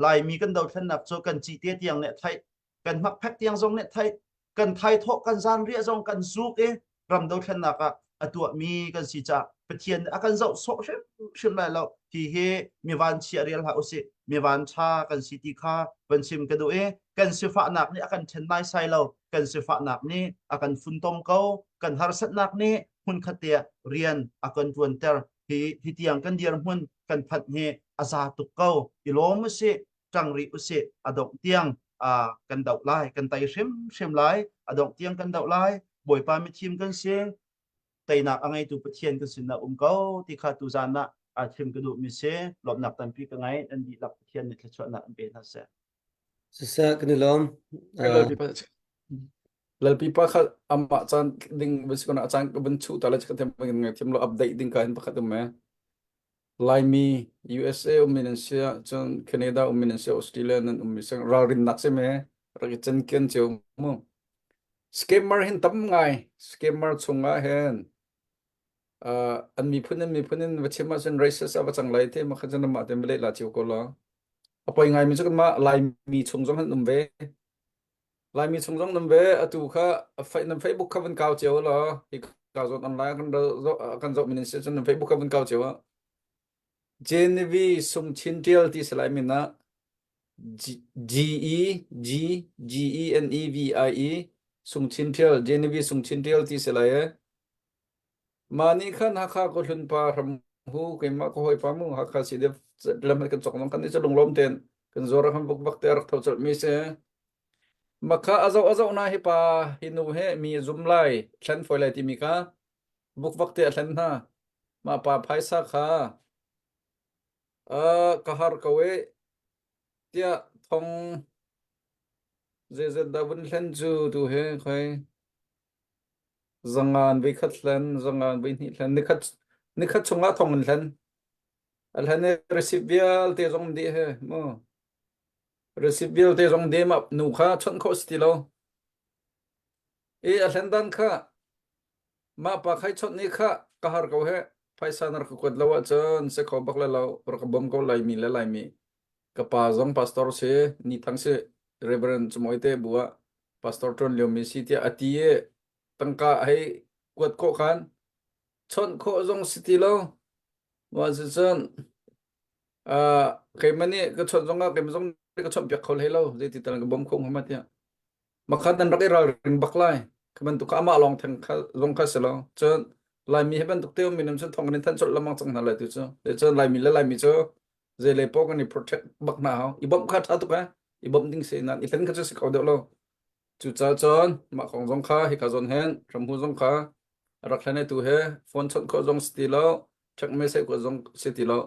S3: Laimi kan dothlennak cu kan cite tiang nih theih kan hmakphek tiang zong nih theih kan thaithawh kan zanriah zong kan zuk i ram dothlennak ah a tuahmi kan si caah Pathian a kan zoh sawh hrimhrim lai lo hi hi mi van chia rial hlah usih mi van ṭha kan si ti kha van chim ka duh i kan sifahnak nih a kan ṭhen naisai lo kan sifahnak nih a kan funtom ko kan harsatnak nih hmunkhat te ah rian a kan ṭuanter hi hi tiang kan dirhmun kan phanh hi a za tuk ko i lawm usih ṭang rih usih a dongh tiang kan doh lai kan tei hrimhrim lai a dongh tiang kan doh lai Bawipa mithim kan si teinak a ngeitu Pathian kan sinah um ko ti kha tuzan ah a chim ka duhmi si lawmhnak tampi ka ngei nan dihlak Pathian nih thluachuahnak an pe hna seh.
S4: Siseh kan i lawm. Uh,
S1: Lalpi pa Lalpi pa kha amah caan ding va si ko na caan ka vun chuh ta le ka them ngai thiam lo update ding ka hin pakhat um e. Laimi USA ummi nan si cun Canada ummi nan si Australia nan ummi si ralrinnak si me rak i cenken cio mu. Scammer hin tam ngai scammer chungah hin uh, an miphun an miphun in va chim ahcun racist a va cang lai te ma kha cun mah te va leh la cio ko la. A poi ngai mi cu kanmah Laimi chung zong han um ve. Laimi chung zong nan ve atu kha nan Facebook kha van kau cio law hi ka zawn online kan kan zoh min si cun nan Facebook kha van kau cio ah Genevieve Sung Chin Tial ti salai min ah G E G G E N E V I E Sung Chin Tial Genevieve Sung Chin Tial ti salai e Mah nih khan Hakha khuahlun pa hram hu keimah ka hawipa mu Hakha CDF lam kan cawk zong kan i cu lunglawm tein kan zuar kan vuk vak te a rak tho colh mi si. Makha a zoh a zoh na hi pa hi nu he mi a zum lai thlen fawi lai timi kha vukvak te a thlen hna. Mah pa phaisa kha uh, ka har ko e tiah thong zeizat dah vun hlen cu tu he khoi zangan voi khat hlen zangan voi hnih hlen nikhat nikhat chungah thong in hlen a hlen i receipt vialte zong dih he mu Receipt vialte zong dem ah nu kha chawnh khawh si ti lo. I a hlen dan kha mah pa khai chawnh ni kha ka har ko he phaisa na rak ka kuat lo ahcun si kho bak le lo rak ka bawm ko Laimi le Laimi. Ka pa zong pastor si ni thang si Reverend Cumawi te bu ah pastor ṭuan liomi si tiah a ti i tangka hei kuat khawh khan chawnh khawh zong si ti lo. Mah cucun Uh, keimah nih ka chawnh zongah keimah zong nih ka chawnhpiak kho hlei lo zeiti tal ka bawm kho hnga ma tiah makhat nan rak i ralring bak lai ka bantuk kha amah lawng theng kha zong kha si lo cun laimi hi bantuk te ummi nam cu thong kan in thanh colh lamang cang hna lai tu cu le cun laimi le laimi cu zei lei paoh kan i protect bak hna hau i bawmh kha tha tuk eh i bawmh ding si nan i hlen kha cu si kho deuh lo Cucaah cun mah kong zong kha hika zawn hin hramhu zong kha a rak hlen tu he phone chawnh khawh zong si ti lo, check message kuat zong si ti lo.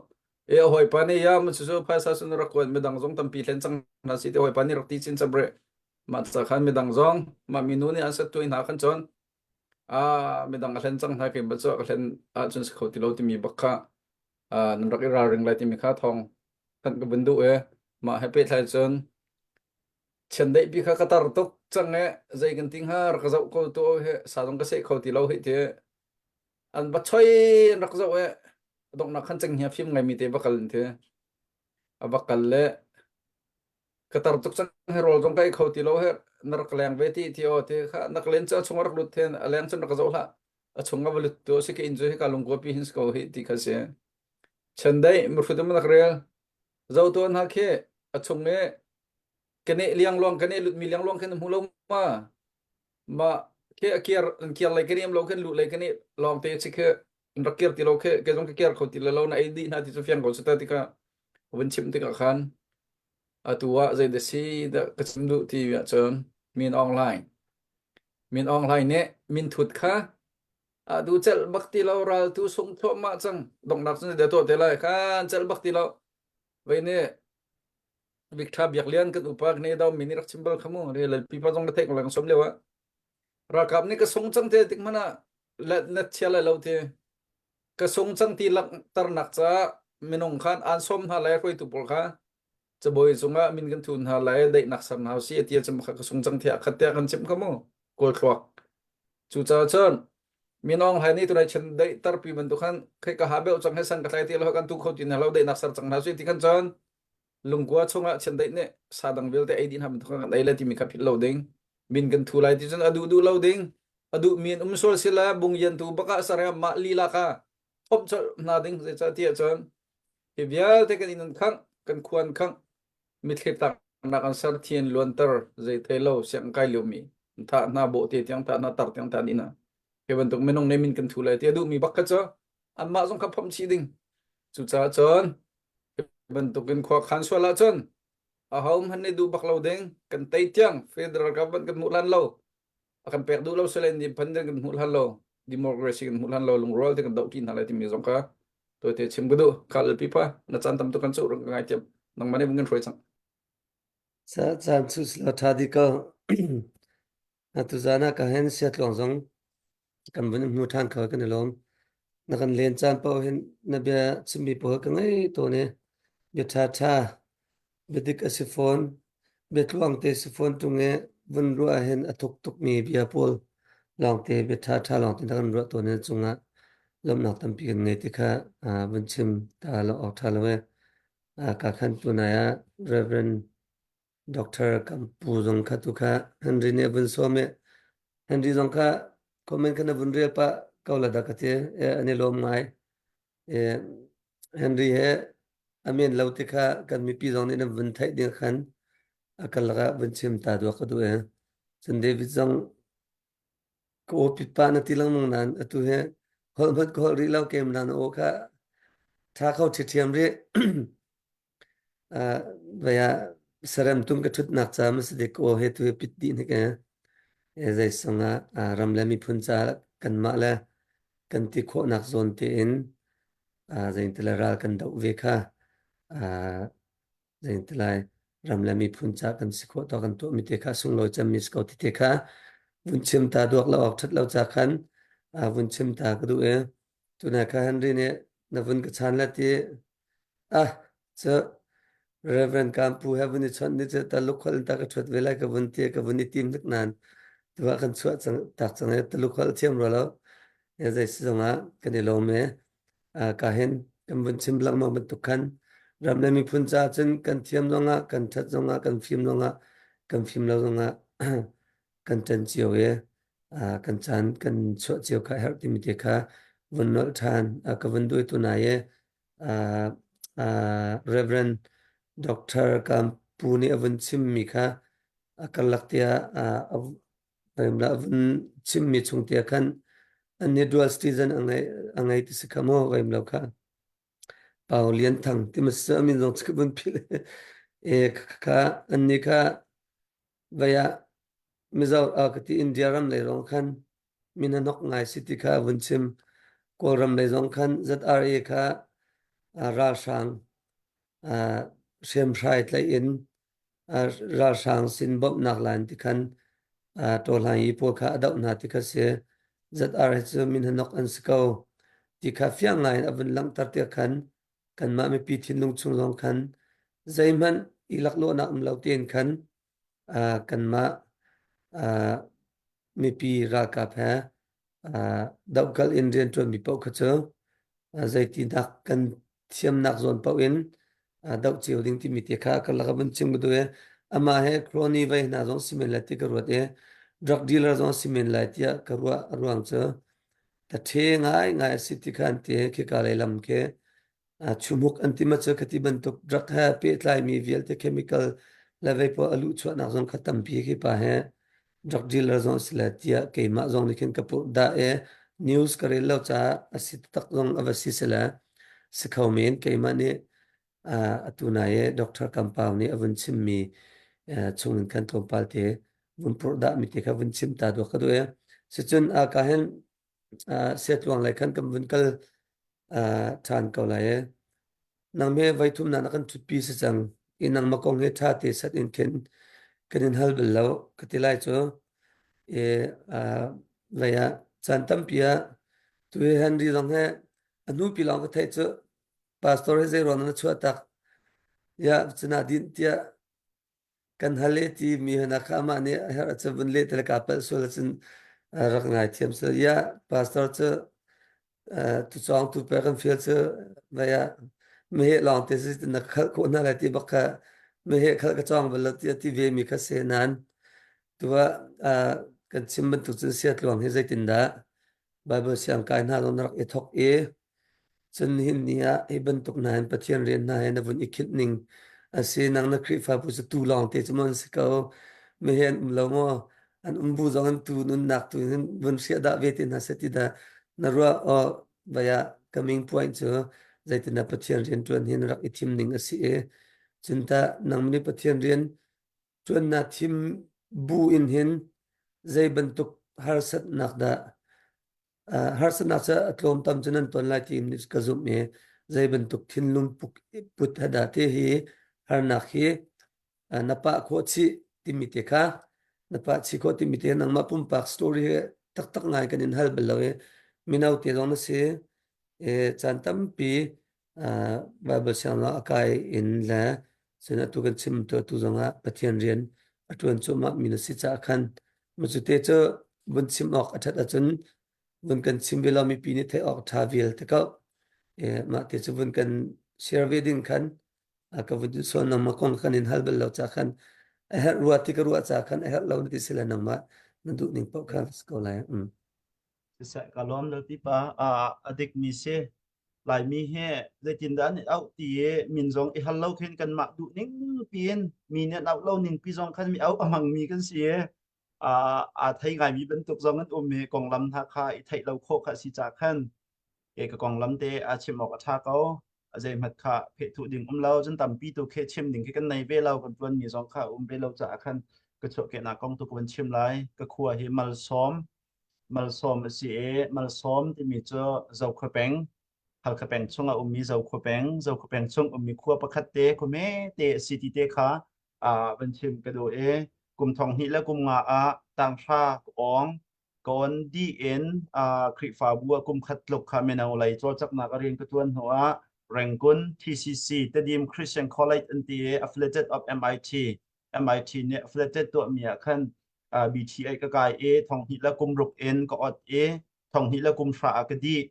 S1: E a hawipa nih ya mu cu phaisa sun rak kuat midang zong tampi hlen cang hna si ti hawipa nih rak ti chin chap rih. Mah ca khan midang zong mah minu nih an set tu hna khan cun a midang a hlen cang hna ke ba cu ka hlen ahcun si kho ti lo timi bak kha nan rak i ralring lai timi kha thawng kan ka vun duh e mah he pehtlai cun Chiandeih pi kha ka tar tuk cang e zei kan ti hnga rak ka zoh ko tu he sa zong ka seh kho ti lo hi ti an va choi an rak zoh e donghnak khan cenghngia fim ngai mi te va kal in ti a va kal le ka tar tuk cang he rawl zong ka ei kho ti lo he na rak leng ve ti ti o ti kha na ka len cu a chung a rak lut then a leng cun rak ka zoh hlah a chung a va lut tu si ka inn cu hi ka lungkua pi hin si ko hi ti kha si chandai mufudum nak rel zo to na khi a chung e kane liangluang kane lutmi liangluang khin hmu lo ma ma ke a kiar an kiar lei kane lo khin lu lei kane lawng te chi khe an rak kiar ti lo khe ke zong ke kiar kho ti lo na ei di na ti chu fiang ko chu ta ti ka vun chim tikah khan atu ah zei da si da ka chim duh ti ah cun min online min online nih min thut kha a du cel bak ti lo ral tu sung thluahmah cang donghnak cun da to te lai khan cel bak ti lo vei nih Victor Biak Lian kan upa ne daw mi nih rak chim bal kha mu re lalpi pa zong na theih ko lang som leo ah ralkap nih ka sung cang te tik mana let net chia lai lo te ka sung cang ti langhternak ca minung khan an som hna lai hruaitu pawl kha cabawi cungah min kan thun hna lai daihnak ser hna si ati chim kha ka sung cang thia khat te kan chim kha mu kawl thluak cu ca cun minong hai nih tunai chen daih tarpi bantuk khan khai ka ha beu cang he san ka tlai ti lo kan tu kho ti na lo daihnak ser cang hna si ti khan cun lungkua chungah chiandeih nih sa dang vialte ei dih hna bantuk kan ei le timi kha philh lo ding min kan thu lai ti cun a duh duh lo ding a duh mi an um sual sila bung yan tu baka sare mah lila ka thop colh hna ding zeicah ti ahcun hi vialte kan in khang kan khuan khang mitthli tak nak an ser thian luanter zei thei lo siang kai lio mi tha hna bo te tiang tha hna tar tiang tha ni na hi bantuk minung ne min kan thu lai ti a duh mi bak kha cu anmah zong kha phomh chih ding cucaah cun bantukin khua khan sual ahcun aho hmanh nih duh bak lo ding kan tei tiang federal government kan hmuh hlan lo a kan pek duh lo sile independent kan hmuh hlan lo democracy kan hmuh hlan lo lungrual te kan doh ṭi hna lai timi zong kha tawite chim ka duh kha lalpi pa na caan tam tuk kan cuh rung ka ngai tiam nangmah nih vung kan hruai cang.
S4: Sa caan chu sila ṭha di ko. Tuzaan ah ka hen siatluang zong kan vun hmu ṭhan kho kan i lawm. Na kan len caan paoh hin na bia chimmi pawl ka ngei tawn i bia ṭhaṭha, bia dik a si fawn, bia tluangte si fawn ṭung i vun ruah ahhin a thuk tukmi bia pawl lawngte bia ṭhaṭha lawngte na kan ruah tawn i na cungah lawmhnak tampi kan ngei ti kha vun chim ta lo awk ṭha lo e. Ka khan tunai ah Reverend Doctor kan pu zong kha tu kha Henry nih a vun sawm i Henry zong kha comment kha na vun rel pah ko la dah ka ti an i lawm ngai. Henry he a men lo ti kha kan mipi zong nih nan vun theih ding khan a kal lakah vun chim ta duak ka duh e. Cun David zong ka aw pit pah na ti lengmang nain atu hi holh hmanh ka holh rih lo kem na aw kha ṭha kho ṭhiṭhiam rih. Uh, vai ah sarem tum ka ṭhutnak ca ma si dik aw he tu hi pit dih hnik e. E zei song ah ram le miphun ca kanmah le kan ti khawhnak zawn tein uh, zeintile ral kan doh ve kha uh, zeingtilai ram le miphun ca kan si khawh tawk kan tuahmi te kha sunglawi cemmi si ko ti te kha vun chim ta duak lo awk ṭhat lo ca khan vun chim ta ka duh i tuna kha Henry nih na vun ka chan la ti ah cu Reverend Kampu he vun i chawnh ni cu taluk khol ta ka ṭhuat ve lai ka vun ti ka vun i tim hnik nan tuah kan chuah cang tak cang i taluk khol thiam rua lo zei si zongah kan i lawm e ka hin kan vun chim lengmang bantuk khan ram le miphun caah cun kan thiam zongah kan ṭhat zongah kan fim zongah kan fim lo zongah kan ṭan cio i kan caan kan chuah cio kha herh timi te kha vun nolh ṭhan ka vun duai tu nai i Reverend Dr. Kampu nih a vun chimmi kha a karlak tiah a vun chimmi chung te ah khan an nih dual citizen a ngei a ngei ti si kha maw vaim lo kha Pau Lian Thang ti ma si amin zong ka vun philh e kha an nih kha vai ah Mizo a ka ti India ram lei zong khan min hanok ngai si ti kha vun chim Kawlram lei zong khan ZRA kha ralhrang hriamhrai tlaih in ralhrang sin bawmhnak lan ti khan tawhlang i pawl kha a doh hna ti kha si. ZR hi cu min hanok an si ko ti kha fiang ngai in a vun langhter tiah khan kanmah mipi thinlung chung zong khan zeihmanh i laklawhnak um lo tein khan kanmah mipi ralkap he dohkalh in rianṭuanmi paoh kha cu zeitinak kan thiamnak zawn paoh in doh cio ding timi te kha ka lak ah vun chim ka duh i amah he crony vei hna zong si men lai ti ka ruat i drug dealer zong si men lai tiah ka ruah a ruang cu ta ṭhe ngai ngai a si ti kha an ti khika lei lam khi Chumuk an ti ma cu khati bantuk drug he pehtlaimi vialte chemical le vei pawl a luhchuahnak zong kha tampi khi pa he drug dealer zong a si le tiah keimah zong nih khin ka purh dah i news ka rel lo caah a si tak zong a va si si le si kho men keimah nih atu nai i Dr. Kampau nih a vun chimmi chung in khan tlawmpal te vun purh dah mi te kha vun chim ta duak ka duh i sicun ka hin siatluang lei khan kan vun kal ṭhan ko lai e. Nang he voi thum na kan ṭhutpi si cang i nangmah kong he ṭha te sat in khin kan in hal bal lo ka ti lai cu. I vei ah caan tampi ah tu hi Henry zong he a hnupi lawng ka theih cu pastor hi zei ruang na chuah tak ya cuna din tiah kan hal i ti mi hna kha amah nih a herh ahcun vun leh te le kaa palh sual ahcun rak ngai thiam sual. Ya pastor cu tucawng tu pe kan fial cu vai ah meheh lawng te si na khalh khawh hna lai ti bak kha meheh khalh ka cawng bal lo ti a ti ve mi kha se nan tuah kan chim bantuk cun sia tluang hi zeitindah Bible siang kai hna zong na rak i thok i cun nihin ni ah hi bantuk hna hin Pathian rian hna he na vun i khinh ning a si nang na Khrihfabu cu tu lawng te cu maw an si ko mi he an um lo maw an um bu zong an tu nunnak tu hin vun hriah dah ve te hna seh ti dah na ruah aw vai ah coming point cu zeitindah Pathian rian ṭuan hi na rak i thim ning a si i cun tah nang nih Pathian rian ṭuan naa thim bu in hin zei bantuk harsatnak dah harsatnak cu a tlawm tam cu nan ton lai ti ka zumh i zei bantuk thinlung put he dah ti hi harnak hi. Na pah khawh chih timi te kha na pah chih khawh timi te nangmah pumpak story he taktak ngai kan in hal bal lo i mino te zong na si i caan tampi Bible sianginn a kai in le cun atu kan chim tu atu zongah Pathian rian a ṭuan cuahmah mi na si caah khan cu te cu vun chim awk a ṭhat ahcun vun kan chim ve law mipi nih theih awk ṭha vial te ko. Mah te cu vun kan share ve ding khan ka vun sawn nangmah kong kan in hal bal lo ca khan a herh rua ti ka ruah ca khan a herh lo na ti si le nangmah na duh ning paoh kha si ko lai. Mm.
S3: Siseh ka lawm lo ti pa a dik mi si Laimi hi zeitindah an i auh ti i min zong i hal lo khin kanmah duh ning piin mi nih an auh lo ning pi zong khan mi auh a hmang mi kan si i aa thei ngaimi bantuk zong an um i konglam hna kha i theih lo khawh kha a si ca khan ke ka konglam te a chim awk a ṭha ko. A zeihmat kha phehthuh ding um lo cun tampi tu khi chim ding khi kan nei ve lo kan ṭuan mi zong kha um ve lo caah khan ka chuahkehnak kong tu ka van chim lai. Ka khua hi Malsawm Malsawm a si i Malsawm timi cu Zokhua peng Halkha peng chung ah ummi Zokhua peng Zokhua peng chung ummi khua pakhat te khua hmete a si ti te kha van chim ka duh i kum thong hnih le kum nga ah tanghra ka awng ka on dih in Khrihfabu ah kum khat tluk kha mino lei cawlcanghnak a rian ka ṭuan hnu ah Rangoon TCC Tedim Christian College an ti i affiliated of MIT MIT nih affiliated tuahmi ah khan BTA ka kai i thong hnih le kum ruk in ka ot i thong hnih le kum hra ah ka dih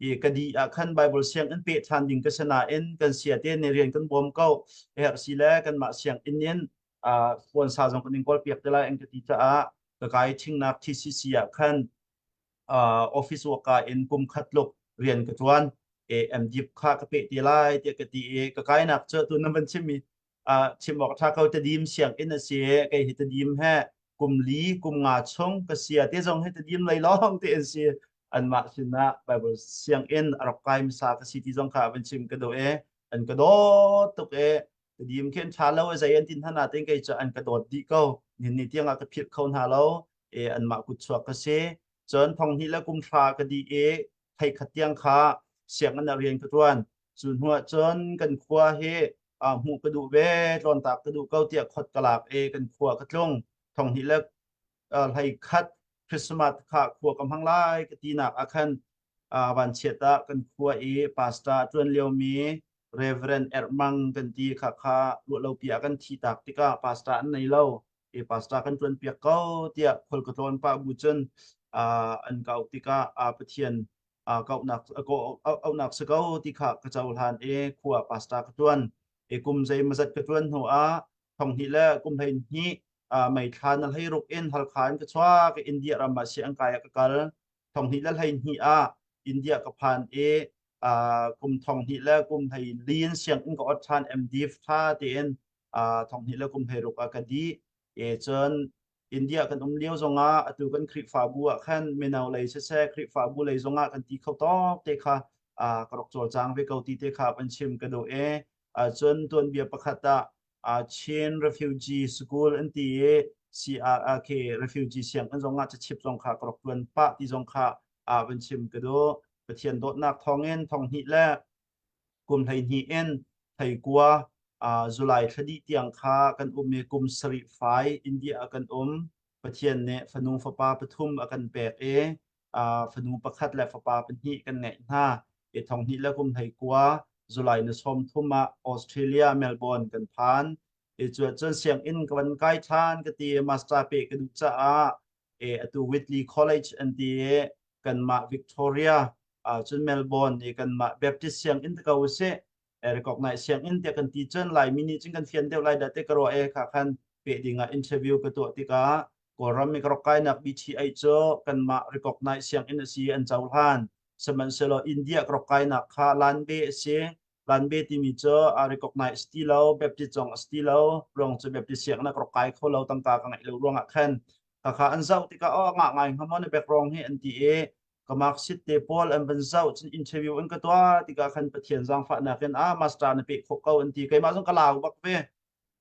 S3: i ka dih ah khan Bible sianginn peh ṭhan ding ka si nain kan sia te nih rian kan bawm ko herh si le kanmah sianginn in sponsor zong kan in kawl piak te lai an ka ti caah ka kai ṭhingnak TCC ah khan office worker in kum khat tluk rian ka ṭuan MDip kha ka peh te lai tiah ka ti i ka kainak cu tu nan van chimmi chim awk ṭha ko Tedim sianginn a si i kei hi Tedim he kum li kum nga chung ka sia te zong hi Tedim lei lawng te an si anmah sinah Bible sianginn a rak kai hmasa ka si ti zong kha van chim ka duh i an ka dawt tuk i Tedim khi an ṭha lo zei an tin hna nain kei cu an ka dawt dih ko nihin ni tiangah ka philh kho hna lo i anmah kutchuak ka si cun thong hnih le kum hra ka dih i theikhat tiang kha sianginn ah rian ka ṭuan cu hnuah cun kan khua hi hmuh ka duh ve tlawntak ka duh ko tiah khot ka lak i kan khua ka tlung thong hnih le hlei khat Christmas kha khua ka hmang lai ka tinak ah khan vanchiat ah kan khua i pastor ṭuan liomi Reverend Ermang kan ti kha kha ruah lo pi ah kan thi tak tikah pastor an nei lo i pastor kan ṭuan piak ko tiah khual ka tlawn pah bu cun an ka auh tikah Pathian kauhnak auhnak si ko ti kha ka cohlan i khua pastor ka ṭuan i kum zeimawzat ka ṭuan hnu ah thong hnih le kum 12 May thla na 16 in Halkha in ka chuak i India ram ah siang kai ah ka kal thong hnih le 12 ah India ka phan i kum thong hnih le kum 14 in sianginn ka ot ṭhan MDiv ṭha tein thong hnih le kum 16 ah ka dih e cun India kan um lio zongah atu kan Khrihfabu ah khan mino lei siseh Khrihfabu lei zongah kan ti kho tawk te kha ka rak cawlcang ve ko ti te kha van chim ka duh e cun tuanbia pakhat ah Chin Refugee School an ti i CRK refugee sianginn zongah cachip zong kha ka rak tuan pah ti zong kha van chim ka duh Pathian dawtnak thawngin thong hnih le kum 12 in theikua July thla dih tiang kha kan um i kum sarih fai India ah kan um. Pathian nih fanu fapa pathum a kan pek i fanu pakhat le fapa pahnih kan ngeih hna. I thong hnih le kum 19 July ni 30 ah Australia Melbourne kan phan. I cu cun sianginn ka van kai ṭhan ka ti i master pe ka duh caah e atu Whitley College an ti i kanmah Victoria cun Melbourne i kanmah Baptist sianginn te ko usih recognize sianginn tiah kan ti cun Laimi nih cun kan fian deuh lai dah te ka ruah e kha khan peh ding ah interview ka tuah tikah Kawlram i ka rak kainak BTA cu kanmah recognize sianginn a si an cohlan sihmanhsehlaw India ka rak kainak kha Lanbe a si Lanbe timi cu a recognize ti lo Baptist zong a si ti lo ruang cu Baptist sianginn ah ka rak kai kho lo tangka ka ngeih lo ruangah khan khakha an zoh tikah oh ngah ngai hnga maw na background hi an ti i ka marksheet te pawl an van zoh cun interview an ka tuah tikah khan Pathian zaangfahnak in ah master na peh khawh ko an ti keimah zong ka lau bak ve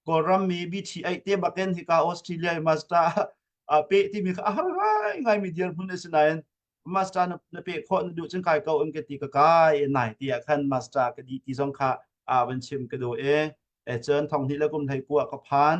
S3: Kawlram mi BT8 te bakin hika Australia i master a peh timi kha a har ngai ngai mi dirhmun a si nain master na, na peh khawh na duh cun kai ko an ka ti ka kai nai ti ah khan master ka di ti zong kha a van chim ka duh e. E cun thong hnih le kum hlei kua ka phan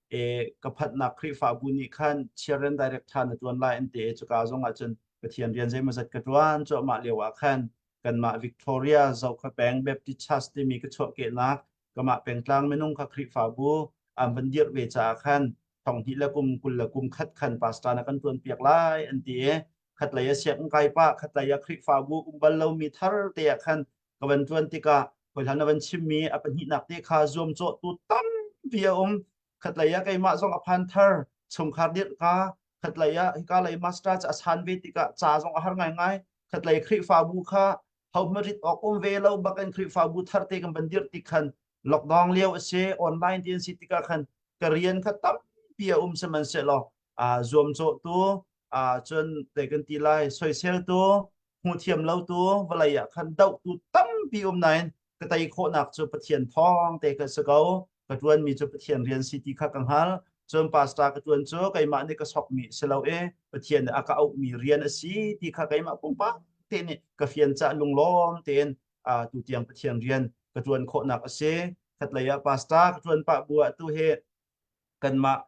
S3: e ka phatnak Khrihfabu nih khan Children Director na tuan lai an ti e cuka zong ah cun Pathian rian zeimawzat ka tuan cuahmah lio ah khan kanmah Victoria Zokhua peng Baptist Church timi ka chuahkehnak kamah pengtlang minung kha Khrihfabu an van dirh ve caah khan thong hnih le kum 20 le kum khat khan pastor na kan tuan piak lai an ti i khatlei a sianginn kai pah khatlei a Khrihfabu um bal lomi thar te ah khan ka van tuan tikah hawihlan na van chimmi a pahnihnak te kha zuamcawhtu tampi a um khatlei ah keimah zong a phan thar chungkhar dirh ka khatlei ah hika lei master a san ve tikah ca zong a har ngaingai khatlei Khrihfabu kha hohmarit awk um ve lo bakin Khrihfabu thar te kan van dirh tik khan lockdown lio a si online ti an si tikah khan ka rian kha tampi a um sihmanhsehlaw zuamcawhtu cun te kan ti lai soiseltu hmuthiam lotu vawlei ah khan dohtu tampi um nain ka tei khawhnak cu Pathian thawng te ka si ko ka ṭuanmi cu Pathian rian si ti kha ka hngal cun pastor ka ṭuan cu keimah nih ka sokmi si lo i Pathian nih a ka auhmi rian a si ti kha keimah pumpak te nih ka fian cah lunglawm tein tu tiang Pathian rian ka ṭuan khawhnak a si khatlei ah pastor ka ṭuan pah bu ah tu hi kanmah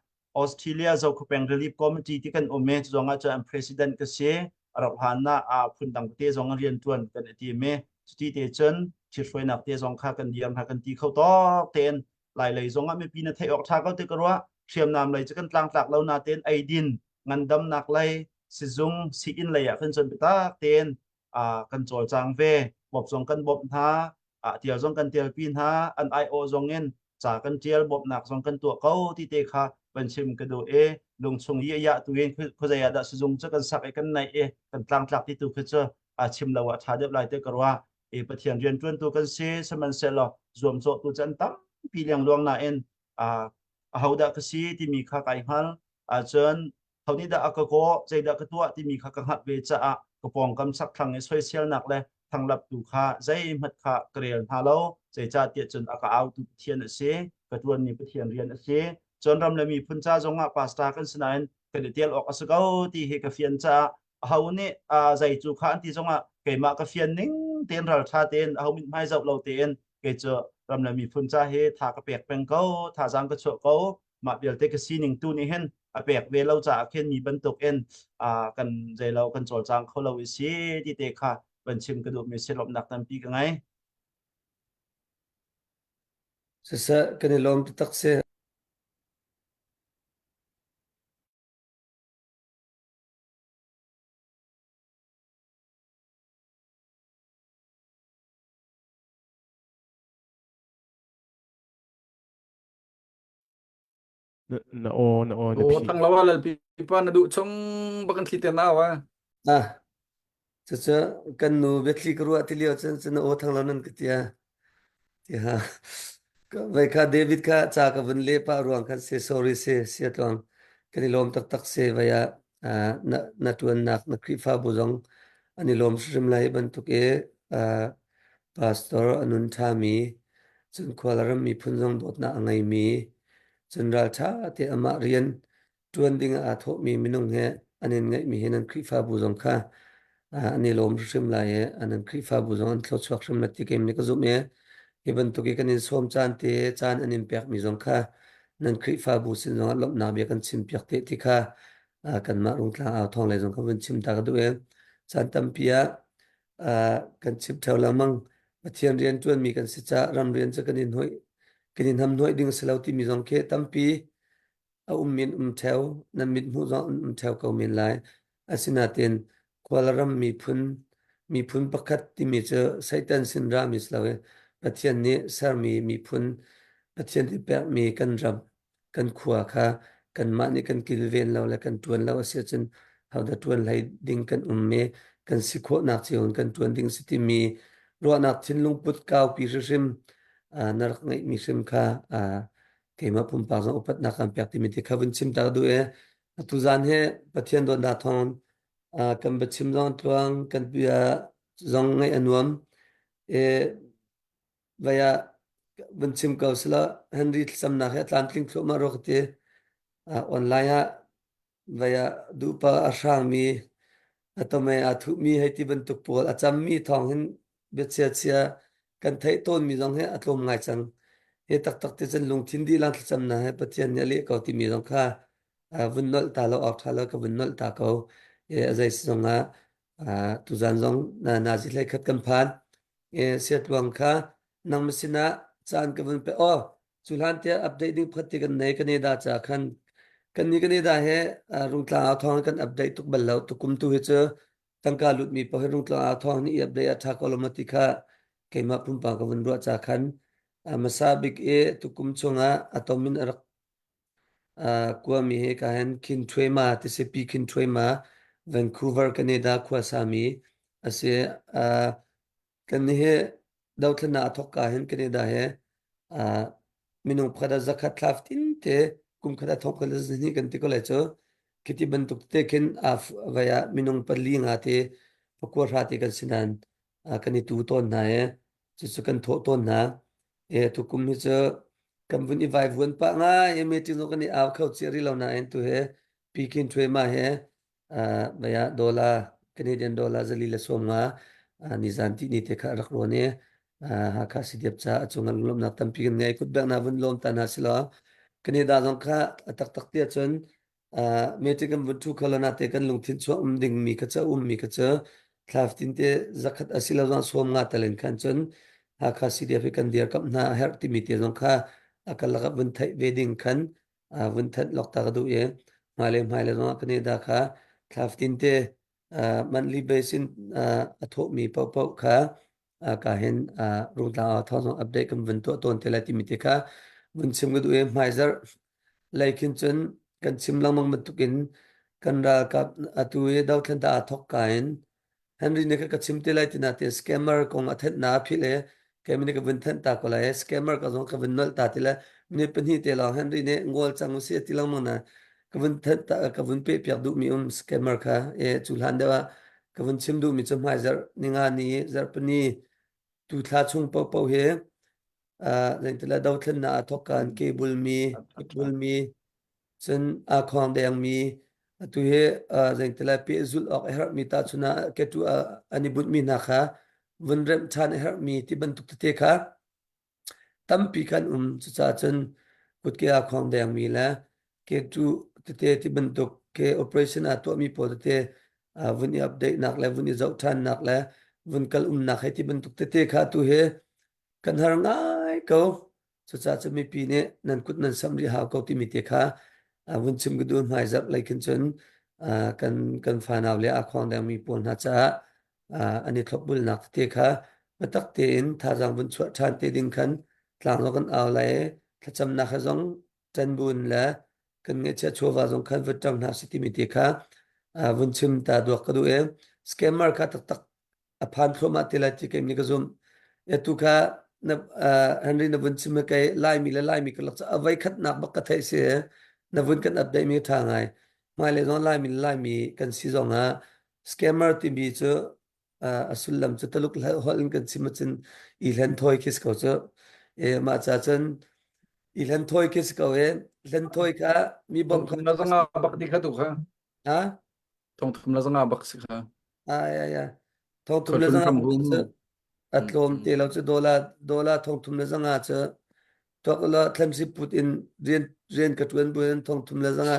S3: Australia Zokhupeng Relief Committee ti kan um i cu zong ah cun an president ka si a rauh hlan ah a phundang te zong rian tuan kan i tim i cuti te cun thithruainak te zong kha kan diam hna kan ti kho tawk tein lai lei zong ah mipi na theih awk tha ko ti ka ruah hriamnam lei cu kan tlangtlak lo na tein eidin ngandamnak lei sizung sii-inn lei ah kan cun biatak tein kan cawlcang ve bawp zong kan bawmh hna tial zong kan tialpi hna an aiawh zong in ca kan tial bawmhnak zong kan tuah ko ti te kha van chim ka duh i lungchung yi ya tu in khuazei ah dah sizung cu kan sak i kan naih i kan tlangtlak ti tu khi cu a chim lo ah tha deuh lai te ka ruah i Pathian rian tuantu kan si sihmanhsehlaw zuamcawhtu cu an tampi liangluang nain ahodah ka si timi kha kai hngal ahcun ho nih dah a ka kawh zeidah ka tuah timi kha ka hngalh ve caah ka pawngkam chakthlang i soiselnak le thanglaptu kha zeihmanh kha ka rel hna lo zeicahtiah cun a ka autu Pathian a si ka ṭuanmi Pathian rian a si cun ram le miphun ca zongah pastor kan si nain kan i tel awk a si ko ti hi ka fian caah aho nih zei cu kha an ti zongah keimah ka fian ning tein ralṭha tein aho mithmai zoh lo tein kei cu ram le miphun ca hi tha ka pek peng ko thazaang ka chuah ko mah vialte ka sining tu nih hin a pek ve lo caah khin mi bantuk in kan zeilo kan cawlcang kho lo i si ti te kha van chim ka duhmi si lawmhnak tampi ka ngei.
S4: Siseh kan i lawm taktak si.
S5: Na aw na aw na
S1: Aw
S5: phi.
S1: thang lawa lal pipa na duh chung bakan thli te na wa.
S4: Ah, cucu kan nu biathli ka ruah ti lio cun cun na aw thang lo nan ka tia. Tiha. Vai kha David kha ca ka vun le pah ruang khan se sorry se sia tluang kan i lawm taktak se vai ah ah, na na tuannak na Khrihfabu zong an i lawm hrim lai bantuk i ah, pastor a nun ṭhami cun khual ram miphun zong dawtnak a ngeimi cun ralṭha te amah rian ṭuan ding ah aa thawhmi minung he an in ngeihmi hi nan Khrihfabu zong kha an i lawm hrim lai i an an Khrihfabu zong an thluachuak hrim lai ti keim nih ka zumh i hi bantuk i kan in sawm caan te caan an in pekmi zong kha nan Khrihfabu sin zongah lawmhnak bia kan chim piak te ti kha kanmah Rungtlang au thawng lei zong kan vun chim ta ka duh i caan tampi ah kan chim theo lengmang Pathian rian ṭuanmi kan si caah ram rian cu kan in hnuai kan in hamhnuai ding si lo timi zong khi tampi a um min um theo nan mit hmuh zong an um theo ko men lai asinain khualram miphun miphun pakhat timi cu Satan sin rami si lo i Pathian nih sermi miphun Pathian nih pekmi kan ram kan khua kha kanmah nih kan kilven lo le kan ṭuan lo a si ahcun hodah ṭuan hlei ding kan um i kan si khawhnak cio in kan ṭuan ding si timi ruahnak thinlung put kaupi hrimhrim na rak ngeihmi hrim kha keimah pumpak zong upatnak kan pek timi ti kha vun chim ta duh i atu zan hi Pathian dawtnak thawng kan va chim zong tluang kan bia zong ngaih a nuam i vai ah vun chim ko sila Henry thlacamnak hi a tlamtling thluahmah rua ka ti. Online ah vai ah duhpa a hrangmi a tawmei aa thuhmi hei ti bantuk pawl a cammi thawng hin biachia chia kan theih tawnmi zong hi a tlawm ngai cang. Hi taktak ti cun lungthin dihlak thlacamnak he Pathian nih a leh ko timi zong kha vun nolh ta lo awk ṭha lo ka vun nolh ta ko. A zei si zongah tuzan zong nazi hlei khat kan phan. Siatluang kha nangmah sinah caan ka vun pe. Aw, cu hlan tiah update ding pakhat ti kan nei Canada ca khan kan ni Canada he Rungtlang au thawng kan update tuk bal lo. Tukum tu hi cu tangka lutmi paoh hi Rungtlang au thawng nih i update a ṭha ko lo maw ti kha keimah pumpak ka vun ruah ca khan hmasa bik i tukum chungah a tom in a rak kuami hi ka hen Khin Htwe Ma ti si Pi Khin Htwe Ma Vancouver Canada khuasami a si. Kan hi dothlennak a thawk ka hin Canada he minung pakhat ah zakhat thla fatin te kum khat ah thawk khat ni kan ti ko lai cu khiti bantuk te khin vai ah minung pali nga te pakua hra te kan si nain kan i tu tawn hna i cucu kan thawh tawn hna. E tukum hi cu kan vun i vaivuan pah ngai i meeting zong kan i au kho cia rih lo nain tu he Pekin Htwe Ma he vai ah dollar Canadian dollar zali le sawm nga nizan ti ni te kha rak rawn i Hakha CDF ca a cung ah lunglawmhnak tampi kan ngei kutbeknak vun lawm ta hna silaw Canada zong kha a taktak ti ahcun meeting kan vun ṭhu kho lo na te kan lungthin chuah um ding mi kha cu um mi kha cu thla fatin te zakhat asilo zong sawm nga talen khan cun Hakha CDF hi kan dirkamh hna a herh timi te zong kha a kan lakah vun theih ve ding khan vun thanh lok ta ka duh i hmailei hmailei zongah Canada kha thla fatin te monthly base in a thawhmi paohpaoh kha ka hin Rungtlang ah thawng zong update kan vun tuah tawn te lai timi te kha vun chim ka duh i hmaizarh lei khin cun kan chim lengmang bantukin kan ralkap atu i dothlen ta aa thawk ka in Henry nih ka chim te lai tina te scammer kong a thenh na phil e kei nih ka vun thenh ta ko lai scammer ka zong ka vun nolh ta ti le minute pahnih te lawng Henry nih ngol cang usih ti lengmang na ka vun thenh ta ka vun pe piak duh mi um scammer kha e cu hlan deuh ah ka vun chim duh mi cu hmai zarh ninga ni zarhpini tu thla chung paohpaoh hi zeitila dothlennak aa thawk kan ke bulmi bulmi cun aa khawng dengmi atu hi zeitila pehzulh awk a herhmi tahchun ah ketu an i bunhmi hna kha vun remh ṭhan a herhmi ti bantuk tete kha Tampi kan um. Cucaah cun kutke aa khawng dengmi le ke-ṭuh tete ti bantuk ke operation aa tuahmi pawl tete vun i update nak le vun i zoh ṭhannak le vun kal umnak hei ti bantuk tete kha atu hi kan har ngai ko. Cucaah cun mipi nih nan kut nan samh rih hau ko timi te kha vun chim ka duh. Hmaizarh lei khin cun kan kan fanau le aa khawng dengmi pawl hna caah an i thlopbulnak tete kha biatak tein thazaang vun chuah ṭhan te ding khan tlanglaw kan au lai i thlacamnak he zong ṭanbun le kan ngeihchiah chawva zong khan vun ṭang hna sih timi te kha vun chim ta duak ka duh i scammer kha taktak a phan thluahmah te lai ti keim nih ka zumh. Atu kha na Henry na vun chim kei Laimi le Laimi ka lak a voi khatnak bak ka theih si na vun kan update mi ṭha ngai. Hmailei zong Laimi le Laimi kan si zong ah Scammer timi cu a sullam cu Tuluk holh in kan chim ahcun i hlenthawi khi si ko cu. E, mah ca cun i hlenthawi khi si ko e. Hlenthawi kha mi bawmh kha.
S1: Thongthum la zanga bak ti kha tu kha.
S4: Ha?
S1: Thongthum la zanga bak si kha.
S4: Ai ai ai. Thongthum la zanga cu a tlawm te lo cu dollar dollar thongthum la zanga cu tuak la thlamsi put in rian rian ka tuan bu in thongthum la zanga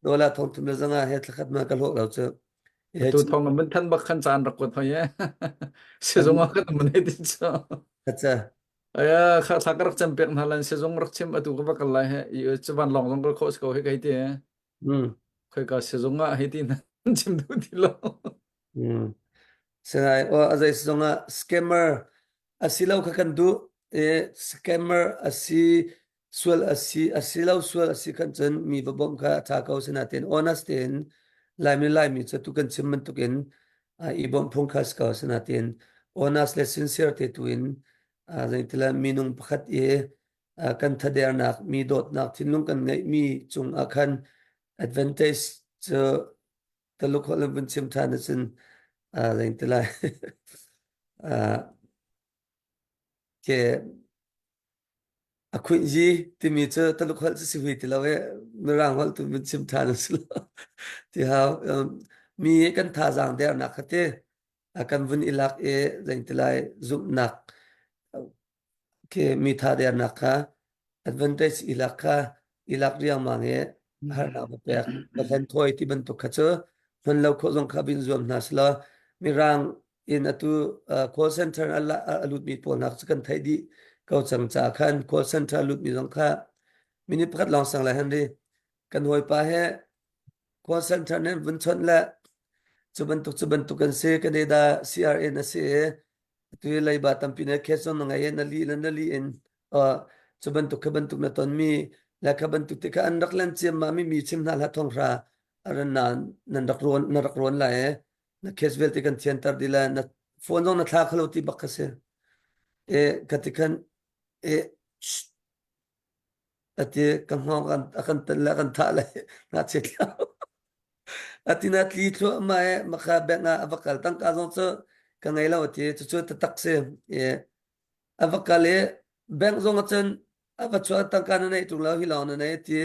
S4: dollar thongthum la zanga he thlakhat ma ka hlawh lo cu.
S1: Tu thong na mun than bak khan caan rak kuat hoi e. Sizung ah kan mun hei tin chu.
S4: Acha.
S1: Aya kha thla ka rak cem pek hna lan sizung rak chim atu ka va kal lai he i chu van long zong kal kho ko he kai ti e. Khoi ka sizung ah hei ti na chim du ti lo.
S4: Sinai o azai sizung ah scammer asilo kha kan duh e scammer asi sual a si a si lo sual a si khan cun mi va bawmh kha a ṭha ko sinain honest tein Laimi Laimi cu tu kan chim bantukin i bawmh phung kha si ko sinain honest le sincere te tu in zeitila minung pakhat i kan thadernak mi dawtnak thinlung kan ngeihmi cung ah khan advantage cu Taluk holh in vun chim ṭhan ahcun zeitila ke A khuihzi timi cu Taluk holh cu si hui ti lo i Mirang holh tu vun chim ṭhan a si lo. Ti hau. Mi kan thazaang dernak kha ti a kan vun i lak i zeitilai zumhnak khi mi tha dernak kha. Advantage i lak kha i lak riangmang i harnak va pek va hlen thawi ti bantuk kha cu hman lo khawh zong kha bin zuam hna selaw mirang in atu call center a lutmi pawl hna cu kan theih dih ko cang caah khan call center a lutmi zong kha minute pakhat lawng sang lai Henry kan hawipa he call center nih vun chawnh le cu bantuk cu bantuk kan si Canada CRA na si i atu hi leiba tampi na case zong na ngei i na lih le na lih in cu bantuk kha bantuk na tonmi le kha bantuk te kha an rak len ciammam mi mi chim hna hlah thonghra aran na nan rak rawn na rak rawn lai na case vialte kan thianter dih le na phone zong na thla khalo ti bak kha si e ka ti khan e ati ka hngawng kan a kan tan le a kan thah le ngakchia thlau ati na tli thluahmah e makha bank ah a va kal tangka zong cu ka ngei lo ati cucu tatak si e a va kal i bank zong ah cun a va chuah tangka na neih ṭung lo hi lawng na nei ti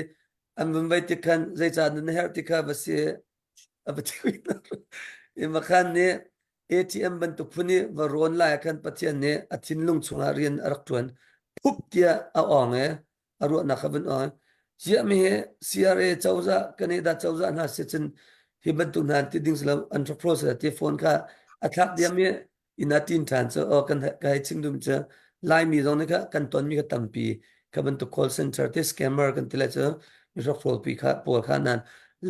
S4: an vun vei tik khan zeicah na herh ti kha va si a va ti i makhan nih ATM bantuk phun i va rawn lai ah khan Pathian nih a thinlung chungah rian a rak ṭuan. Phup tiah a awng i a ruahnak kha vun awng. Ziah mi hi CRA cozah, Canada cozah hna si cun hi bantuk hna ti ding si lo an rak process ti phone kha a thlak diam i inn ah ṭin ṭhan cu aw kan ka hei chim dum cu Laimi zong nih kha kan tonmi kha tampi kha bantuk call center te scammer kan ti lai cu mi hrokhrawl pi kha pawl kha nan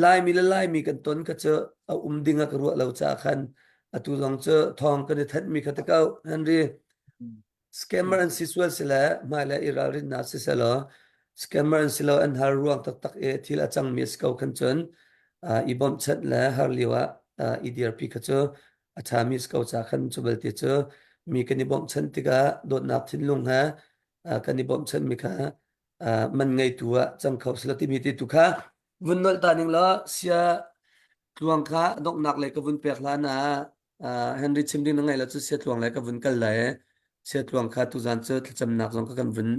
S4: Laimi le Laimi kan ton kha cu a um ding ah ka ruah lo caah khan atu zong cu thawng kan i thanhmi kha te ko Henry scammer an si sual si le hmailei i ralrinnak si selaw scammer an si lo an har ruang taktak i thil a cangmi a si ko khan cun i bawmhchanh le har lio ah i dirpi kha cu a ṭhami si ko ca khan cu belte cu mi kan i bawmhchanh tikah dawtnak thinlung he kan i bawmhchanhmi kha man ngeitu ah cang kho sila timi ti tu kha vun nolh ta ning law sia tluang kha donghnak lei ka vun pek hlan ah Henry chim ding na ngaih lo cu sia tluang lei ka vun kal lai sia tluang kha tuzan cu thlacamnak zong ka kan vun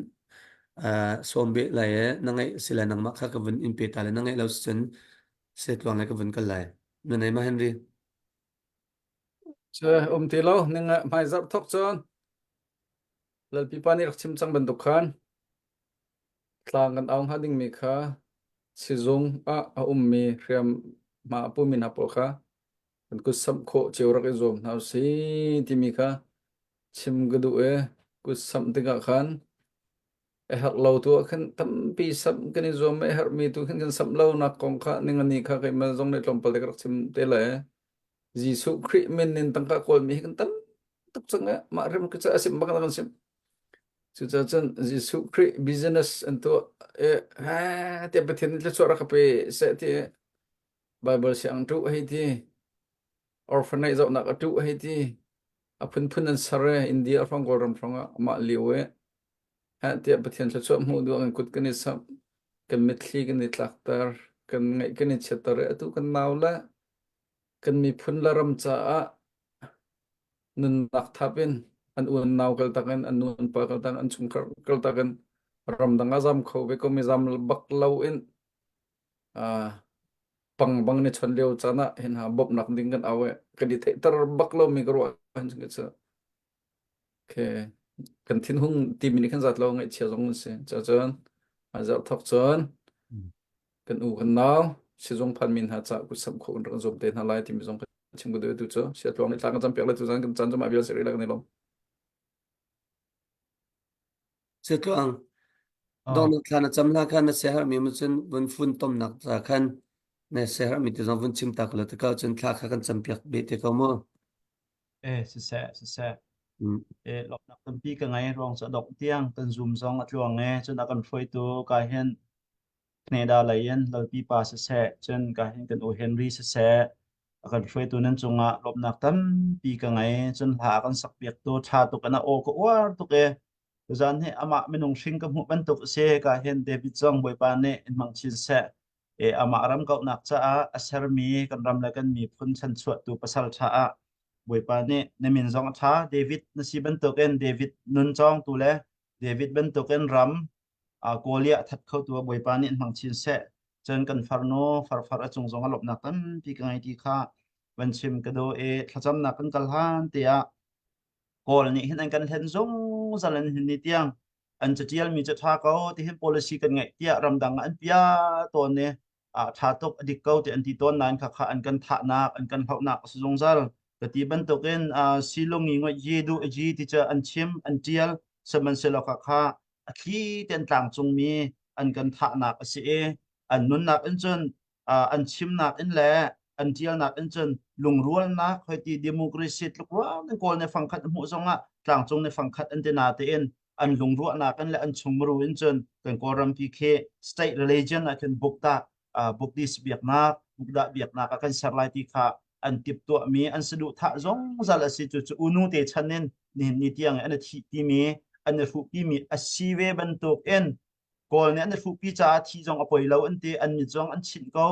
S4: sawm beh lai na ngaih si lai nangmah kha ka vun in pe ta lai na ngaih lo cun sia tluang lei ka vun kal lai na nei ma Henry
S1: Cu um ti lo ning hmai zarh thok cun Lalpipa nih rak chim cang bantuk khan tlang kan au hnga dingmi kha sizung ah a ummi hriamhma a pumi hna pawl kha kan kut samh khawh cio rak i zuam hna usih timi kha chim ka duh i kut samh tikah khan a herh lo tu ah khan tampi samh kan i zuam i a herhmi tu khan kan samh lo nak kong kha ningani kha keimah zong nih tlawmpal te ka rak chim te le Jesuh Khrih min in tangka kawlmi hi kan tam tuk cang eh mah rim ka ca sim bak kan sim cucaah cun Jesuh Khrih business an tuah eh ha tiah Pathian nih thluachuah rak ka pe seh ti Bible siang tu hei ti orphanage zohnak a tu hei ti a phunphun an ser e India hrawng Kawlram hrawng ah mah lio e ha tiah Pathian thluachuah hmuh duh kan kut kan i samh kan mitthli kan i tlakter kan ngaih kan i chiatter e atu kan nau le kan miphun le ram caah nunnak thap in an uan nau kaltak in an nu an pa kaltak an chungkhar kaltak in ramdang ah zam kho ve ko mi zam bak lo in pang bang ni chon lio caan ah hin ha bawmhnak ding kan au e kan i theihter bak lo mi ka ruah han chung cu okay kan thinhung timi nih khan zat lo ngaihchia zong an si cun azar thok cun kan u kan nau sizung phan min hna ca kut sam kho rak zuam te hna lai timi zong kan chim ka duh tu cu sia tluang ni tlang kan cam piak le tu zan kan caan cu mah vial seri la kan i lawm
S4: Sia tluang dongnak thla na cam hla khan na siaherhmi mu cun vun fun tomnak ca khan na siaherhmi ti zong vun chim ta ko lo te ko cun thla kha kan cam piak be te ko mu
S3: Eh siseh siseh eh lawmhnak tampi ka ngei ruang cu a dongh tiang kan zoom zong a tluang e cun a kan hruaitu ka hin Canada lei in Lalpi pa siseh cun ka hin kan u Henry siseh a kan hruaitu nan cungah lawmhnak tampi ka ngei cun hla a kan sakpiaktu ṭha tuk in a aw ka uar tuk e tuzan hi amah minung hring ka hmuh bantuk a si ka hin David zong Bawipa nih in hmang chin seh e amah ram kauhnak caah a sermi kan ram le kan miphun chanchuahtu pasal ṭha ah Bawipa nih na min zong a ṭha David na si bantukin David nun cawngtu le David bantukin ram Kawlia a that khotu ah Bawipa nih in hmang chin seh. Cun kan farnu farfar a cung zong a lawmhnak tampi ka ngei ti kha van chim ka duh i thlacamnak kan kal hlan tiah Kawl nih hin an kan hlen zungzal in hin ni tiang. An catialmi cu ṭha ko tihin policy kan ngeih tiah ramdang ah an pia tawn i a ṭha tuk a dik ko ti an ti tawn nain khakha an kan thahnak an kan hlohnak a si zungzal. Ka ti bantukin silung i ngoih yi duh ji ti cu an chim an ṭial sihmanhsehlaw khakha a thli ten tlangcungmi an kan thahnak a si i an nunnak in cun an chimnak in le an ṭialnak in cun lungrualnak hoi ti democracy tluk ruang in Kawl nih fangkhat a hmuh zongah tlangcung nih fangkhat an ti na tein an lungruahnak in le an chungmuru in cun kan Kawlrampi khi state religion ah khin bukta Buddhist biaknak Buddha biaknak ah kan ser lai ti kha an timhtuahmi an saduhthah zungzal a si cu cu unu te chan in nihin ni tiang an i thih timi an i hruhpimi a si ve bantuk in Kawl nih an i hruhpi caah thi zong a poi lo an ti an mit zong an chinh ko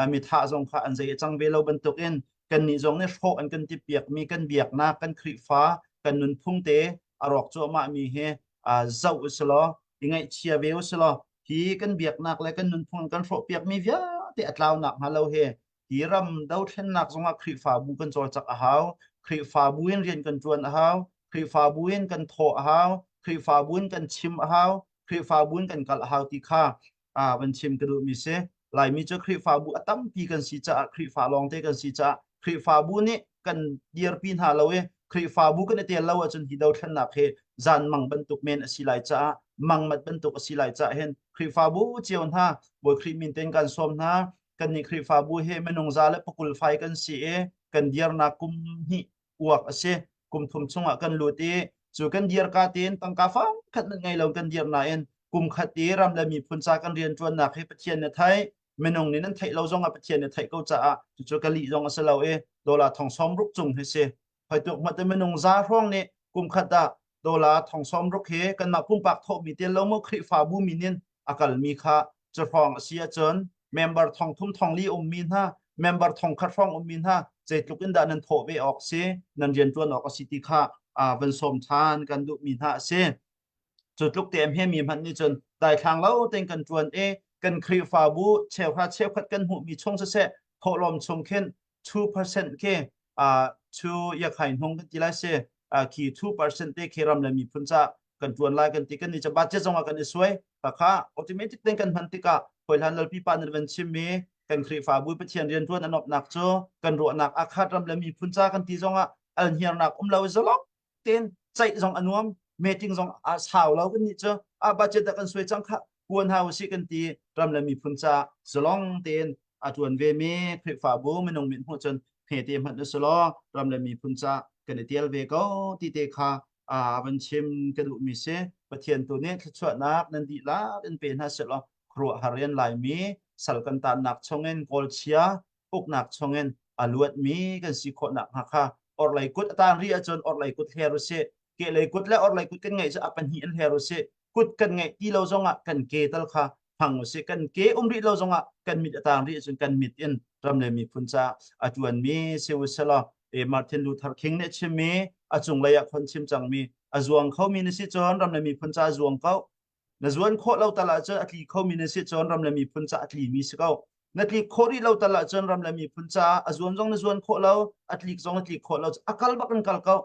S3: mi thah zong kha an zei a cang ve lo bantuk in kannih zong nih hrawh an kan tipiakmi kan biaknak kan Khrihfa kan nunphung te a rawk cuahmah mi hi zoh u silaw i ngaihchia ve u silaw hi kan biaknak le kan nunphung kan hrawhpiakmi vialte a tlaunak hnga lo hi hi ram dothlennak zongah Khrihfabu kan cawlcangh a hau Khrihfabu in rian kan ṭuan a hau Khrihfabu in kan thawh a hau Khrihfabu in kan chim a hau Khrihfabu in kan kal a hau ti kha van chim ka duhmi si. Laimi cu Khrihfabu a tampi kan si caah Khrihfa lawngte kan si caah Khrihfabu nih kan dirpi hna lo i Khrihfabu kan i tel lo ahcun hi dothlennak hi zan mang bantuk men a si lai caah mangmat bantuk a si lai caah hin Khrihfabu cio hna Bawi Khrih min tein kan sawm hna kannih Khrihfabu hi minung za le pakul fai kan si i kan dirnak kum hnih uak a si kum thum chungah kan lut i cu kan dir ka tein tangka fang khat nan ngei lo kan dir nain kum khat i ram le miphun ca kan rian ṭuannak hi Pathian na theih minung nih nan theih lo zong ah Pathian na theih ko caah cucu ka lih zong a si lo i dollar thong sawm ruk cung hi si hoi tuk mat minung za hrawng nih kum khat ah dollar thong sawm ruk hi kanmah pumpak thawhmi tel lo mu Khrihfabu min in a kalmi kha cu hrawng a si ahcun member thong thum thong li ummi hna member thong khat hrawng ummi hna zeitluk in dah nan thawh ve awk si nan rian ṭuan awk a si ti kha van sawm ṭhan kan duhmi hna a si cu tluk te hme mi hmanh nih cun daithlang lo tein kan ṭuan i kan Khrihfabu cheuhra cheukhat kan hmuhmi chung siseh thawhlawm chung khin 2% khi chu yakhai hnung kan ti lai si khi 2% te khi ram le miphun ca kan tuan lai kan ti kan ni budget zong ah kan i suai kha automatic ten kan hman tikah hoi hlan lalpi pa nan van chim mi kan Khrihfabu Pathian rian tuan an opnak cu kan ruahnak akhat ram le miphun ca kan ti zong ah alhniarnak um lo zalong ten ceih zong a nuam meeting zong a sau lo kan nih cu a budget da kan suai cang kha kuan hau si kan ti ram le miphun ca zalong tein a tuan ve mi Khrihfabu minung min hmuh cun hme te hmanh u law ram le miphun ca kan i tial ve ko ti te kha a van chim ka duh mi si Pathian tu nih thluachuahnak nan dihlak in pe hna seh law khuaruahhar rian laimi sal kan tannak chungin kawlchia uknak chungin a luatmi kan si khawh nakhnga kha orhlei kut a tan rih ahcun orhlei kut hler usih kehlei kut le orhlei kut kan ngeih cu a pahnih in hler usih kut kan ngeih ti lo zongah kan ke tal kha hmang usih kan ke um rih lo zongah kan mit a tang rih ahcun kan mit in ram le miphun ca a ṭuanmi si usih e Martin Luther King nih chimmi a cunglei ah khon chim cangmi a zuang khomi na si cun ram le miphun ca zuang ko Na zuan khawh lo tal ahcun a tli khomi na si cun ram le miphun ca a tlimi si ko. Na tlik khawh rih lo tal ahcun ram le miphun caah a zuan zong na zuan khawh lo, a tlik zong na tlik khawh lo. A kal bak in kal ko.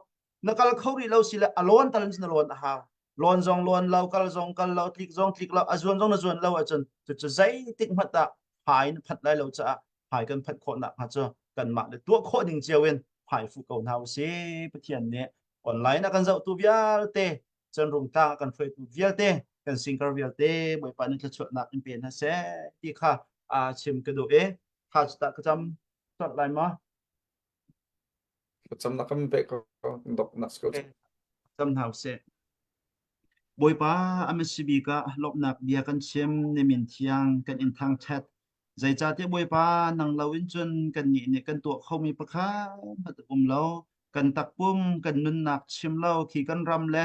S3: Na kal kho rih lo si le a lawn tal in na lawn a hau. Lawn zong lawn lo, kal zong kal lo, tlik zong tlik lo, a zuan zong na zuan lo ahcun cucu zeitik hmanh ah hmai na phanh lai lo caah hmai kan phanh khawh nakhnga cu kanmah le tuah khawh ning cio in hmai fuh ko hna usih. Pathian nih online a kan zohtu vialte cun rungtlang a kan hruaitu vialte kan singkar vialte Bawipa nih thluachuahnak in pe hna seh ti kha a chim ka duh i kha cu tah ka cam cawt lai ma
S1: Cam nak kan pe ko dok nak ko
S3: cam hna usih Bawipa a bik ah lawmhnak bia kan chim ni min thiang kan in thangṭhat Zeicahtiah Bawipa nang loin cun kannih nih kan tuah khomi pakhat hmanh a um lo. Kan takpum kan nunnak chim lo khi kan ram le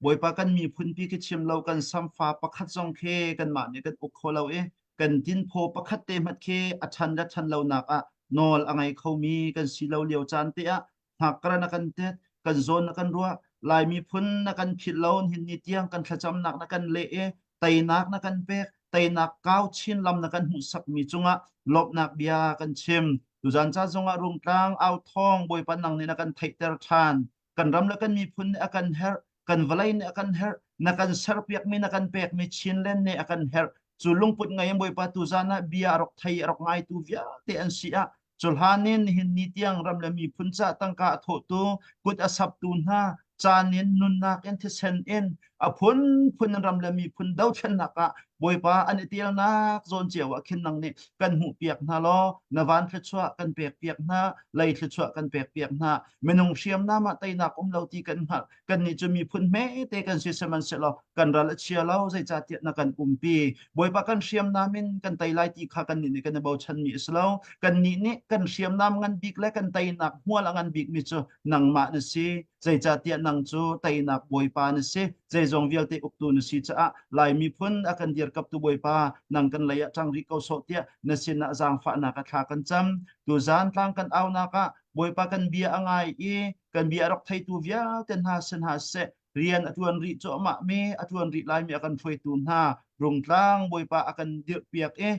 S3: Bawipa kan miphunpi khi chim lo kan samfa pakhat zong khi kanmah nih kan uk kho lo i kan tinphaw pakhat te hmanh khi a ṭhan le ṭhan lonak ah nawl a ngei khomi kan si lo lio caan te ah hngakra na kan tet kan zawn na kan ruah Lai miphun na kan philh lo hin ni tiang kan thlacamnak na kan leh i teinak na kan pek teinak kau chin lam na kan hmuhsakmi cungah lawmhnak bia kan chim tuzan ca zongah rungtlang au thawng bawipa nang nih na kan theihter ṭhan kan ram le kan miphun nih a kan herh. Kan vawlei nih a kan herh. Na kan serpiakmi na kan pekmi Chinland nih a kan herh. Cu lungput ngei in Bawipa tuzan ah bia a rak thei a rak ngaitu vialte an si ah Cuhlan in nihin ni tiang ram le miphun ca tangka a thawhtu, kut a saptu hna, caan in, nunnak in, thisen in, a phunphun in ram le miphun dothlennak ah Bawipa an i telnak zawn cio ah khin nang nih kan hmuhpiak hna law na van thluachuah kan pekpiak hna, lei thluachuah kan pekpiak hna. Minung hriamnam ah teinak um lo ti kan hngalh. Kannih cu miphun hmete kan si sihmanhsehlaw kan ral a chia lo zeicahtiah na kan umpi. Bawipa kan hriamnam in kan tei lai ti kha kannih nih kan i bochanmi a si lo. Kannih nih kan hriamnam ngan bik le kan teinak hmual a ngan bikmi cu nangmah na si. Zeicahtiah nang cu teinak Bawipa na si. Zeizong vialte uktu na si caah Lai miphun a kan dirkaptu Bawipa nang kan lei ah ṭang rih ko sawh tiah na sinah zaangfahnak a thla kan cam. Tuzaan tlang kan aunak ah Bawipa kan bia a ngai i kan bia a rak theitu vialte hna si hna seh rian a ṭuan rih cuahmah mi a ṭuan rih laimi a kan hruaitu hna Rungtlang Bawipa a kan dirhpiak i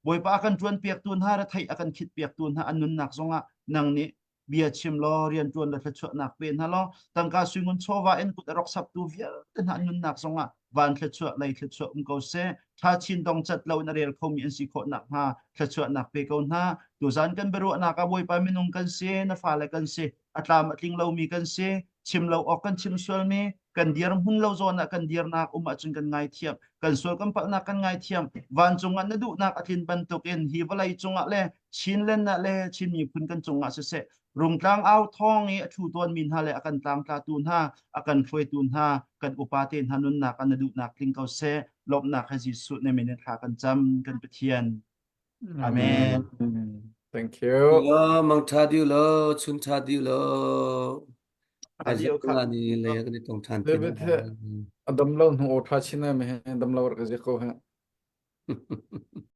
S3: Bawipa a kan ṭuanpiaktu hna retheih a kan khitpiaktu hna an nunnak zongah nang nih bia chim law rian ṭuan le thluachuahnak pe hna law tangka suingun chawva in kut a rak saptu vialte hna an nunnak zongah van thluachuah lei thluachuah um ko seh ṭha chin dong cat lo in a rel khomi an si khawh nakhnga thluachuahnak pe ko hna tuzan kan biaruahnak ah Bawipa minung kan si na fale kan si a tlam a tling lomi kan si chim lo awk kan chim sualmi kan dir hmun lo zawn ah kan dirnak um ahcun kan ngaithiam kan sual kan palhnak kan ngaithiam vancung ah na duhnak a tlin bantukin hi vawlei cungah le Chinland ah le Chin miphun kan cungah siseh Rungtlang au thawng i a ṭhu tawnmi hna le a kan tlangtlatu hna, a kan hruaitu hna, kan upa te hna nunnak ah na duhnak tling ko seh. Lawmhnak he Jesuh na min in thla kan cam, kan Pathian. Amen.
S1: Thank you.
S4: Lo mang tha diu lo chun tha diu lo
S3: Adio kha.
S4: ni le kan i tong than te
S1: David he a dam lo hnu aw tha chin ai me he dam lo rak ka zik ko he.